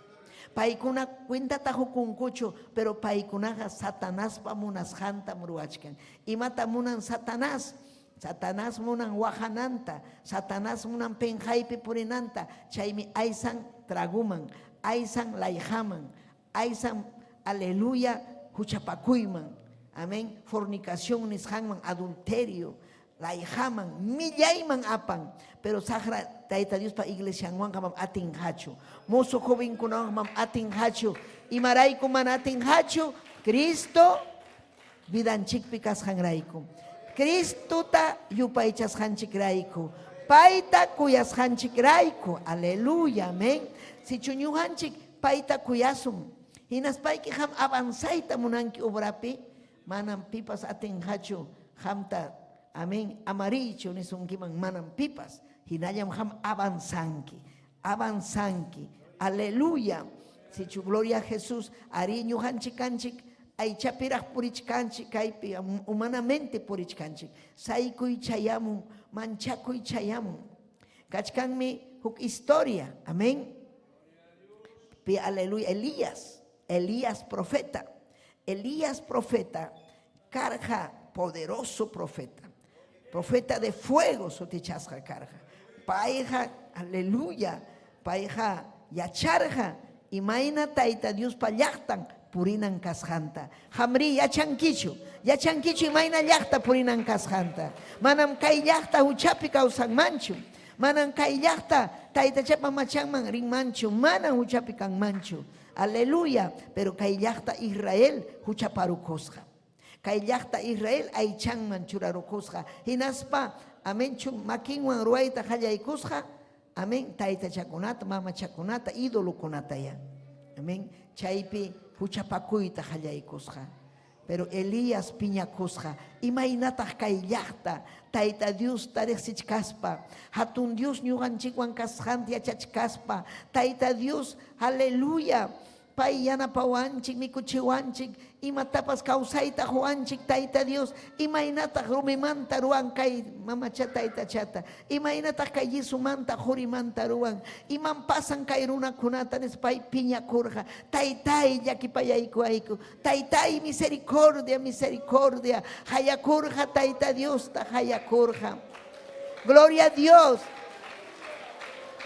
Paykuna cuentata qukunkuchu, pero paykunaqa Satanaspa munasqantam ruwachkan. Imata munan Satanás? Satanás munan waqananta, Satanás munan penqaypi purinanta, chaymi aysan traguman, aysan layqaman, aysan, aleluya, huchapakuyman, amén, fornicación nisqanman, adulterio, layqaman, millayman apan. Pero saqra Tayta Diospa iglesianwanqa mam atinqachu. Mozo jovenkunawan mam atinqachu. Imarayku mana atinqachu? Cristo vidanchikpi kasqanrayku. Cristota yupaychasqanchikrayku. Payta kuyasqanchikrayku. Aleluya, amén. Sichu ñuqanchik payta kuyasun, hinaspayki qam avanzayta munanki obrapi, manam pipas atinqachu qamta, amén, amariychu nisunkiman, manam pipas. Hinallam qam avanzanki, avanzanki. Aleluya. Sichu gloria a Jesús, arí ñuqanchik kanchik, aychapiraq purichkanchik, kaypi humanamente purichkanchik. Saykuy chayamun, manchakuy chayamun. Kachkanmi huk historia, amén. Pi aleluya, Elías, Elías profeta. Elías profeta. Karqa poderoso profeta. Profeta de fuego sutichasqa karqa. Payqa, aleluya, payqa yacharqa imayna Tayta Diospa llaqtan purinan kasqanta. Qamrí yachankichu? Yachankichu imayna llaqta purinan kasqanta? Manam kay llaqta huchapi kawsanmanchu. Manam kay llaqta taytachapa machanman rinmanchu. Manam huchapi kanmanchu. Aleluya! Pero kay llaqta Israel huchaparukusqa. Kay llaqta Israel aychanman churarukusqa. Hinaspa, amenchu, makinwan ruwayta qallaykusqa, amén, taytachakunata, mamachakunata, idolokunataya. Amén. Chaypi huchapakuyta qallaykusqa. Pero Elías piñakusqa, imaynataq kay llaqta Tayta Diosta riqsichkaspa, hatun Dios ñuqanchikwan kasqanta yachachkaspa, Tayta Dios, aleluya, pay yanapawanchik, mikuchiwanchik, imatapas kawsayta quwanchik, Tayta Dios, imaynataq rumimanta ruwan kay mamacha taytachata, imaynataq kay yisumanta qurimanta ruwan, imam pasan kay runakunata nispa pay piñakurqa, Taytay llakipayaykuwayku, Taytay misericordia, misericordia, hayakurqa Tayta Diosta hayakurqa. Gloria a Dios.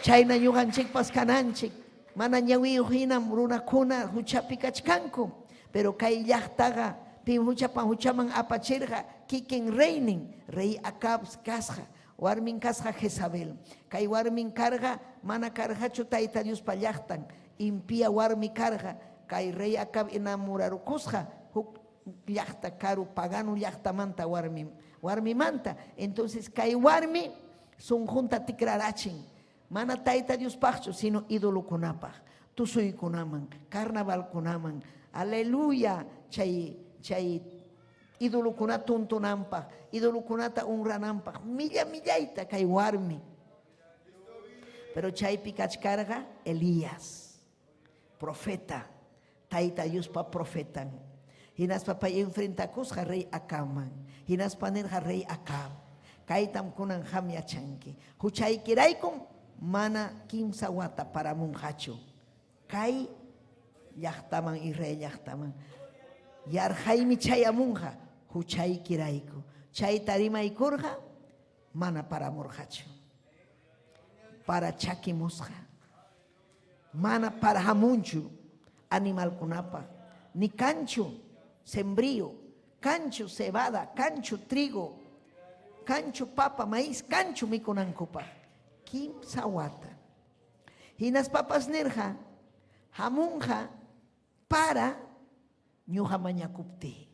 Chayna ñuqanchikpas kananchik. Mana ñawiyuq hinam runakuna huchapi kachkanku. Pero kay llaqtaqa pim huchapan huchaman apachirqa kikin reynin, rey Acab kasqa, warmin kasqa Jezabel. Kay warmin karqa mana karqachu Tayta Diospa llaqtan, impía warmi karqa. Kay rey Acab enamorarusqa huk llaqta karu pagano llaqtamanta warmi warmimanta. Entonces kay warmi sunqunta tikrarachin. Mana Tayta Diospaqchu, sino idolokunapaq, tusuykunaman, carnavalkunaman. Aleluya! Chay chay idolokuna tuntunanpaq, idolokunata honrananpaq, milla millayta kay warmi. Pero chaypi kachkarqa Elías, profeta, Tayta Diospa profetan. Hinaspa pay enfrentakusqa rey Acabman. Hinaspa nirqa rey Acab, kaytam kunan qam yachanki. Huchaykiraykum mana kimsa wata paramunqachu kay llaqtaman, Israel llaqtaman. Yarqaymi chayamunqa huchaykirayku. Chayta rimaykurqa mana paramurqachu. Para chakimusqa. Mana para hamunchu animalkunapaq, ni kanchu sembrío, kanchu cebada, kanchu trigo, kanchu papa, maíz, kanchu mikunankupaq. Kimsa wata. Hinaspapas nirqa, hamunqa para ñuqa mañakuptiy.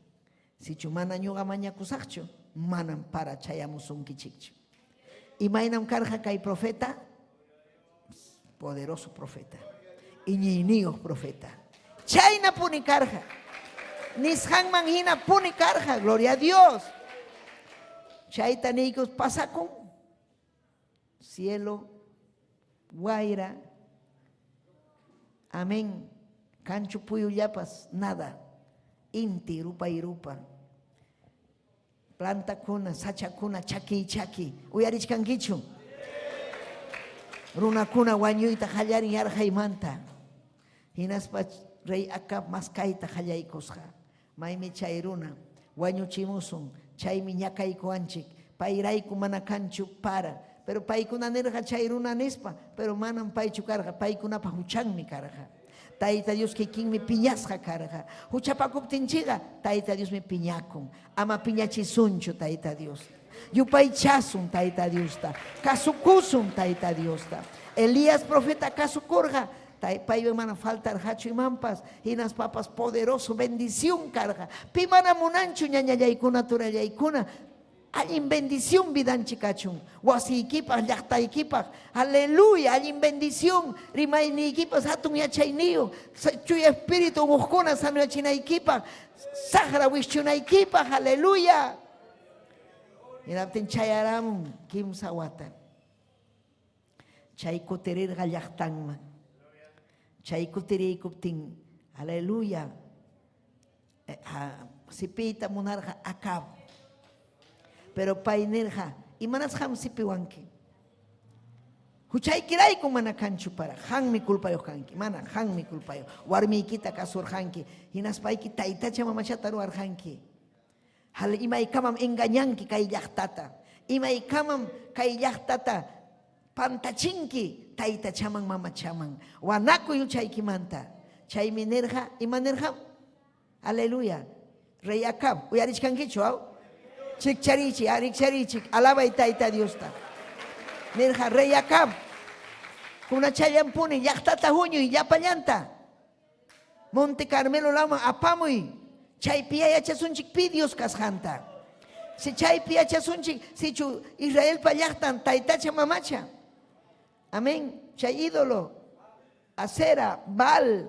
Sichu mana ñuqa mañakusaqchu, manam para chayamusunkichikchu. Imaynam karqa kay profeta? Poderoso profeta. Iñiyniyuq profeta. Chayna puni karqa. Nisqanman hina puni karqa. Gloria a Dios. Chayta niykus pasakun. Cielo, wayra, amén. Kanchu puyullapas, nada. Inti, rupay, rupa. Plantakuna, sachakuna, chakiy, chaki. Uyarichkankichu? Runakuna wañuyta qallarin yarqaymanta. Hinaspa rey Acab maskayta qallaykusqa. Maymi chay runa, wañuchimusun, chaymi ñakaykuwanchik, payrayku mana kanchu para. Pero paykuna nirqa chay runa nispa, pero manam paychu karqa, paykunapa huchanmi karqa. Tayta Dios kikinmi piñasqa karqa. Huchapakuptinchikqa Tayta Diosmi piñakun. Ama piñachisunchu Tayta Diosta. Yupaychasun Tayta Diosta. Kasukusun Tayta Diosta. Elías profeta kasukurqa, paywan mana faltarqachu imanpas, hinaspapas poderoso bendición karqa. Pi mana munanchu ñañallaykuna, turallaykuna, allin bendición vidanchik kachun. Wasiykipaq, llaqtaykipaq, aleluya, allin bendición, rimayniykipas hatun yachayniyuq, Chuya Espíritu unquqkuna sanoyachinaykipaq, saqra wischunaykipaq, aleluya. Hinaptin chayaramun kimsa wata. Chay kutirirqa llaqtanman. Chay kutiriykuptin, aleluya, sipiyta munarqa Acab. Pero pay nirqa, imanasqam sipiwanki? Huchaykirayku mana kanchu para, qanmi culpayuq kanki, mana qanmi culpayuq. Warmiykita kasurqanki, hinaspayki taytacha mamachata ruwarqanki. Hal imaykamam engañanki kay llaqtata. Imaykamam kay llaqtata pantachinki taytachaman mamachaman. Wanakuy huchaykimanta. Chaymi nirqa, ima nirqa? Aleluya. Rey Acab, uyarichkankichu aw? Chikcharichik, rikcharichik, alabay Tayta Diosta. Nirqa Rey Acab, kunachallanpuni llaqtata huñuy llapallanta. Monte Carmelo lawman apamuy. Chaypiyá yachasunchik pi Dios kasqanta. Si chaypi yachasunchik sichu Israelpa llaqtan taytacha mamacha. Amén. Chay ídolo, Asera, Baal,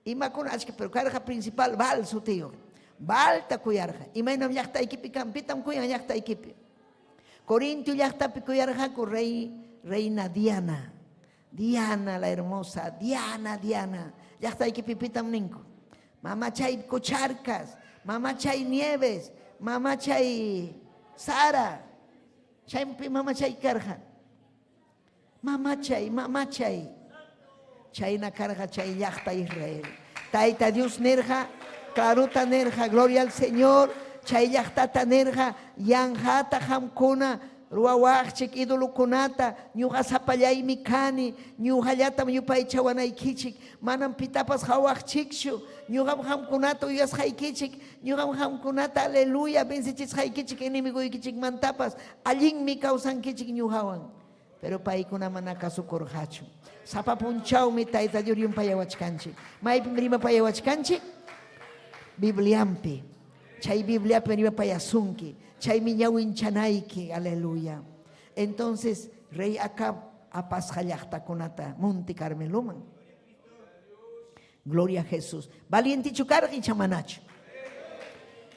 imakuna achka, pero karqa principal Baal sutiyuq. Baalta kuyarqa. Imaynam llaqtaykipi kan? Pitam kuyan llaqtaykipi? Corintio llaqtapi kuyarqaku rey, reina Diana. Diana la hermosa, Diana, Diana. Llaqtaykipi pitam ninku? Mamachay Cocharcas, mamachay Nieves, mamachay Sara. Chaypi mamachay karqa. Mamachay, mamachay. Chayna karqa chay llaqta Israel. Tayta Dios nirqa, clarota nirqa, gloria al Señor, chay llaqtata nirqa, yanqata qamkuna ruwawaqchik idolokunata, ñuqa sapallaymi kani, ñuqallatam yupaychawanaykichik, manam pitapas qawaqchikchu, ñuqam qamkunata uyasqaykichik, ñuqam qamkunata, aleluya, vencechisqaykichik enemigoykichikmantapas, allinmi kawsankichik ñuqawan. Pero paykuna mana kasukurqachu. Sapa punchawmi Tayta Dios rimpayawachkanchik. Maypim rimapayawachkanchik? Bibliampi. Chay Bibliapim rimapayasunki. Chaymi ñawinchanayki. Aleluya. Entonces, rey Acab apasqa llaqtakunata Monte Carmeloman. Gloria a Jesús. Valientichu karqa icha manachu?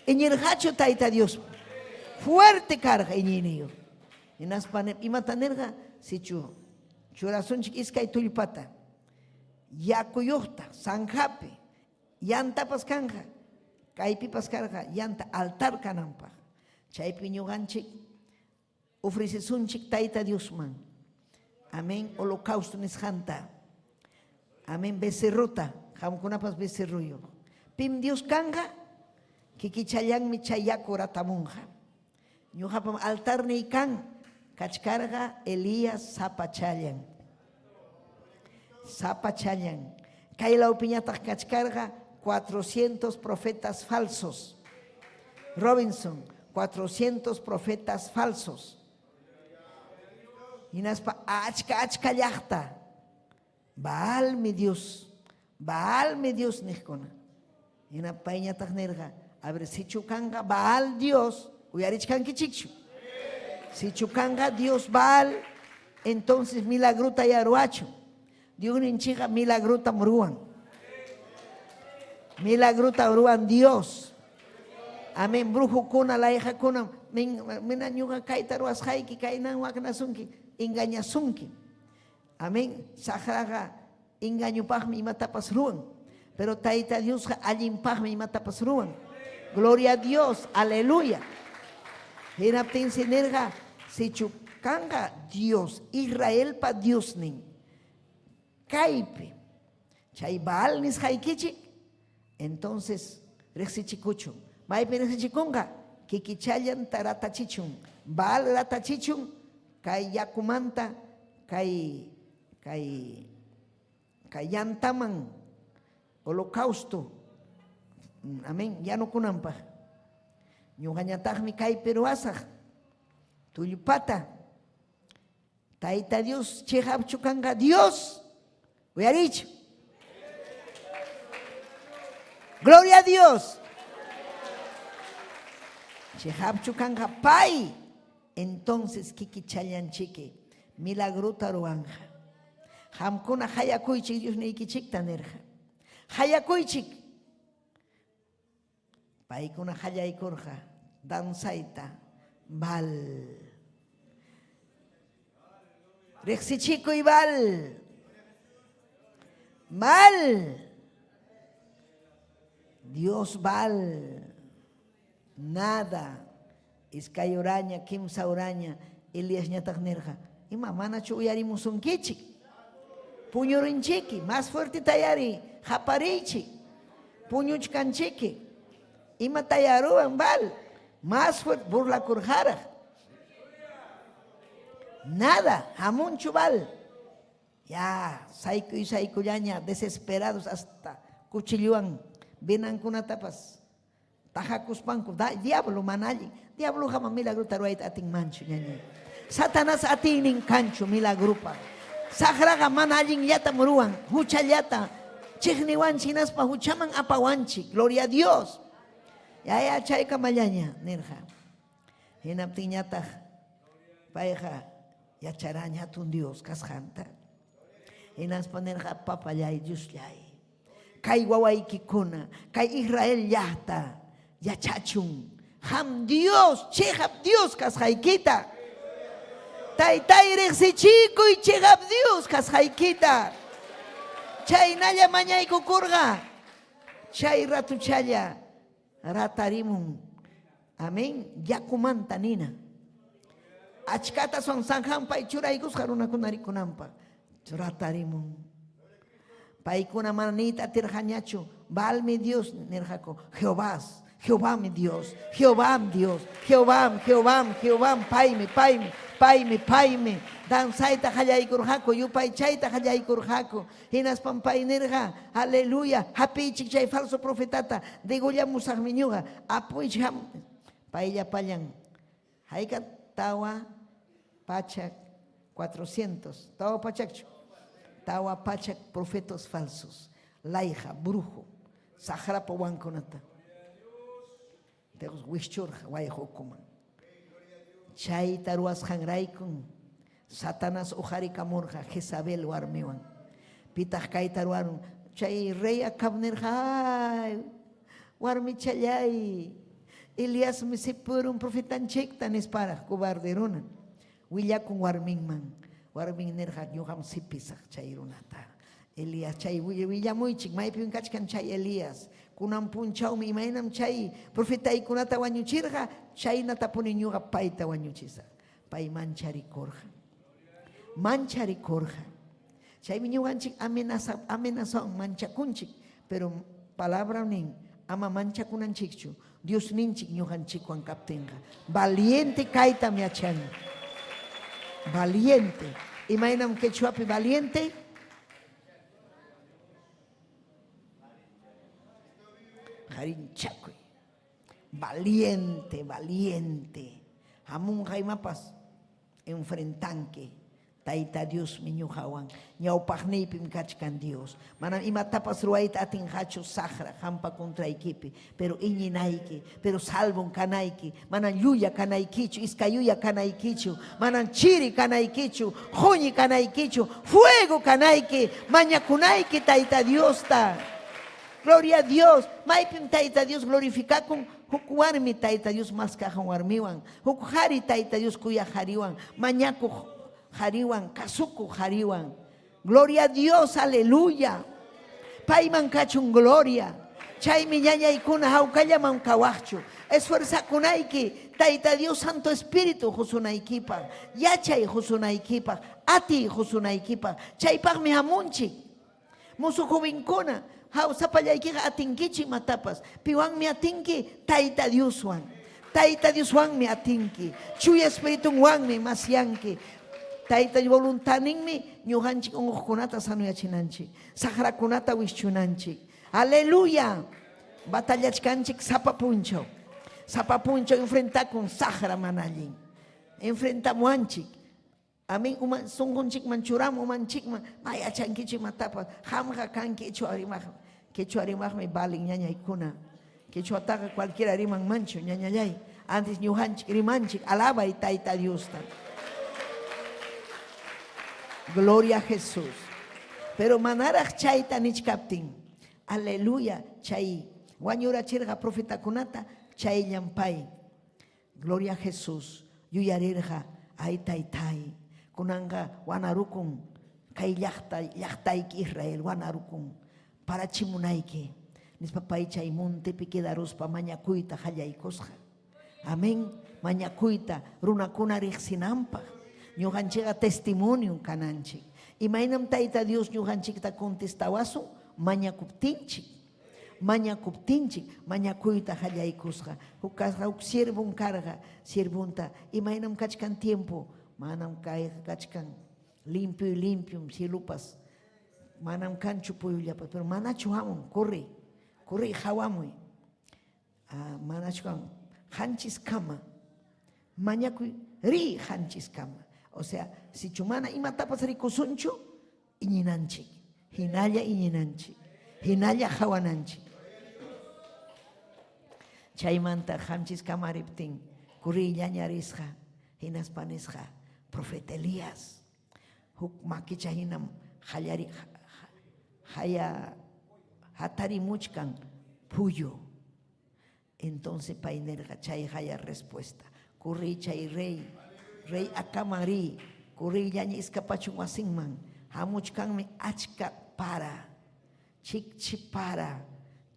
Iñirqachu Tayta Dios? Fuerte karqa iñiyniyuq. Hinaspa imata nirqa? Sichu churasunchik iskay tullpata yakuyuqta zanjapi yantapas kanqa, kaypipas karqa yanta altar kananpaq. Chaypi ñuqanchik ofrecesunchik Tayta Diosman. Amén, holocausto nisqanta. Amén, becerrota, qamkunapas becerruyuq. Pim Dios kanqa? Kikichallanmi chay yaku ratamunqa. Ñuqapam altarniy kan, kachkarqa Elías sapachallan. Sapachallan. Kay lawpiñataq kachkarqa 400 profetas falsos. Robinson, 400 profetas falsos. Hinaspa achka achka llaqta. Baalmi Dios, Baalmi Dios niqkuna. Hina payñataq nirqa, a ver, sichu kanqa Baal Dios, uyarichkankichikchu? Sichu kanqa Dios Baal, entonces milagrota ya ruwachun. Diosninchikqa milagrotam ruwan. Milagrota ruwan Dios. Amén. Brujokuna, layqakuna, mina ñuqa kayta ruwasqayki, kaynan waknasunki, engañasunki. Amén. Saqraqa engañopaqmi imatapas ruwan. Pero Tayta Diosqa allinpaqmi imatapas ruwan. Gloria a Dios. Aleluya. Hinaptinsi nirqa, sichu kanqa Dios, Israelpa Diosnin, kaypi, chay Baal nisqaykichik, entonces riqsichikuchun. Maypi riqsichikunqa? Kikichallan ratachichun. Baal ratachichun kay yakumanta kay kay kay yantaman holocausto, amén, yanukunanpaq. Ñuqañataqmi kaypi ruwasaq tullpata. Tayta Dios cheqapchu kanqa Dios. Uyarichu. Gloria a Dios. Cheqapchu kanqa pay. Entonces kikichallanchiki milagrota ruwanqa. Qamkuna qayakuychik Diosniykichikta nirqa. Qayakuychik. Paykuna qallaykurqa danzayta Baal. Riqsichikuy Baal. Baal. Dios Baal. Nada. Iskay horaña, kimsa horaña, Eliasñataq nirqa, ima manachu uyarimusunkichik? Puñurinchiki, más fuerte tayari, qapariychik. Puñuchkanchiki. Ima tayaruwan Baal? Más fuerte burlakurqaraq. Nada, hamunchu Baal. Ya, saykuy saykullaña, desesperados hasta cuchillowan venankunatapas tajakuspanku, da, diablo mana allin. Diabloqa ma milagrota ruwayta atinmanchu, ñañay. Satanás atiynin kanchu milagropaq. Saqraqa mana allinllatam ruwan, huchallata chiqniwanchik hinaspa huchaman apawanchik. Gloria a Dios. Ya, ya, chaykamallaña, nirqa. Hinaptinñataq payqa yacharaña hatun Dios kasqanta. Hinaspa nirqa, papallay, Diosllay, kay wawaykikuna, kay Israel llaqta yachachun qam Dios, cheqap Dios kasqaykita. Taytay, riqsichikuy cheqap Dios kasqaykita. Chaynalla mañaykukurqa, chay ratuchalla ratarimun. Amén. Yakumanta nina. Achkata son sanjampay churaykusqa runakuna rikunanpaq. Ratarimun. Paykuna mana niyta atirqañachu. Baalmi Dios nirqaku. Jehovás. Jehovámi Dios. Jehovám Dios. Jehovám, Jehovám, Jehovám, paymi, paymi, paymi, paymi. Danzayta qallaykurqaku, yupaychayta qallaykurqaku. Hinaspam pay nirqa, Aleluya, hapiychik chay falso profetata, degollamusaqmi ñuqa, apuychik ham. Pay llapallan, hayka 400, 400, 400chu? 400 profetas falsos, layqa, brujo, saqrapa wankunata. Dios wischurqa wayq'ukuman. Chayta ruwasqanraykun Satanás uqharikamurqa Jezabel warmiwan. Pitaq kayta ruwarun? Chay rey Acab nirqa, ay, warmichallay, Eliasmi sipurun profetanchikta nisparaq cobarde runa. Willakun warminman. Warmin nirqa, ñuqam sipisaq chay runata. Elías, chay willamuychik, maypim kachkan chay Elías. Kunan punchawmi imaynam chay profetaykunata wañuchirqa, chaynatapuni ñuqa payta wañuchisaq. Pay mancharikurqa. Mancharikurqa. Chaymi ñuqanchik amenaza, amenazawan manchakunchik, pero palabra nin, ama manchakunanchikchu, Diosninchik ñuqanchikwan kaptinqa. Valiente kaytam yachan. Valiente. Imaynam quechuapi valiente? Qarinchakuy. Valiente, valiente. Hamunqa imapas enfrentanki. Tayta Diosmi ñuqawan, ñawpaqniypim kachkan Dios. Manam imatapas ruwayta atinqachu saqra qampa contraykipi, pero iñinayki, pero salvon kanayki, manam llulla kanaykichu, iskayuya kanaykichu, manam chiri kanaykichu, quñi kanaykichu, fuego kanayki, mañakunayki Tayta Diosta. Gloria a Dios. Maypim Tayta Dios glorificakun? Huk warmi Tayta Dios maskaq warmiwan, huk qhari Tayta Dios kuyaq qhariwan, mañakuq qhariwan, kasukuq qhariwan. Gloria a Dios, aleluya. Payman kachun gloria. Chaymi ñañaykuna hawkallaman kawaqchu. Esfuerzakunayki Tayta Dios Santo Espíritu qusunaykipaq, yachay qusunaykipaq, atiy qusunaykipaq. Chaypaqmi hamunchik. Musuq jovenkuna, hawsapallaykiqa atinkichu imatapas. Piwanmi atinki? Tayta Dioswan. Tayta Dioswanmi atinki. Chuya Espiritunwanmi masyanki. Tayta voluntadninmi ñuqanchik unquqkunata sanoyachinanchik, saqrakunata wischunanchik. Aleluya. Batallachkanchik sapa punchaw. Sapa punchaw enfrentakun saqra mana allin. Enfrentamuwanchik. Amén. Uma sunqunchikman churamu umanchikman ma yachankichu imatapas. Qamqa kanki quechua rimaq. Quechua rimaqmi valen ñañaykuna. Quechuataqa cualquiera rimanmanchu ñañallay. Antes ñuqanchik rimanchik alabay Tayta Diosta. Gloria a Jesús. Pero manaraq chayta nichkaptin, aleluya, chay wañurachirqa profetakunata, chayllam pay Gloria a Jesús, yuyarirqa, ay taytay, kunanqa wanarukun kay llaqta, llaqtayki Israel wanarukun, parachimunayki, nispa pay chay montepi quedaruspa mañakuyta qallaykusqa. Amén, mañakuyta runakuna riqsinanpaq. Ñuqanchikqa testimonio kananchik. Imaynam Tayta Dios ñuqanchikta contestawasun mañakuptinchik. Mañakuptinchik mañakuyta qallaykusqa. Huk kasqa huk siervon karqa, siervonta imaynam kachkan tiempo, manam kayqa kachkan limpio y limpiom cielopas, manam kanchu puyullapas, pero manachu hamun, corre, corre hawamuy. Ah, manachu kan qanchiskama mañakuy riy qanchiskama. O sea, sichu mana imatapas rikusunchu, iñinanchik, hinalla iñinanchik, hinalla qawananchik. Chaymanta qanchiskama riptin kuriyllaña risqa, hinaspa nisqa, profeta Elías, huk makicha hinam qallari haya hatarimuchkan puyu. Entonces pay nirqa chay haya respuesta. Corriy chay rey, rey Acabman riy, corriyllaña escapachun wasinman, hamuchkanmi achka para, chikchi para,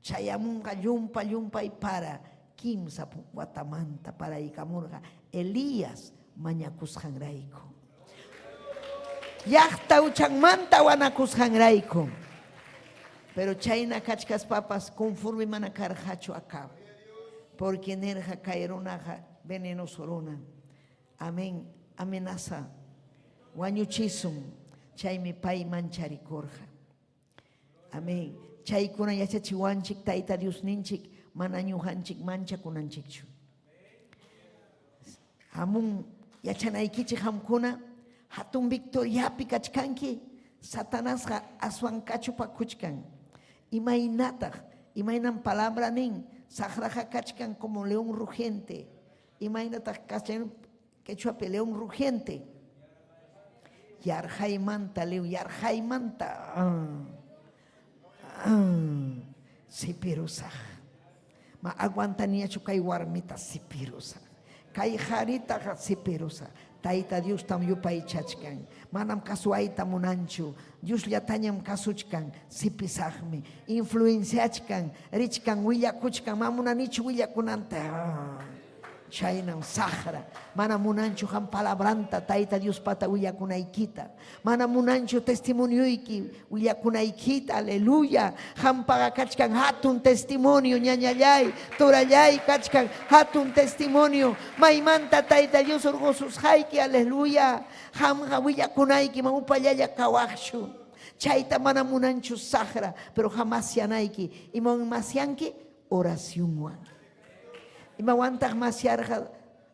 chayamunqa llumpa llumpay para, kimsa watamanta paraykamurqa Elías mañakusqanrayku. Llaqta huchanmanta wanakusqanrayku. Pero chayna kachkaspapas conforme mana karqachu Acab. Porque nirqa kay runaqa venenoso runa. Amén. Amenaza. Wañuchisun. Chaymi pay mancharikurqa. Amén. Chaykuna yachachiwanchik Tayta Diosninchik mana ñuqanchik manchakunanchikchu. Hamun yachanaykichik qamkuna hatun victoriapi kachkanki, Satanasqa aswan kachupakuchkan. Imaynataq, imaynam palabra nin, saqraqa kachkan como león rugiente. Imaynataq kachkan quechuapi león rugiente? Yarqaymanta león, yarqaymanta. Sipirusaq. Ma aguantaniñachu kay warmita sipirusaq. Kay qaritaqa sipirusaq. Tayta Diostam yupaychachkan. Manam kasuayta munanchu. Diosllatañam kasuchkan. Sipisaqmi. Influenciachkan. Richkan, willakuchkan. Ma munanichu willakunanta. Chaynam saqra. Mana munanchu qam palabranta Tayta Diospata willakunaykita. Mana munanchu testimonioyki willakunaykita. Aleluya. Qampaqa kachkan hatun testimonio, ñañallay, turallay kachkan hatun testimonio. Maymanta Tayta Dios hurqususqayki. Aleluya. Qamqa willakunayki man upallalla kawaqchu. Chayta mana munanchu saqra, pero qam masyanayki. Imawan masyanki? Oracionwan. Imawantaq masyarqa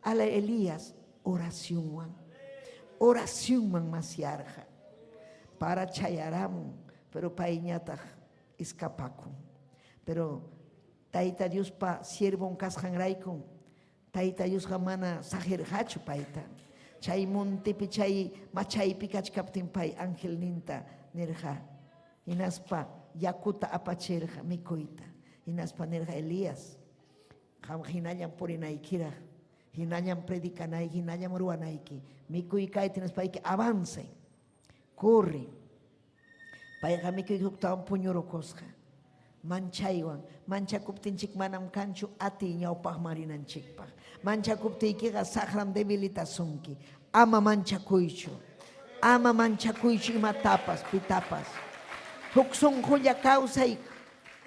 ala Elías? Oracionwan. Oracionman masyarqa. Para chayaramun, pero payñataq escapakun. Pero Tayta Diospa siervon kasqanraykum Tayta Diosqa mana saqirqachu payta. Chay montepi, chay machaypi kachkaptin pay angelninta nirqa, hinaspa yakuta apachirqa mikuyta. Hinaspa nirqa, Elías, qam hinallam purinaykiraq, hinallam predicanayki, hinallam ruwanayki. Mikuy kayta hinaspayki avance, corre. Payqa mikuy huktawan puñurukusqa. Manchaywan, manchakuptinchik manam kanchu atiy ñawpaqman rinanchikpaq. Manchakuptiykiqa saqram debilitasunki. Ama manchakuychu. Ama manchakuychu imatapas, pitapas. Huk sunqulla kawsay.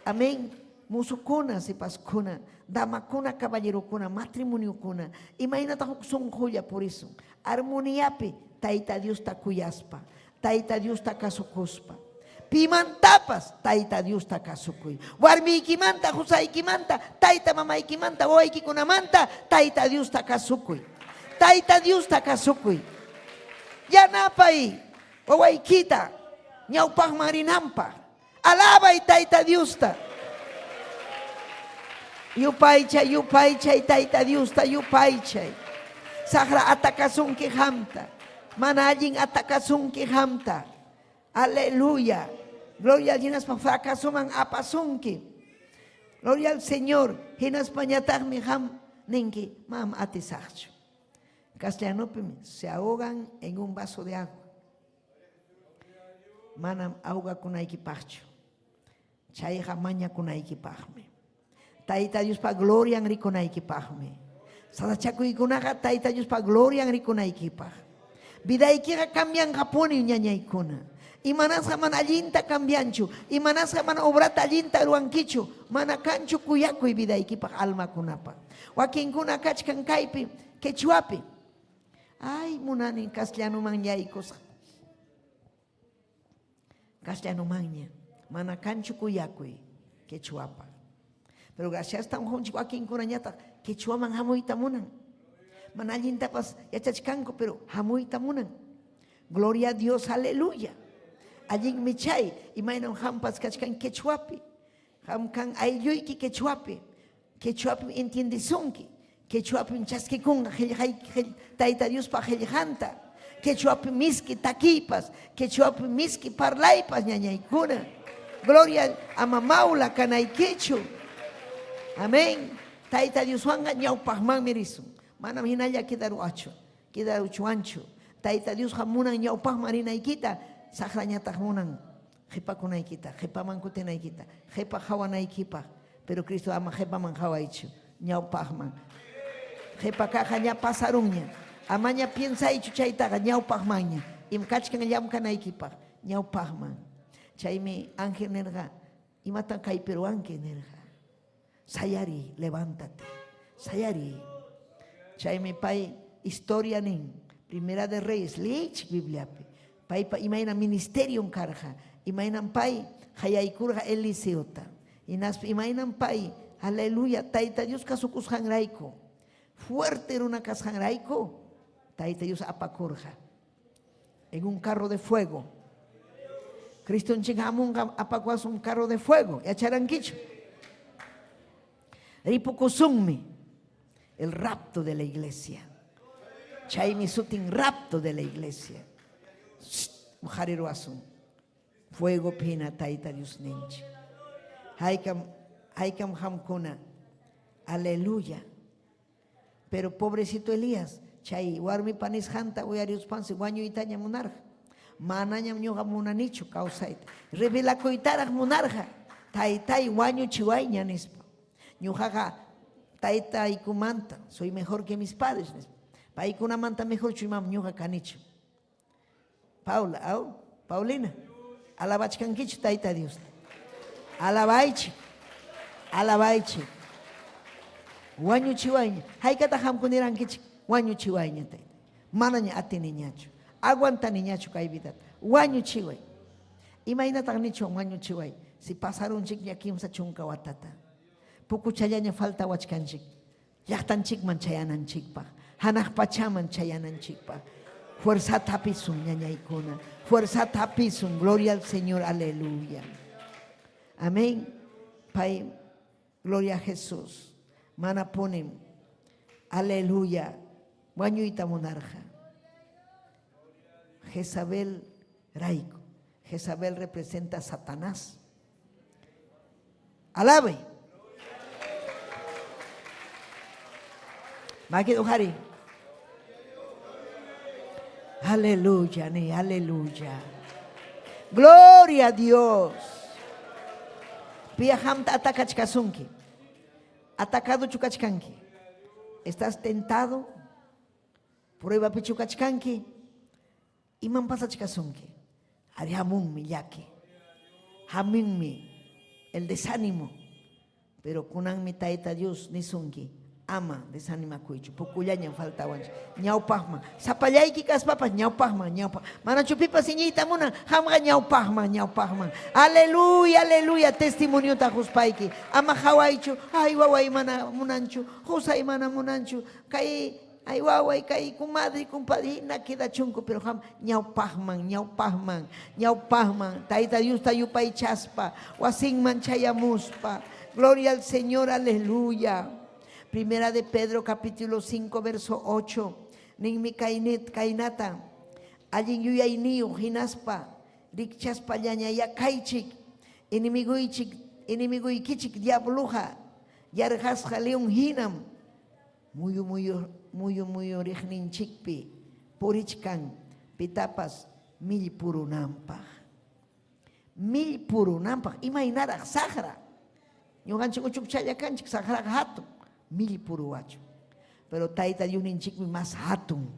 Amén. Musukuna, sipaskuna, damakuna, caballerokuna, matrimoniokuna, imaynataq huk sunqulla purisun? Armoniapi Tayta Diosta kuyaspa, Tayta Diosta kasukuspa. Pimantapas Tayta Diosta kasukuy. Warmiykimanta, qusaykimanta, tayta mamaykimanta, wawaykikunamanta Tayta Diosta kasukuy. Tayta Diosta kasukuy. Yanapay wawaykita ñawpaqman rinanpaq. Alabay Tayta Diosta. Yupaychay, yupaychay Tayta Diosta, yupaychay. Saqra atakasunki qamta. Mana allin atakasunki qamta. Aleluya. Gloria al hinaspa fracasoman apasunki. Gloria al Señor. Hinaspañataqmi qam ninki, mam atisaqchu. Castellanopim se ahogan en un vaso de agua. Manam ahogakunaykipaqchu. Chayqa mañakunaykipaqmi. Tayta Diospa glorian rikunaykipaqmi. Sasachakuykunaqa Tayta Diospa glorian rikunaykipaq. Vidaykiqa cambianqapuni ñañaykuna. Imanasqa mana allinta cambianchu? Imanasqa mana obrata allinta ruwankichu? Mana kanchu kuyakuy vidaykipaq almakunapaq. Wakinkuna kachkan kaypi quechuapi. Ay, munani castellanuman yaykusqa. Castellanumanña. Mana kanchu kuyakuy quechuapaq. Pero graciastam qunchik wakinkunañataq quechuaman hamuyta munan. Mana allintapas yachachkanku, pero hamuyta munan. Gloria a Dios, aleluya. Allinmi chay, imaynam qampas kachkan quechuapi. Qam kan aylluyki quechuapi. Quechuapim entiendesunki. Quechuapim chaskikunqa qillqayki Tayta Diospa qillqanta. Quechuapi miski takiypas, quechuapi miski parlaypas ñañaykuna. Gloria ama maula kanaykichu. Amén. Tayta Dioswanqa ñawpaqmanmi risun. Manam hinalla quedaruachu. Quedaruchwanchu. Tayta Diosqa munan ñawpaqman rinaykita, saqrañataq munan qhipakunaykita, qhipaman kutinaykita, qhipa qhawanaykipaq. Pero Cristo ama qhipaman qhawaychu, ñawpaqman. Qhipa kaqqa ña pasarunña. Amaña piensaychu chaytaqa, ñawpaqmanña. Im kachkan llamkanaykipaq, ñawpaqman. Chaymi ángel nirqa, imatan kaypi ruwanki nirqa. Sayariy, levántate. Sayariy. Chaymi pay historia nin, Primera de Reyes, leeychik Bibliapi. Paypa imayna ministerion karqa, imaynam pay qayaykurqa Eliseota. Hinaspa imaynam pay, aleluya, Tayta Dios kasukusqanrayku, fuerte runa kasqanrayku, Tayta Dios apakurqa en un carro de fuego. Cristonchik hamunqa apakuwasun carro de fuego. Yacharankichu? Ripukusunmi el rapto de la iglesia. Chaymi sutin rapto de la iglesia. Hariruwasun. Fuego pina Tayta Diosninchik. Haykam haykam hamkuna. Aleluya. Pero pobrecito Elías, chay warmipa nisqanta uyariruspansi wañuytaña munarqa. Manañam ñuqa munanichu kawsayta. Revelakuytaraq munarqa, taytay wañuchiwayña nispa. Ñuqaqa taytaykumanta, soy mejor que mis padres nispa. Paykunamanta mejorchu imam ñuqa kanichu. Paula, aw, Paulina, alabachkankichu Tayta Diosta? Alabaychik, alabaychik. Wañuchiwayña. Haykataq qamkunirankichik? Wañuchiwayña, Tayta. Manaña atiniñachu. Aguantaniñachu kay vidata. Wañuchiway. Imaynataq nichwan wañuchiway? Si pasarunchikña 30 watata. Pukuchallaña faltawachkanchik. Llaqtanchikman chayananchikpaq, hanaq pachaman chayananchikpaq. Fuerzata hapisun, ñañaykuna. Fuerzata hapisun. Gloria al Señor, aleluya. Amén. Pay, gloria a Jesús. Mana punim. Aleluya. Wañuyta munarqa. Jezabel rayku. Jezabel representa a Satanás. Alabe. Maki uhari. Aleluya, ni aleluya. Gloria a Dios. Pia hamta atakachkasunki. Atacado chukachkanki. Estás tentado. Prueba pichukachkanki. Imam pasachkasunki? Ari hamunmi llaki. Hamunmi el desánimo. Pero kunanmi Tayta Dios nisunki, ama desanimakuychu, pukullañam faltawanchik. Ñawpaqman, sapallayki kaspapas ñawpaqman, ñawpaq. Manachu pipas iñiyta munan, qamqa ñawpaqman, ñawpaqman. Aleluya, aleluya, testimoniota quspayki. Ama qawaychu, ay waway mana munanchu, qusay mana munanchu, kay Ay waway kay comadre, compadre, hina quedachunku, pero qam ñawpaqman, ñawpaqman, ñawpaqman, Tayta Diosta yupaychaspa, wasinman chayamuspa. Gloria al Señor, aleluya. Primera de Pedro capítulo 5 verso 8. Ninmi kaynit kaynata. Allin yuyayniyuq hinaspa rikchaspallañayá kaychik. Enemiguychik, enemiguykichik diabluqa yarqasqa león hinam Muyu muyu muyu muyuriqninchikpi purichkan pitapas millpurunanpaq. Millpurunanpaq imaynaraq saqra. Ñuqanchik uchukchalla kanchik saqraqa hatun millpuruwachun. Pero Tayta Diosninchikmi mas hatun.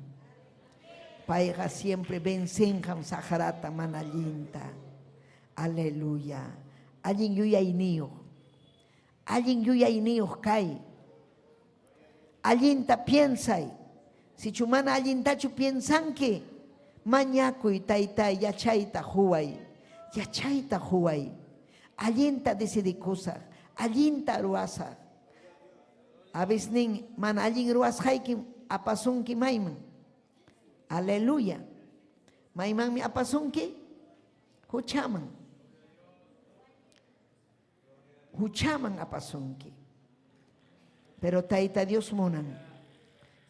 Payqa siempre vencenqam saqrata mana allinta. Aleluya. Allin yuyayniyuq. Allin yuyayniyuq kay. Allinta piensay. Sichu mana allintachu piensanki, mañakuy taytay yachayta quway. Yachayta quway. Allinta decidikusaq. Allinta ruwasaq. A veces mana allin ruwasqaykim apasunki mayman. Aleluya. Maymanmi apasunki? Huchaman. Huchaman apasunki. Pero Tayta Dios munan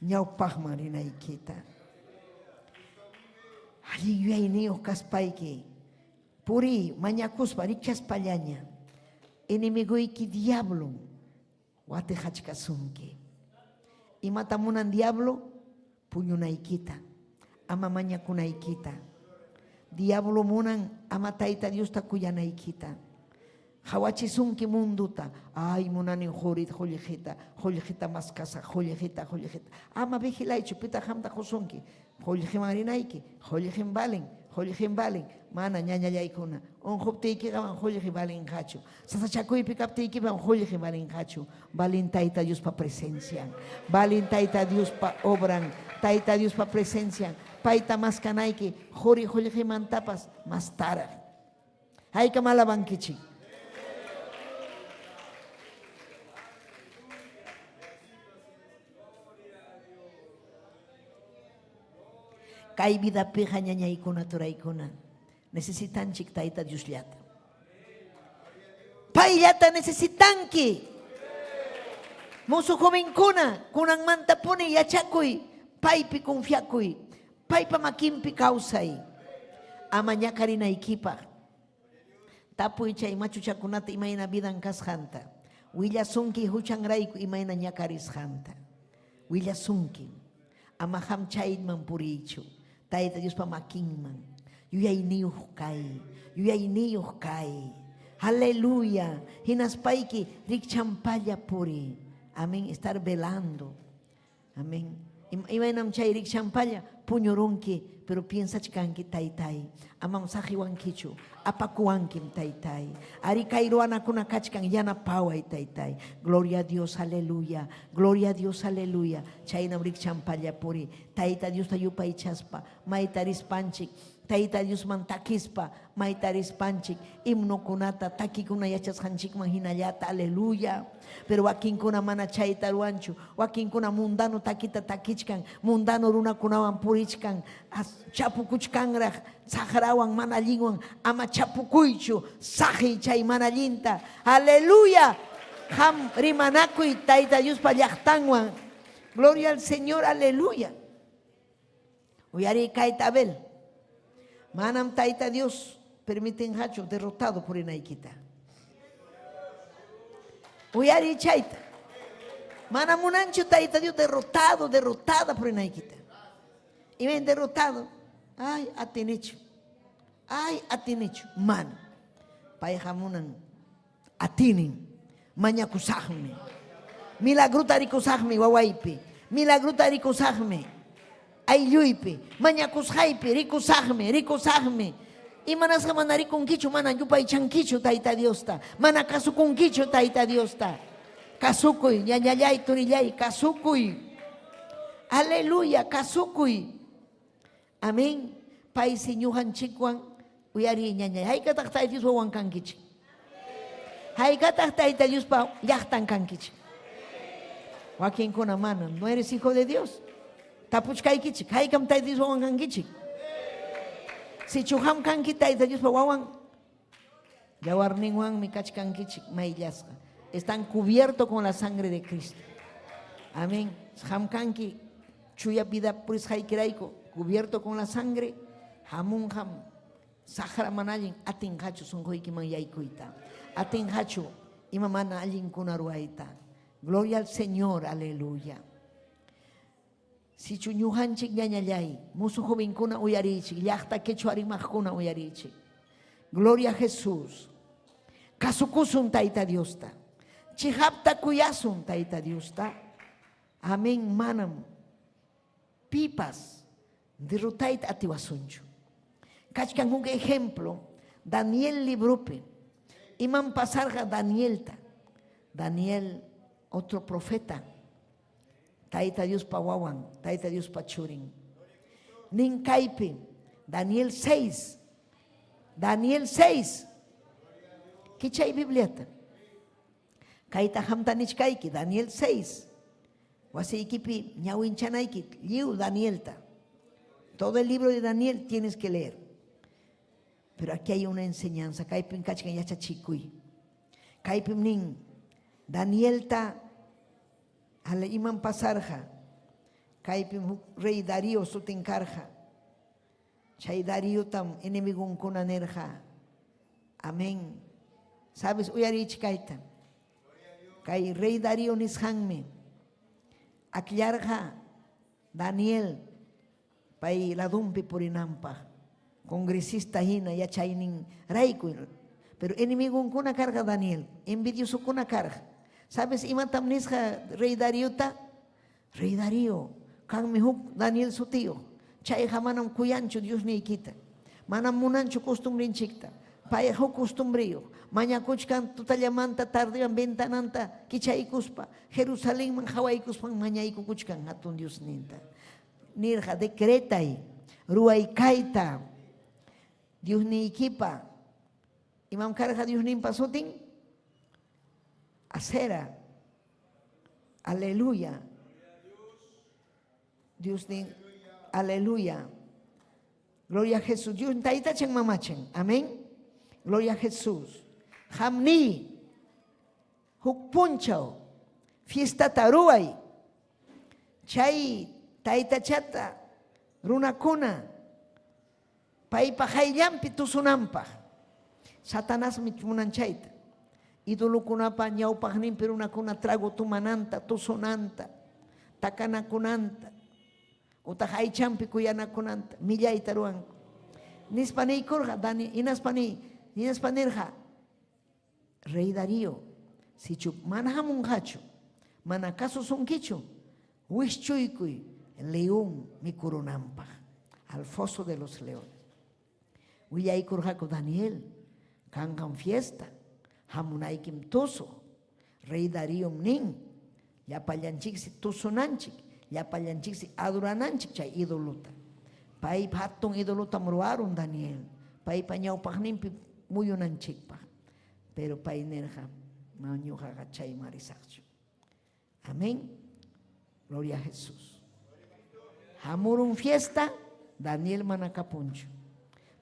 ñawpaqman rinaykita. Allin yuyayniyuq kaspayki puriy mañakuspa rikchaspallaña enemigoyki diablom watiqachkasunki. Imata munan diablo? Puñunaykita, ama mañakunaykita. Diablo munan ama Tayta Diosta kuyanaykita. Qawachisunki munduta. Ay, munani qurit qullqita, qullqita maskasaq, qullqita, qullqita. Ama vigilaychu, pitaq qamta qusunki. Qullqiman rinayki, qullqim valen, qullqim valen. Mana ñañallaykuna. Unquptiykiqa man qullqi valinqachu. Sasachakuypi kaptiykiqa man qullqi valinqachu. Valin Tayta Diospa presencian. Valin Tayta Diospa obran. Tayta Diospa presencian. Payta maskanayki quri qullqimantapas mastaraq. Haykam alabankichik. Kay vidapiqa ñañaykuna turaykuna necesitanchik Tayta Diosllata. Payllata necesitanki. Musu jovenkuna kunanmantapuni yachakuy, paypi confiakuy, paypa makinpi kawsay. Ama ñakarinaykipaq. Tapuy chay machuchakunata imayna vidan kasqanta. Willasunki huchanrayku imayna ñakarisqanta. Willasunki. Ama qam chayman puriychu. Tayta Diospa makinman. Yuyayniyuq kay. Yuyayniyuq kay. Aleluya. Hinaspayki rikchampalla puriy. Amén. Estar velando. Amén. Imaynam chay rikchampalla puñurunki, pero piensachkanki taytay. Amam saqiwankichu, apakuwankim taytay. Ari kay ruwanakuna kachkan yanapaway taytay. Gloria a Dios, aleluya. Gloria a Dios, aleluya. Chaynam rikchampalla puri. Tayta Diosta yupaychaspa, mayta rispanchik. Tayta Diosman takispa, mayta rispanchik. Himnokunata, takikuna yachasqanchikman hinallata, aleluya. Pero wakinkuna mana chayta ruwanchu. Wakinkuna mundano takita takichkan, mundano runakunawan purichkan, chapukuchkanraq, saqrawan mana allinwan, ama chapukuychu, saqiy chay mana allinta. Aleluya. Qam rimanakuy Tayta Diospa llaqtanwan. Gloria al Señor, aleluya. Uyariy kayta Abel. Manam Tayta Dios permitinqachu derrotado purinaykita. Uyariy chayta. Mana munanchu Tayta Dios derrotado, derrotada purinaykita. Imayn derrotado? Ay, atinichu. Ay, atinichu. Mana. Payqa munan atinin. Mañakusaqmi. Milagrota rikusaqmi wawaypi. Milagrota rikusaqmi aylluypi. Mañakusqaypi rikusaqmi, rikusaqmi. Imanasqa mana rikunkichu, mana yupaychankichu Tayta Diosta. Mana kasukunkichu Tayta Diosta. Kasukuy, ñañallay, turillay, kasukuy. Aleluya, kasukuy. Amén. Paysi ñuqanchikwan uyariy ñañay. Haykataq Tayta Diospa wawan kankichik? Haykataq Tayta Diospa llaqtan kankichik? Wakinkuna mana. No eres hijo de Dios. Tapuchkaykichik. Haykam Tayta Diospa wawan kankichik? Sichu qam kanki Tayta Diospa wawan, yawarninwanmi kachkankichik mayllasqa. Están cubiertos con la sangre de Cristo. Amén. Qam kanki chuya vida purisqaykirayku, cubierto con la sangre, hamunqam saqra mana allin atinqachu sunquykiman yaykuyta. Atinqachu ima mana allinkuna ruwayta. Gloria al Señor, aleluya. Sichu ñuqanchik ñañallay, musu jovenkuna uyariychik, llaqta quechua rimaqkuna uyariychik. Gloria a Jesús. Kasukusun Tayta Diosta. Chiqapta kuyasun Tayta Diosta. Amén. Manam pipas. derrotayta atiwasunchu. Kachkan huk ejemplo Daniel libropi. Imam pasarqa Danielta. Daniel, otro profeta. Tayta Diospa wawan, Tayta Diospa churin. Nin kaypi, Daniel 6. Daniel 6. Kichay Bibliata. Kayta qamta nichkayki, Daniel 6. Wasiykipi ñawinchanayki, lliw Danielta. Todo el libro de Daniel tienes que leer. Pero aquí hay una enseñanza. Kaypim kachkan yachachikuy. Kaypim nin, Danielta ala imam pasarqa. Kaypim huk rey Darío sutin karqa. Chay Dariotam enemigonkuna nirqa. Amén. Sabes, uyariychik kayta. Kay rey Darío nisqanmi akllarqa Daniel pay ladunpi purinanpaq, congresista hina yachaynin rayku. Pero enemigonkuna karqa Daniel, envidiosokuna karqa. Sabes imatam nisqa rey Dariota? Rey Darío, kanmi huk Daniel sutiyuq. Chayqa manam kuyanchu Diosniykita. Manam munanchu costumbrenchikta. Payqa huk costumbreyuq. Mañakuchkan tutallamanta tardewan ventananta kichaykuspa, Jerusalenman qawaykuspan mañaykukuchkan hatun Diosninta. Nirqa, decretay, ruway kayta, Diosniykipa. Imam karqa Diosninpa sutin? Asera. Aleluya. Diosnin, aleluya. Gloria a Jesús. Dios taytachan mamachan. Amén. Gloria a Jesús. Qamni huk punchaw fiestata ruway. Chay taytachata runakuna paypa qayllanpi tusunanpaq. Satanasmi munan chayta. Idolokunapa ñawpaqninpi runakuna trago tomananta, tusunanta, takanakunanta, utaq aychanpi kuyanakunanta, millayta ruwanku. Nispa niykurqa, Dani, hinaspa ni, hinaspa nirqa, Rey Darío, sichu mana hamunqachu, mana kasusunkichu, wischuykuy león mikurunanpaq, al foso de los leones. Willaykurqaku Daniel, kanqam fiesta, hamunaykim tusuq. Rey Daríom nin, llapallanchiksi tusunanchik, llapallanchiksi adorananchik chay idolota. Paypa hatun idolotam ruwarun Daniel, paypa ñawpaqninpi muyunanchikpaq. Pero pay nirqa, mana ñuqaqa chayman risaqchu. Amén. Gloria a Jesús. Hamurun fiesta, Daniel mana kapunchu.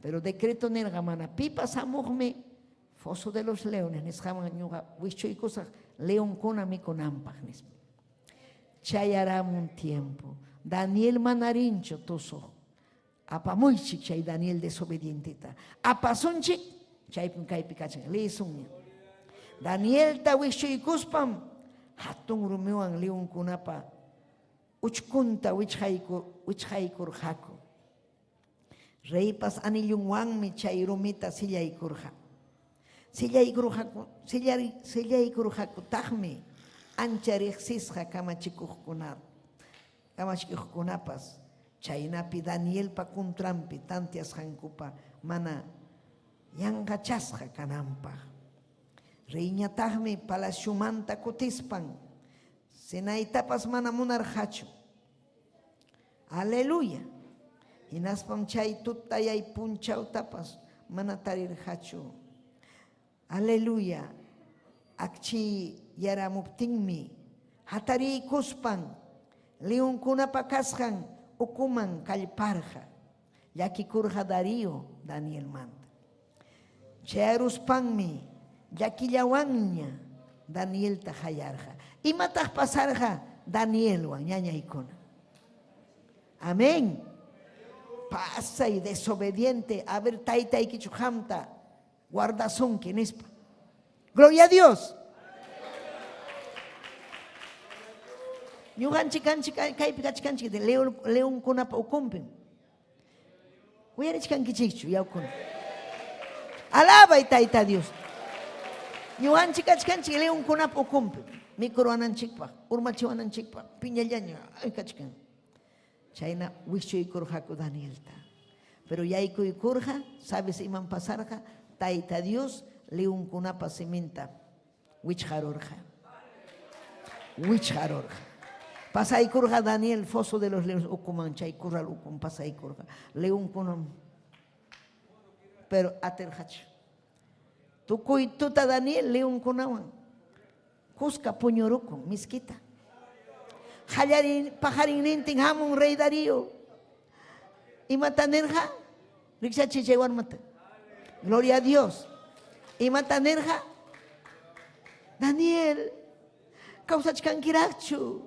Pero decreto nirqa mana pipas hamuqmi foso de los leones nisqaman ñuqa wischuykusaq leonkuna mikunanpaq nispa. Chayaramun tiempo. Daniel mana rinchu tusuq. Apamuychik chay Daniel desobedienteta. Apasunchik, chaypim kaypi kachkan. Leesunña. Danielta wischuykuspam hatun rumiwan leonkunapa uchkunta wichqaykurqaku. Reypas anillunwanmi chay rumita sillaykurqa. Sillaykurqakutaqmi ancha riqsisqa kamachikuqkuna kamachikuqkunapas, chaynapi Danielpa contranpi tanteasqankupa mana yanqachasqa kananpaq. Reyñataqmi palaciomanta kutispan cenaytapas mana munarqachu. Aleluya. Hinaspam chay tutayay punchawtapas mana tarirqachu. Aleluya. Akchi yaramuptinmi hatariykuspan leonkunapa kasqan ukuman kallparqa. Llakikurqa Darío Danielmanta. Chayaruspanmi llakillawanña Danielta qayarqa. Imataq pasarqa Danielwan, ñañaykuna? Amén. Pasay desobediente, a ver taytaykichu qamta guardasunki nispa. Gloria a Dios. Ñuqanchik kanchik kaypi kachkanchik de leonkunapa ukunpim. Uyarichkankichikchu yawkuna. Alabay Tayta Dios. Ñuqanchik kachkanchik leonkunapa ukunpim. Mikuruwananchikpaq, urmachiwananchikpaq, piñallaña ay kachkan. Chayna wischuykurqaku Danielta. Pero yaykuykurqa, sabes imam pasarqa? Tayta Dios leonkunapa siminta wichqarurqa. Wichqarurqa. Pasaykurqa Daniel foso de los leones ukuman, chay corral ukun pasaykurqa. Leonkunam pero atirqachu. Tukuy tuta Daniel leonkunawan kuska puñurukun miskita. Qallarin paqarinnintin hamun rey Darío. Imata nirqa? Rikchachiy chay warmata. Gloria a Dios. Imata nirqa? Daniel, kawsachkankiraqchu?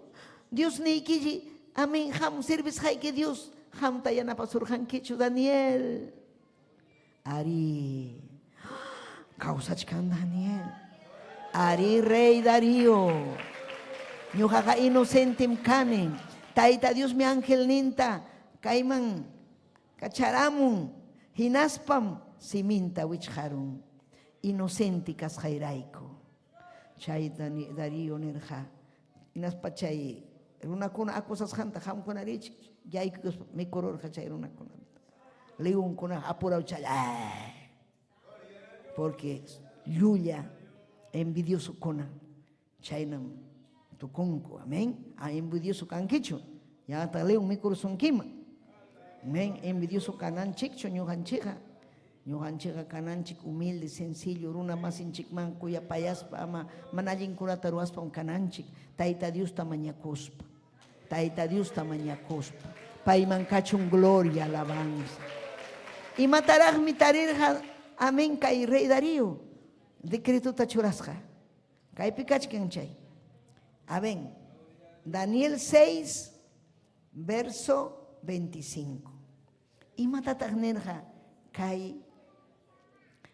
Dios niykilli, amén, qam servisqayki Dios, qamta yanapasurqankichu, Daniel. Ari, kawsachkan Daniel. Ari, rey Darío. Ñuqaqa inocentem kani. Tayta Diosmi angelninta kayman kacharamun, hinaspam siminta wichqarun. Inocente kasqayrayku. Chay Darío nirqa, hinaspa chay runakuna acusasqanta qamkuna richik, yaykuspa mikururqa chay runakunata. Leonkuna apuraw chay, porque llulla envidiosokuna chaynam tukunku. Amén. A envidioso kankichu, yaqataq león mikurusunkiman. Amén. Envidioso kananchikchu ñuqanchikqa. Ñuqanchikqa kananchik humilde, sencillo, runa masinchikman kuyapayaspa, ama mana allinkunata ruwaspam kananchik, Tayta Diosta mañakuspa. Tayta Diosta mañakuspa. Payman kachun gloria, alabanza. Imataraqmi tarirqa, amén, kay rey Darío decretota churasqa. Kaypi kachkan chay. Amén. Daniel 6, verso 25. Imatataq nirqa kay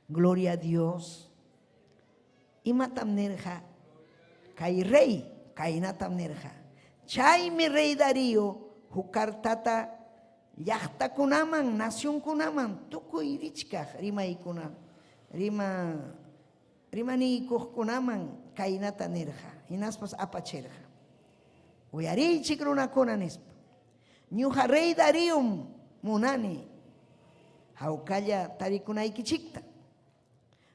gloria a Dios? Imatam nirqa kay rey? Kaynatam nirqa. Chaymi rey Darío huk cartata llaqtakunaman, nacionkunaman tukuy richkaq rimaykuna, rima rimaniykuqkunaman kaynata nirqa, hinaspas apachirqa. Uyariychik runakuna nispa. Ñuqa rey Daríom munani hawkalla tarikunaykichikta.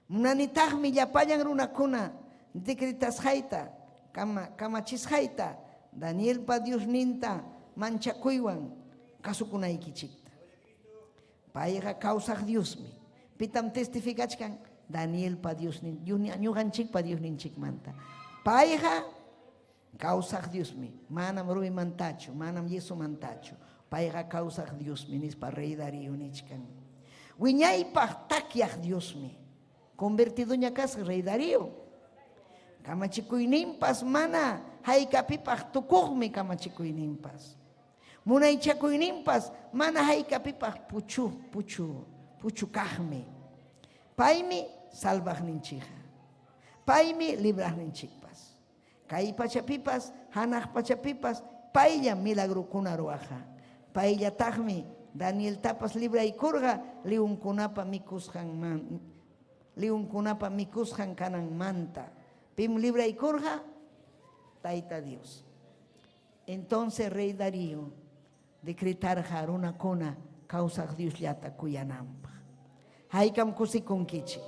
Munanitaqmi llapallan runakuna decretasqayta, kama, kamachisqayta, Danielpa Diosninta manchakuywan kasukunaykichikta. Payqa kawsaq Diosmi. Pitam testificachkan? Danielpa Diosnin, ñuqanchikpa Diosninchikmanta. Payqa kawsaq Diosmi, manam rumimantachu, manam yesomantachu. Payqa kawsaq Diosmi, nispa rey Darío nichkan. Wiñaypaq takyaq Diosmi. Convertidoña kasqa rey Darío. Kamachikuyninpas mana haykapipaq tukuqmi kamachikuyninpas. Munaychakuyninpas mana haykapipaq puchu, puchu, puchukaqmi. Paymi salvaqninchikqa. Paymi libraqninchikpas. Kay pachapipas, hanaq pachapipas payllam milagrokuna ruwaqqa. Payllataqmi Danieltapas libraykurqa leonkunapa mikusqan leonkunapa mikusqan kananmanta. Pim libraykurqa? Tayta Dios. Entonces rey Darío decretarqa runakuna kawsaq Diosllata kuyananpaq. Haykam kusikunkichik.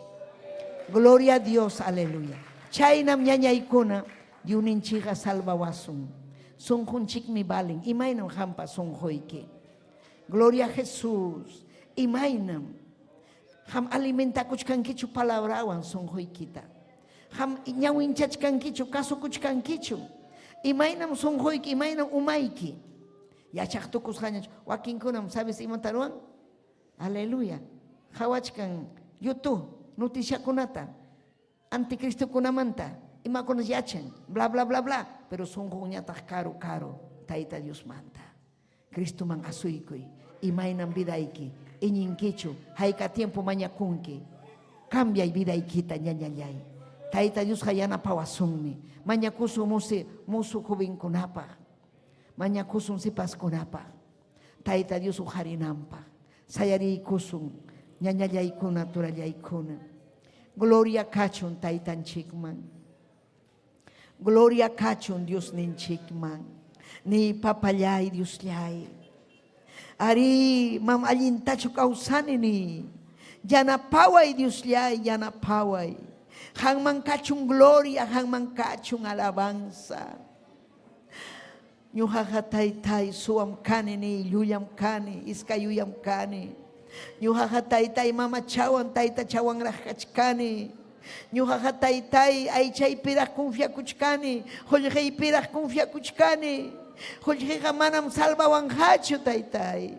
Gloria a Dios, aleluya. Chaynam ñañaykuna Diosninchikqa salvawasun. Sunqunchikmi valen. Imaynam qampa sunquyki? Gloria a Jesús. Imaynam? Qam alimentakuchkankichu palabrawan sunquykita? Qam ñawinchachkankichu, kasukuchkankichu? Imaynam sunquyki, imaynam umayki? Yachaq tukusqañachu? Wakinkunam, sabes imata ruwan? Aleluya. Qawachkan YouTube noticiakunata, anticristokunamanta, imakunas yachan, bla, bla, bla, bla, pero sunqunñataq karu, karu Tayta Diosmanta. Cristoman asuykuy. Imaynam vidayki? Iñinkichu? Hayka tiempo mañakunki? Cambiay vidaykita, ñañallay. Tayta Diosqa yanapawasunmi. Mañakusun musi, musu jovenkunapaq. Mañakusun sipaskunapaq. Tayta Dios uqarinanpaq. Sayariykusun, ñañallaykuna, turallaykuna. Gloria kachun Taytanchikman. Gloria kachun Diosninchikman. Ni papallay, Diosllay. Arí, mam allintachu kawsani ni. Yanapaway Diosllay, yanapaway. Qanman kachun gloria, qanman kachun alabanza. Ñuqaqa taytay suwam kani ni, llullam kani, iskayuyam kani. Ñuqaqa taytay mamachawan taytachawanraq kachkani. Ñuqaqa taytay aychaypiraq confiakuchkani, qullqiypiraq confiakuchkani. Qullqiqa manam salvawanqachu taytay.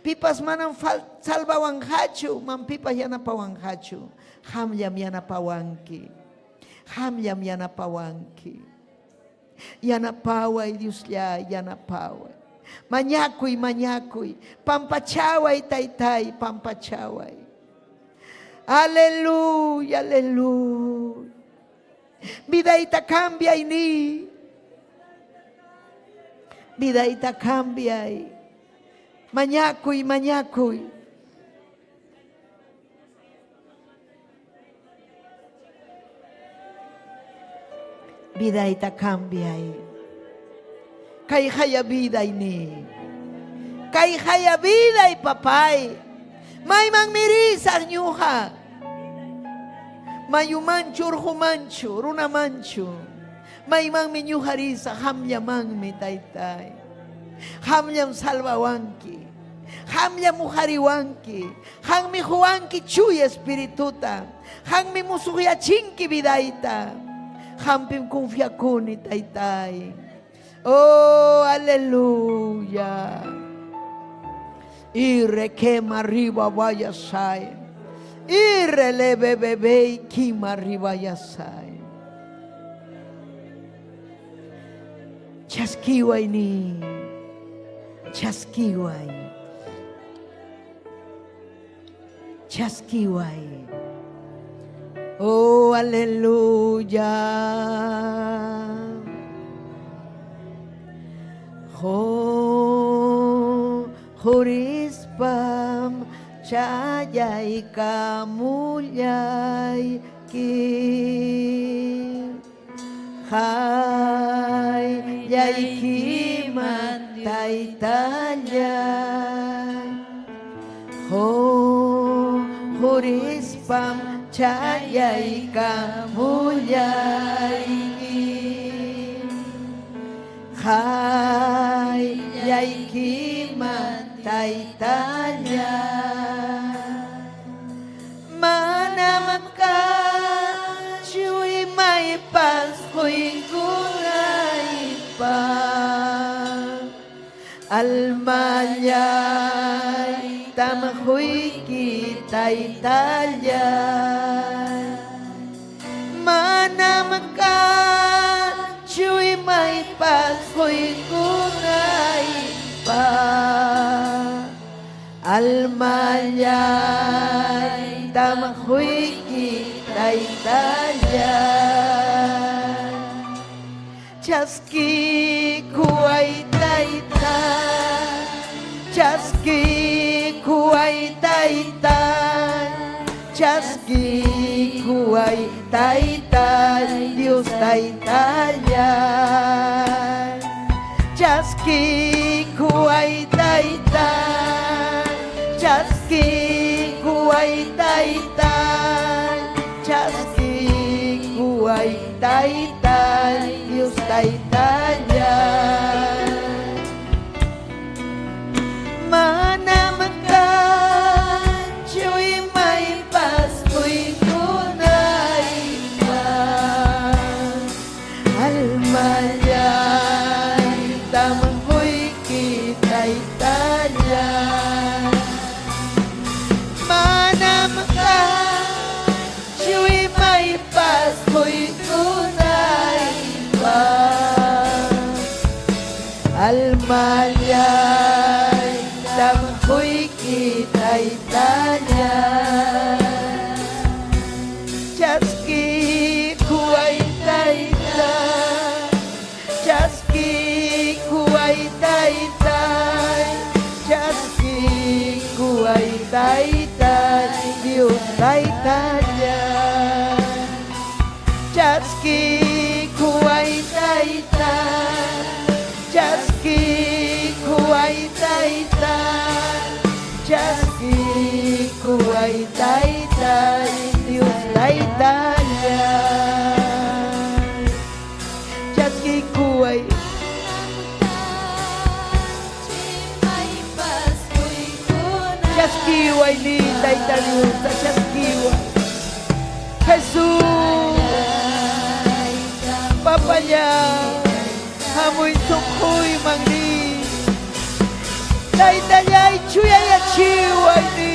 Pipas manam salvawanqachu, man pipas yanapawanqachu. Qamllam yanapawanki. Qamllam yanapawanki. Yanapaway Diosllay, yanapaway. Mañakuy, mañakuy. Pampachaway taytay, pampachaway. Aleluya, aleluya. Vidayta cambiay ni. Vidayta cambiay. Mañakuy, mañakuy. Vidayta cambiay. Kayqaya viday ni. Kayqaya viday, papay. Maymanmi risaq ñuqa. Mayumanchu, urqumanchu, runamanchu. Maymanmi ñuqa risaq, qamllamanmi, taytay. Qamllam salvawanki. Qamllam uqariwanki. Qammi quwanki chuya espirituta. Qammi musuqyachinki vidayta. Qampim confiakuni, taytay. Oh, aleluya. Y requema arriba vaya sai. Y releve bebé y quima arriba ya sai. Chaskiway ni. Chaskiway. Chaskiway. Oh, aleluya. Jurispam chayaykamullayki. Qayllaykiman taytallay. Jurispam chayaykamullayki. Qayllaykiman taytallay. Manam kanchu imaypas quykunaypaq. Almallaytam quyki taytallay. Manam kanchu imaypas quykunaypaq. Almallaytam quyki taytallay. Chaskikuway tayta, chaskikuway tayta, chaskikuway tayta, Dios taytallay. Chaskikuway tayta, chaskikuway tayta, chaskikuway tayta, Dios taytallay. Manam kanchu imaypas quykunaypaq. Almallaytam quyki taytallay. Manam kanchu imaypas quykunaypaq. Almallaytam quyki taytallay. Chaskikuway tayta, chaskikuway taytay, chaskikuway taytay, Dios taytallay. Chaskikuway tayta, chaskikuway tayta. Chaskikuway taytay Dios taytallay. Chaskikuway. Chaskiway ni Tayta Diosta chaskiway. Jesús. Papallay. Hamuy sunquyman ni. Taytallay chuyayachiway ni.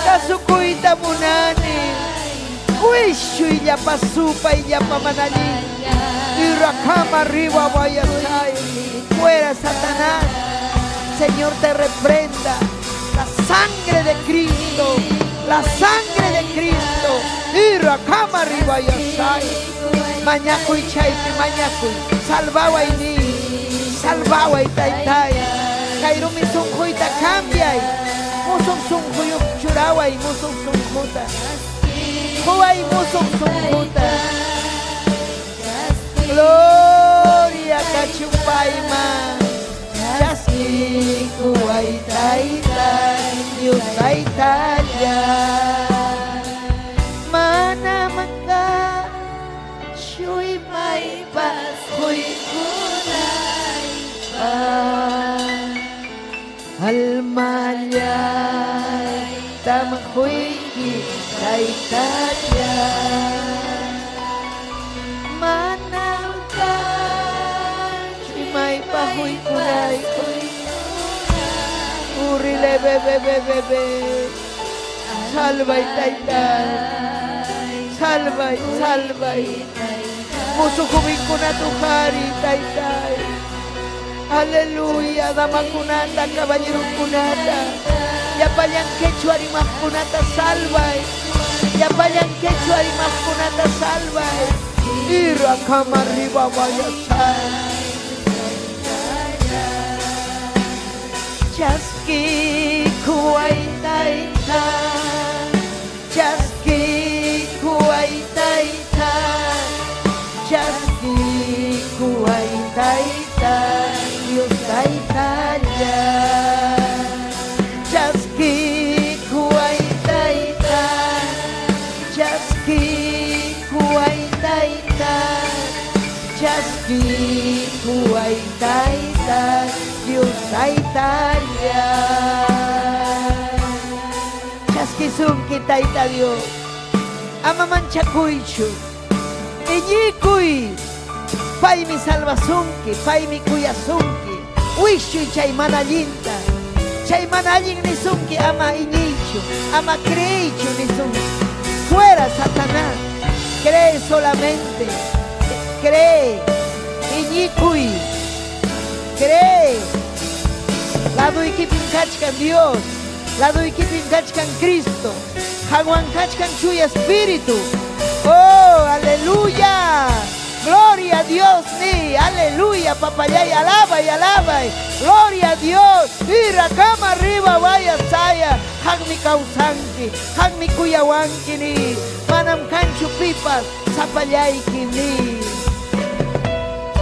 Kasukuyta munani. Wischuy llapa supay llapa mana allin. Irakama arriba vayasay. Fuera Satanás. Señor te reprenda. La sangre de Cristo. La sangre de Cristo. Irakama arriba yasay. Mañakuy chaypi mañakuy. Salvaway ni. Salvaway taytay. Kay rumi sunquyta cambiay. Musuq sunquyuq churaway musuq sunquta. Quway musuq sunquta. Gloria kachun payman. Chaskikuway taytay Dios taytallay. Manam kanchu imaypas quykunaypaq. Almallaytam quyki taytallay. Manam kanchu imaypaq quykunaypaq. Urrile bebe bebe be. Salvay taytay. Salvay, salvay. Musuq jovenkunata uqariy taytay. Aleluya, damakunata, caballerokunata. Llapallan quechua rimaqkunata salvay. Llapallan quechua rimaqkunata salvay. Irakama arriba vayasay. Chaskikuway tayta. Chaskikuway tayta. Chaskikuway tayta. Dios taytallay. Chaskikuway tayta. Chaskikuway tayta. Chaskikuway tayta. Dios taytallay. Chaskisunki tayta Dios. Ama manchakuychu. Iñikuy. Paymi salvasunki, paymi kuyasunki. Wischuy chay mana allinta. Chay mana allin nisunki ama iñiychu, ama creeychu nisunki. Fuera Satanás. Cree solamente. Cree. Iñikuy. Cree. Laduykipim kachkan Dios. Laduykipim kachkan Cristo. Qanwan kachkan Chuya Espíritu. Oh, aleluya. Gloria a Dios ni. Aleluya, papallay, alabay, alabay. Gloria a Dios. Irakama arriba vaya saya. Qammi kawsanki. Qammi kuyawanki ni. Manam kanchu pipas sapallayki ni.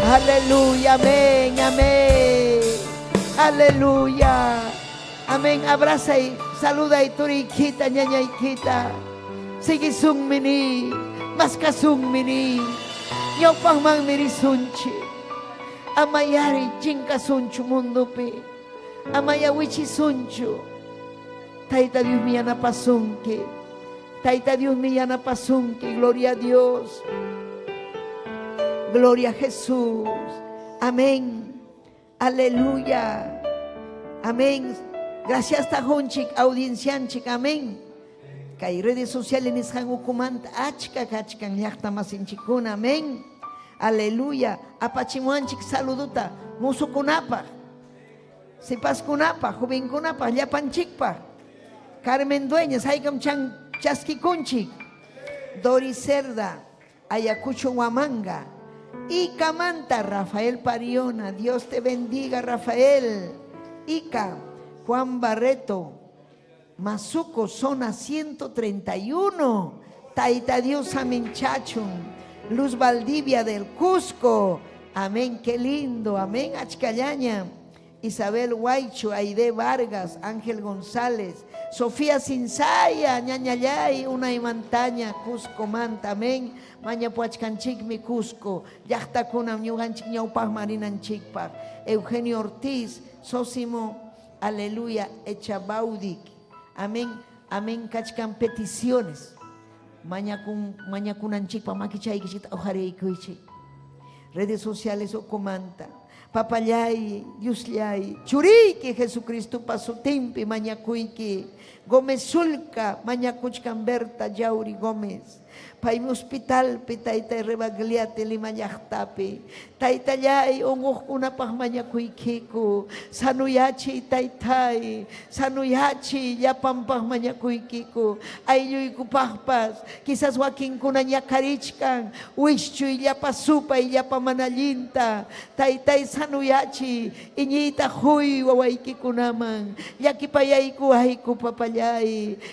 Aleluya, amén, amén. Aleluya. Amén. Abrazay, saluday turiykita, ñañaykita. Siguisunmi ni. Maskasunmi ni. Ñawpaqmanmi risunchik. Amayari chinkasunchu mundupi. Amaya wichisunchu. Tayta Diosmi yanapasunki. Tayta Diosmi yanapasunki. Gloria a Dios. Gloria a Jesús. Amén. Aleluya. Amén. Gracias qunchik audiencianchik. Amén. Kay redes sociales nisqan ukumanta achka kachkan llaqta masinchikkuna. Amén. Aleluya. Apachimuanchik saluduta musukunapaq, sipaskunapaq, jovenkunapaq, llapanchikpaq. Carmen Dueñas, haykam chan chaskikunchik. Doris Cerda, Ayacucho Huamanga. Ica Manta, Rafael Pariona. Dios te bendiga, Rafael. Ica, Juan Barreto, Mazuco, zona 131. Taita Dios Aminchachun. Luz Valdivia del Cusco. Amén, qué lindo. Amén, Achcallaña. Isabel Huaycho, Aide Vargas, Ángel González, Sofía Sinsaya, ñañallay, unaymantaña, Cuscomanta, amén. Mañapuachkanchikmi Cusco, llaqtakunam ñuqanchik ñawpaqman rinanchikpaq. Eugenio Ortiz, Sosimo, aleluya, Echabaudik, amén, amén, kachkan peticiones. Mañakun, mañakunanchikpaq makichaykichikta uqariykuychik. Redes sociales ukumanta. Papallay, Diosllay, churiyki Jesucristopa sutinpi mañakuyki. Gómez Sulca, mañakuchkan Berta Yauri Gómez. Paymi hospitalpi, taytay Rebagliati Lima llaqtapi. Taytallay, unquqkunapaq mañakuykiku. Sanuyachiy, taytay. Sanuyachiy, llapanpaq mañakuykiku. Aylluykupaqpas, quizás wakinkuna ñakarichkan. Wischuy llapa supay, llapa mana allinta. Taytay sanuyachiy, iñiyta huy wawaykikunaman. Llakipayaykuwayku, papallay.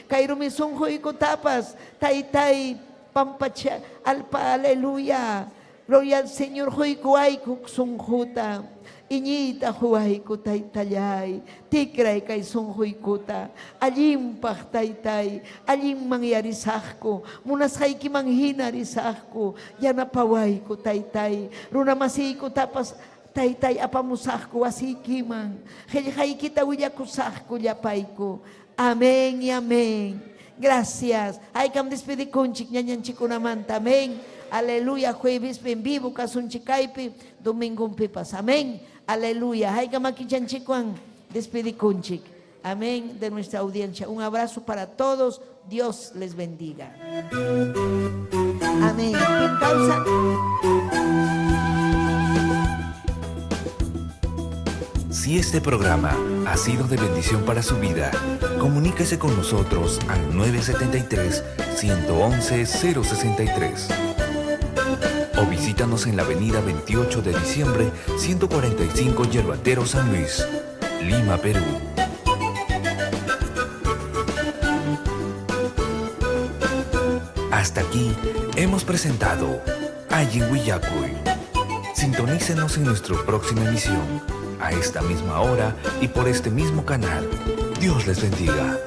Kay rumi sunquykutapas, taytay, pampacha, alpa, aleluya. Gloria al Señor, huykuwayku sunquta. Iñiyta huwayku, taytallay. Tikray kay sunquykuta. Allinpaq, taytay. Allinman yarisaqku. Munasqaykiman hina risaqku. Yanapawayku, taytay. Runa masiykutapas, taytay, apamusaqku wasiykiman. Qillqaykita willakusaqku llapayku. Amén y amén. Gracias. Haykam despedikunchik ñañanchikunamanta. Amén. Aleluya. Juevespi en vivo kasunchik kaypi, domingonpipas. Amén. Aleluya. Haykam makichanchikwan despedikunchik. Amén. De nuestra audiencia. Un abrazo para todos. Dios les bendiga. Amén. Causa. Si este programa ha sido de bendición para su vida, comuníquese con nosotros al 973-111-063. O visítanos en la avenida 28 de diciembre, 145 Yerbatero San Luis, Lima, Perú. Hasta aquí hemos presentado Allin Willakuy. Sintonícenos en nuestra próxima emisión, a esta misma hora y por este mismo canal. Dios les bendiga.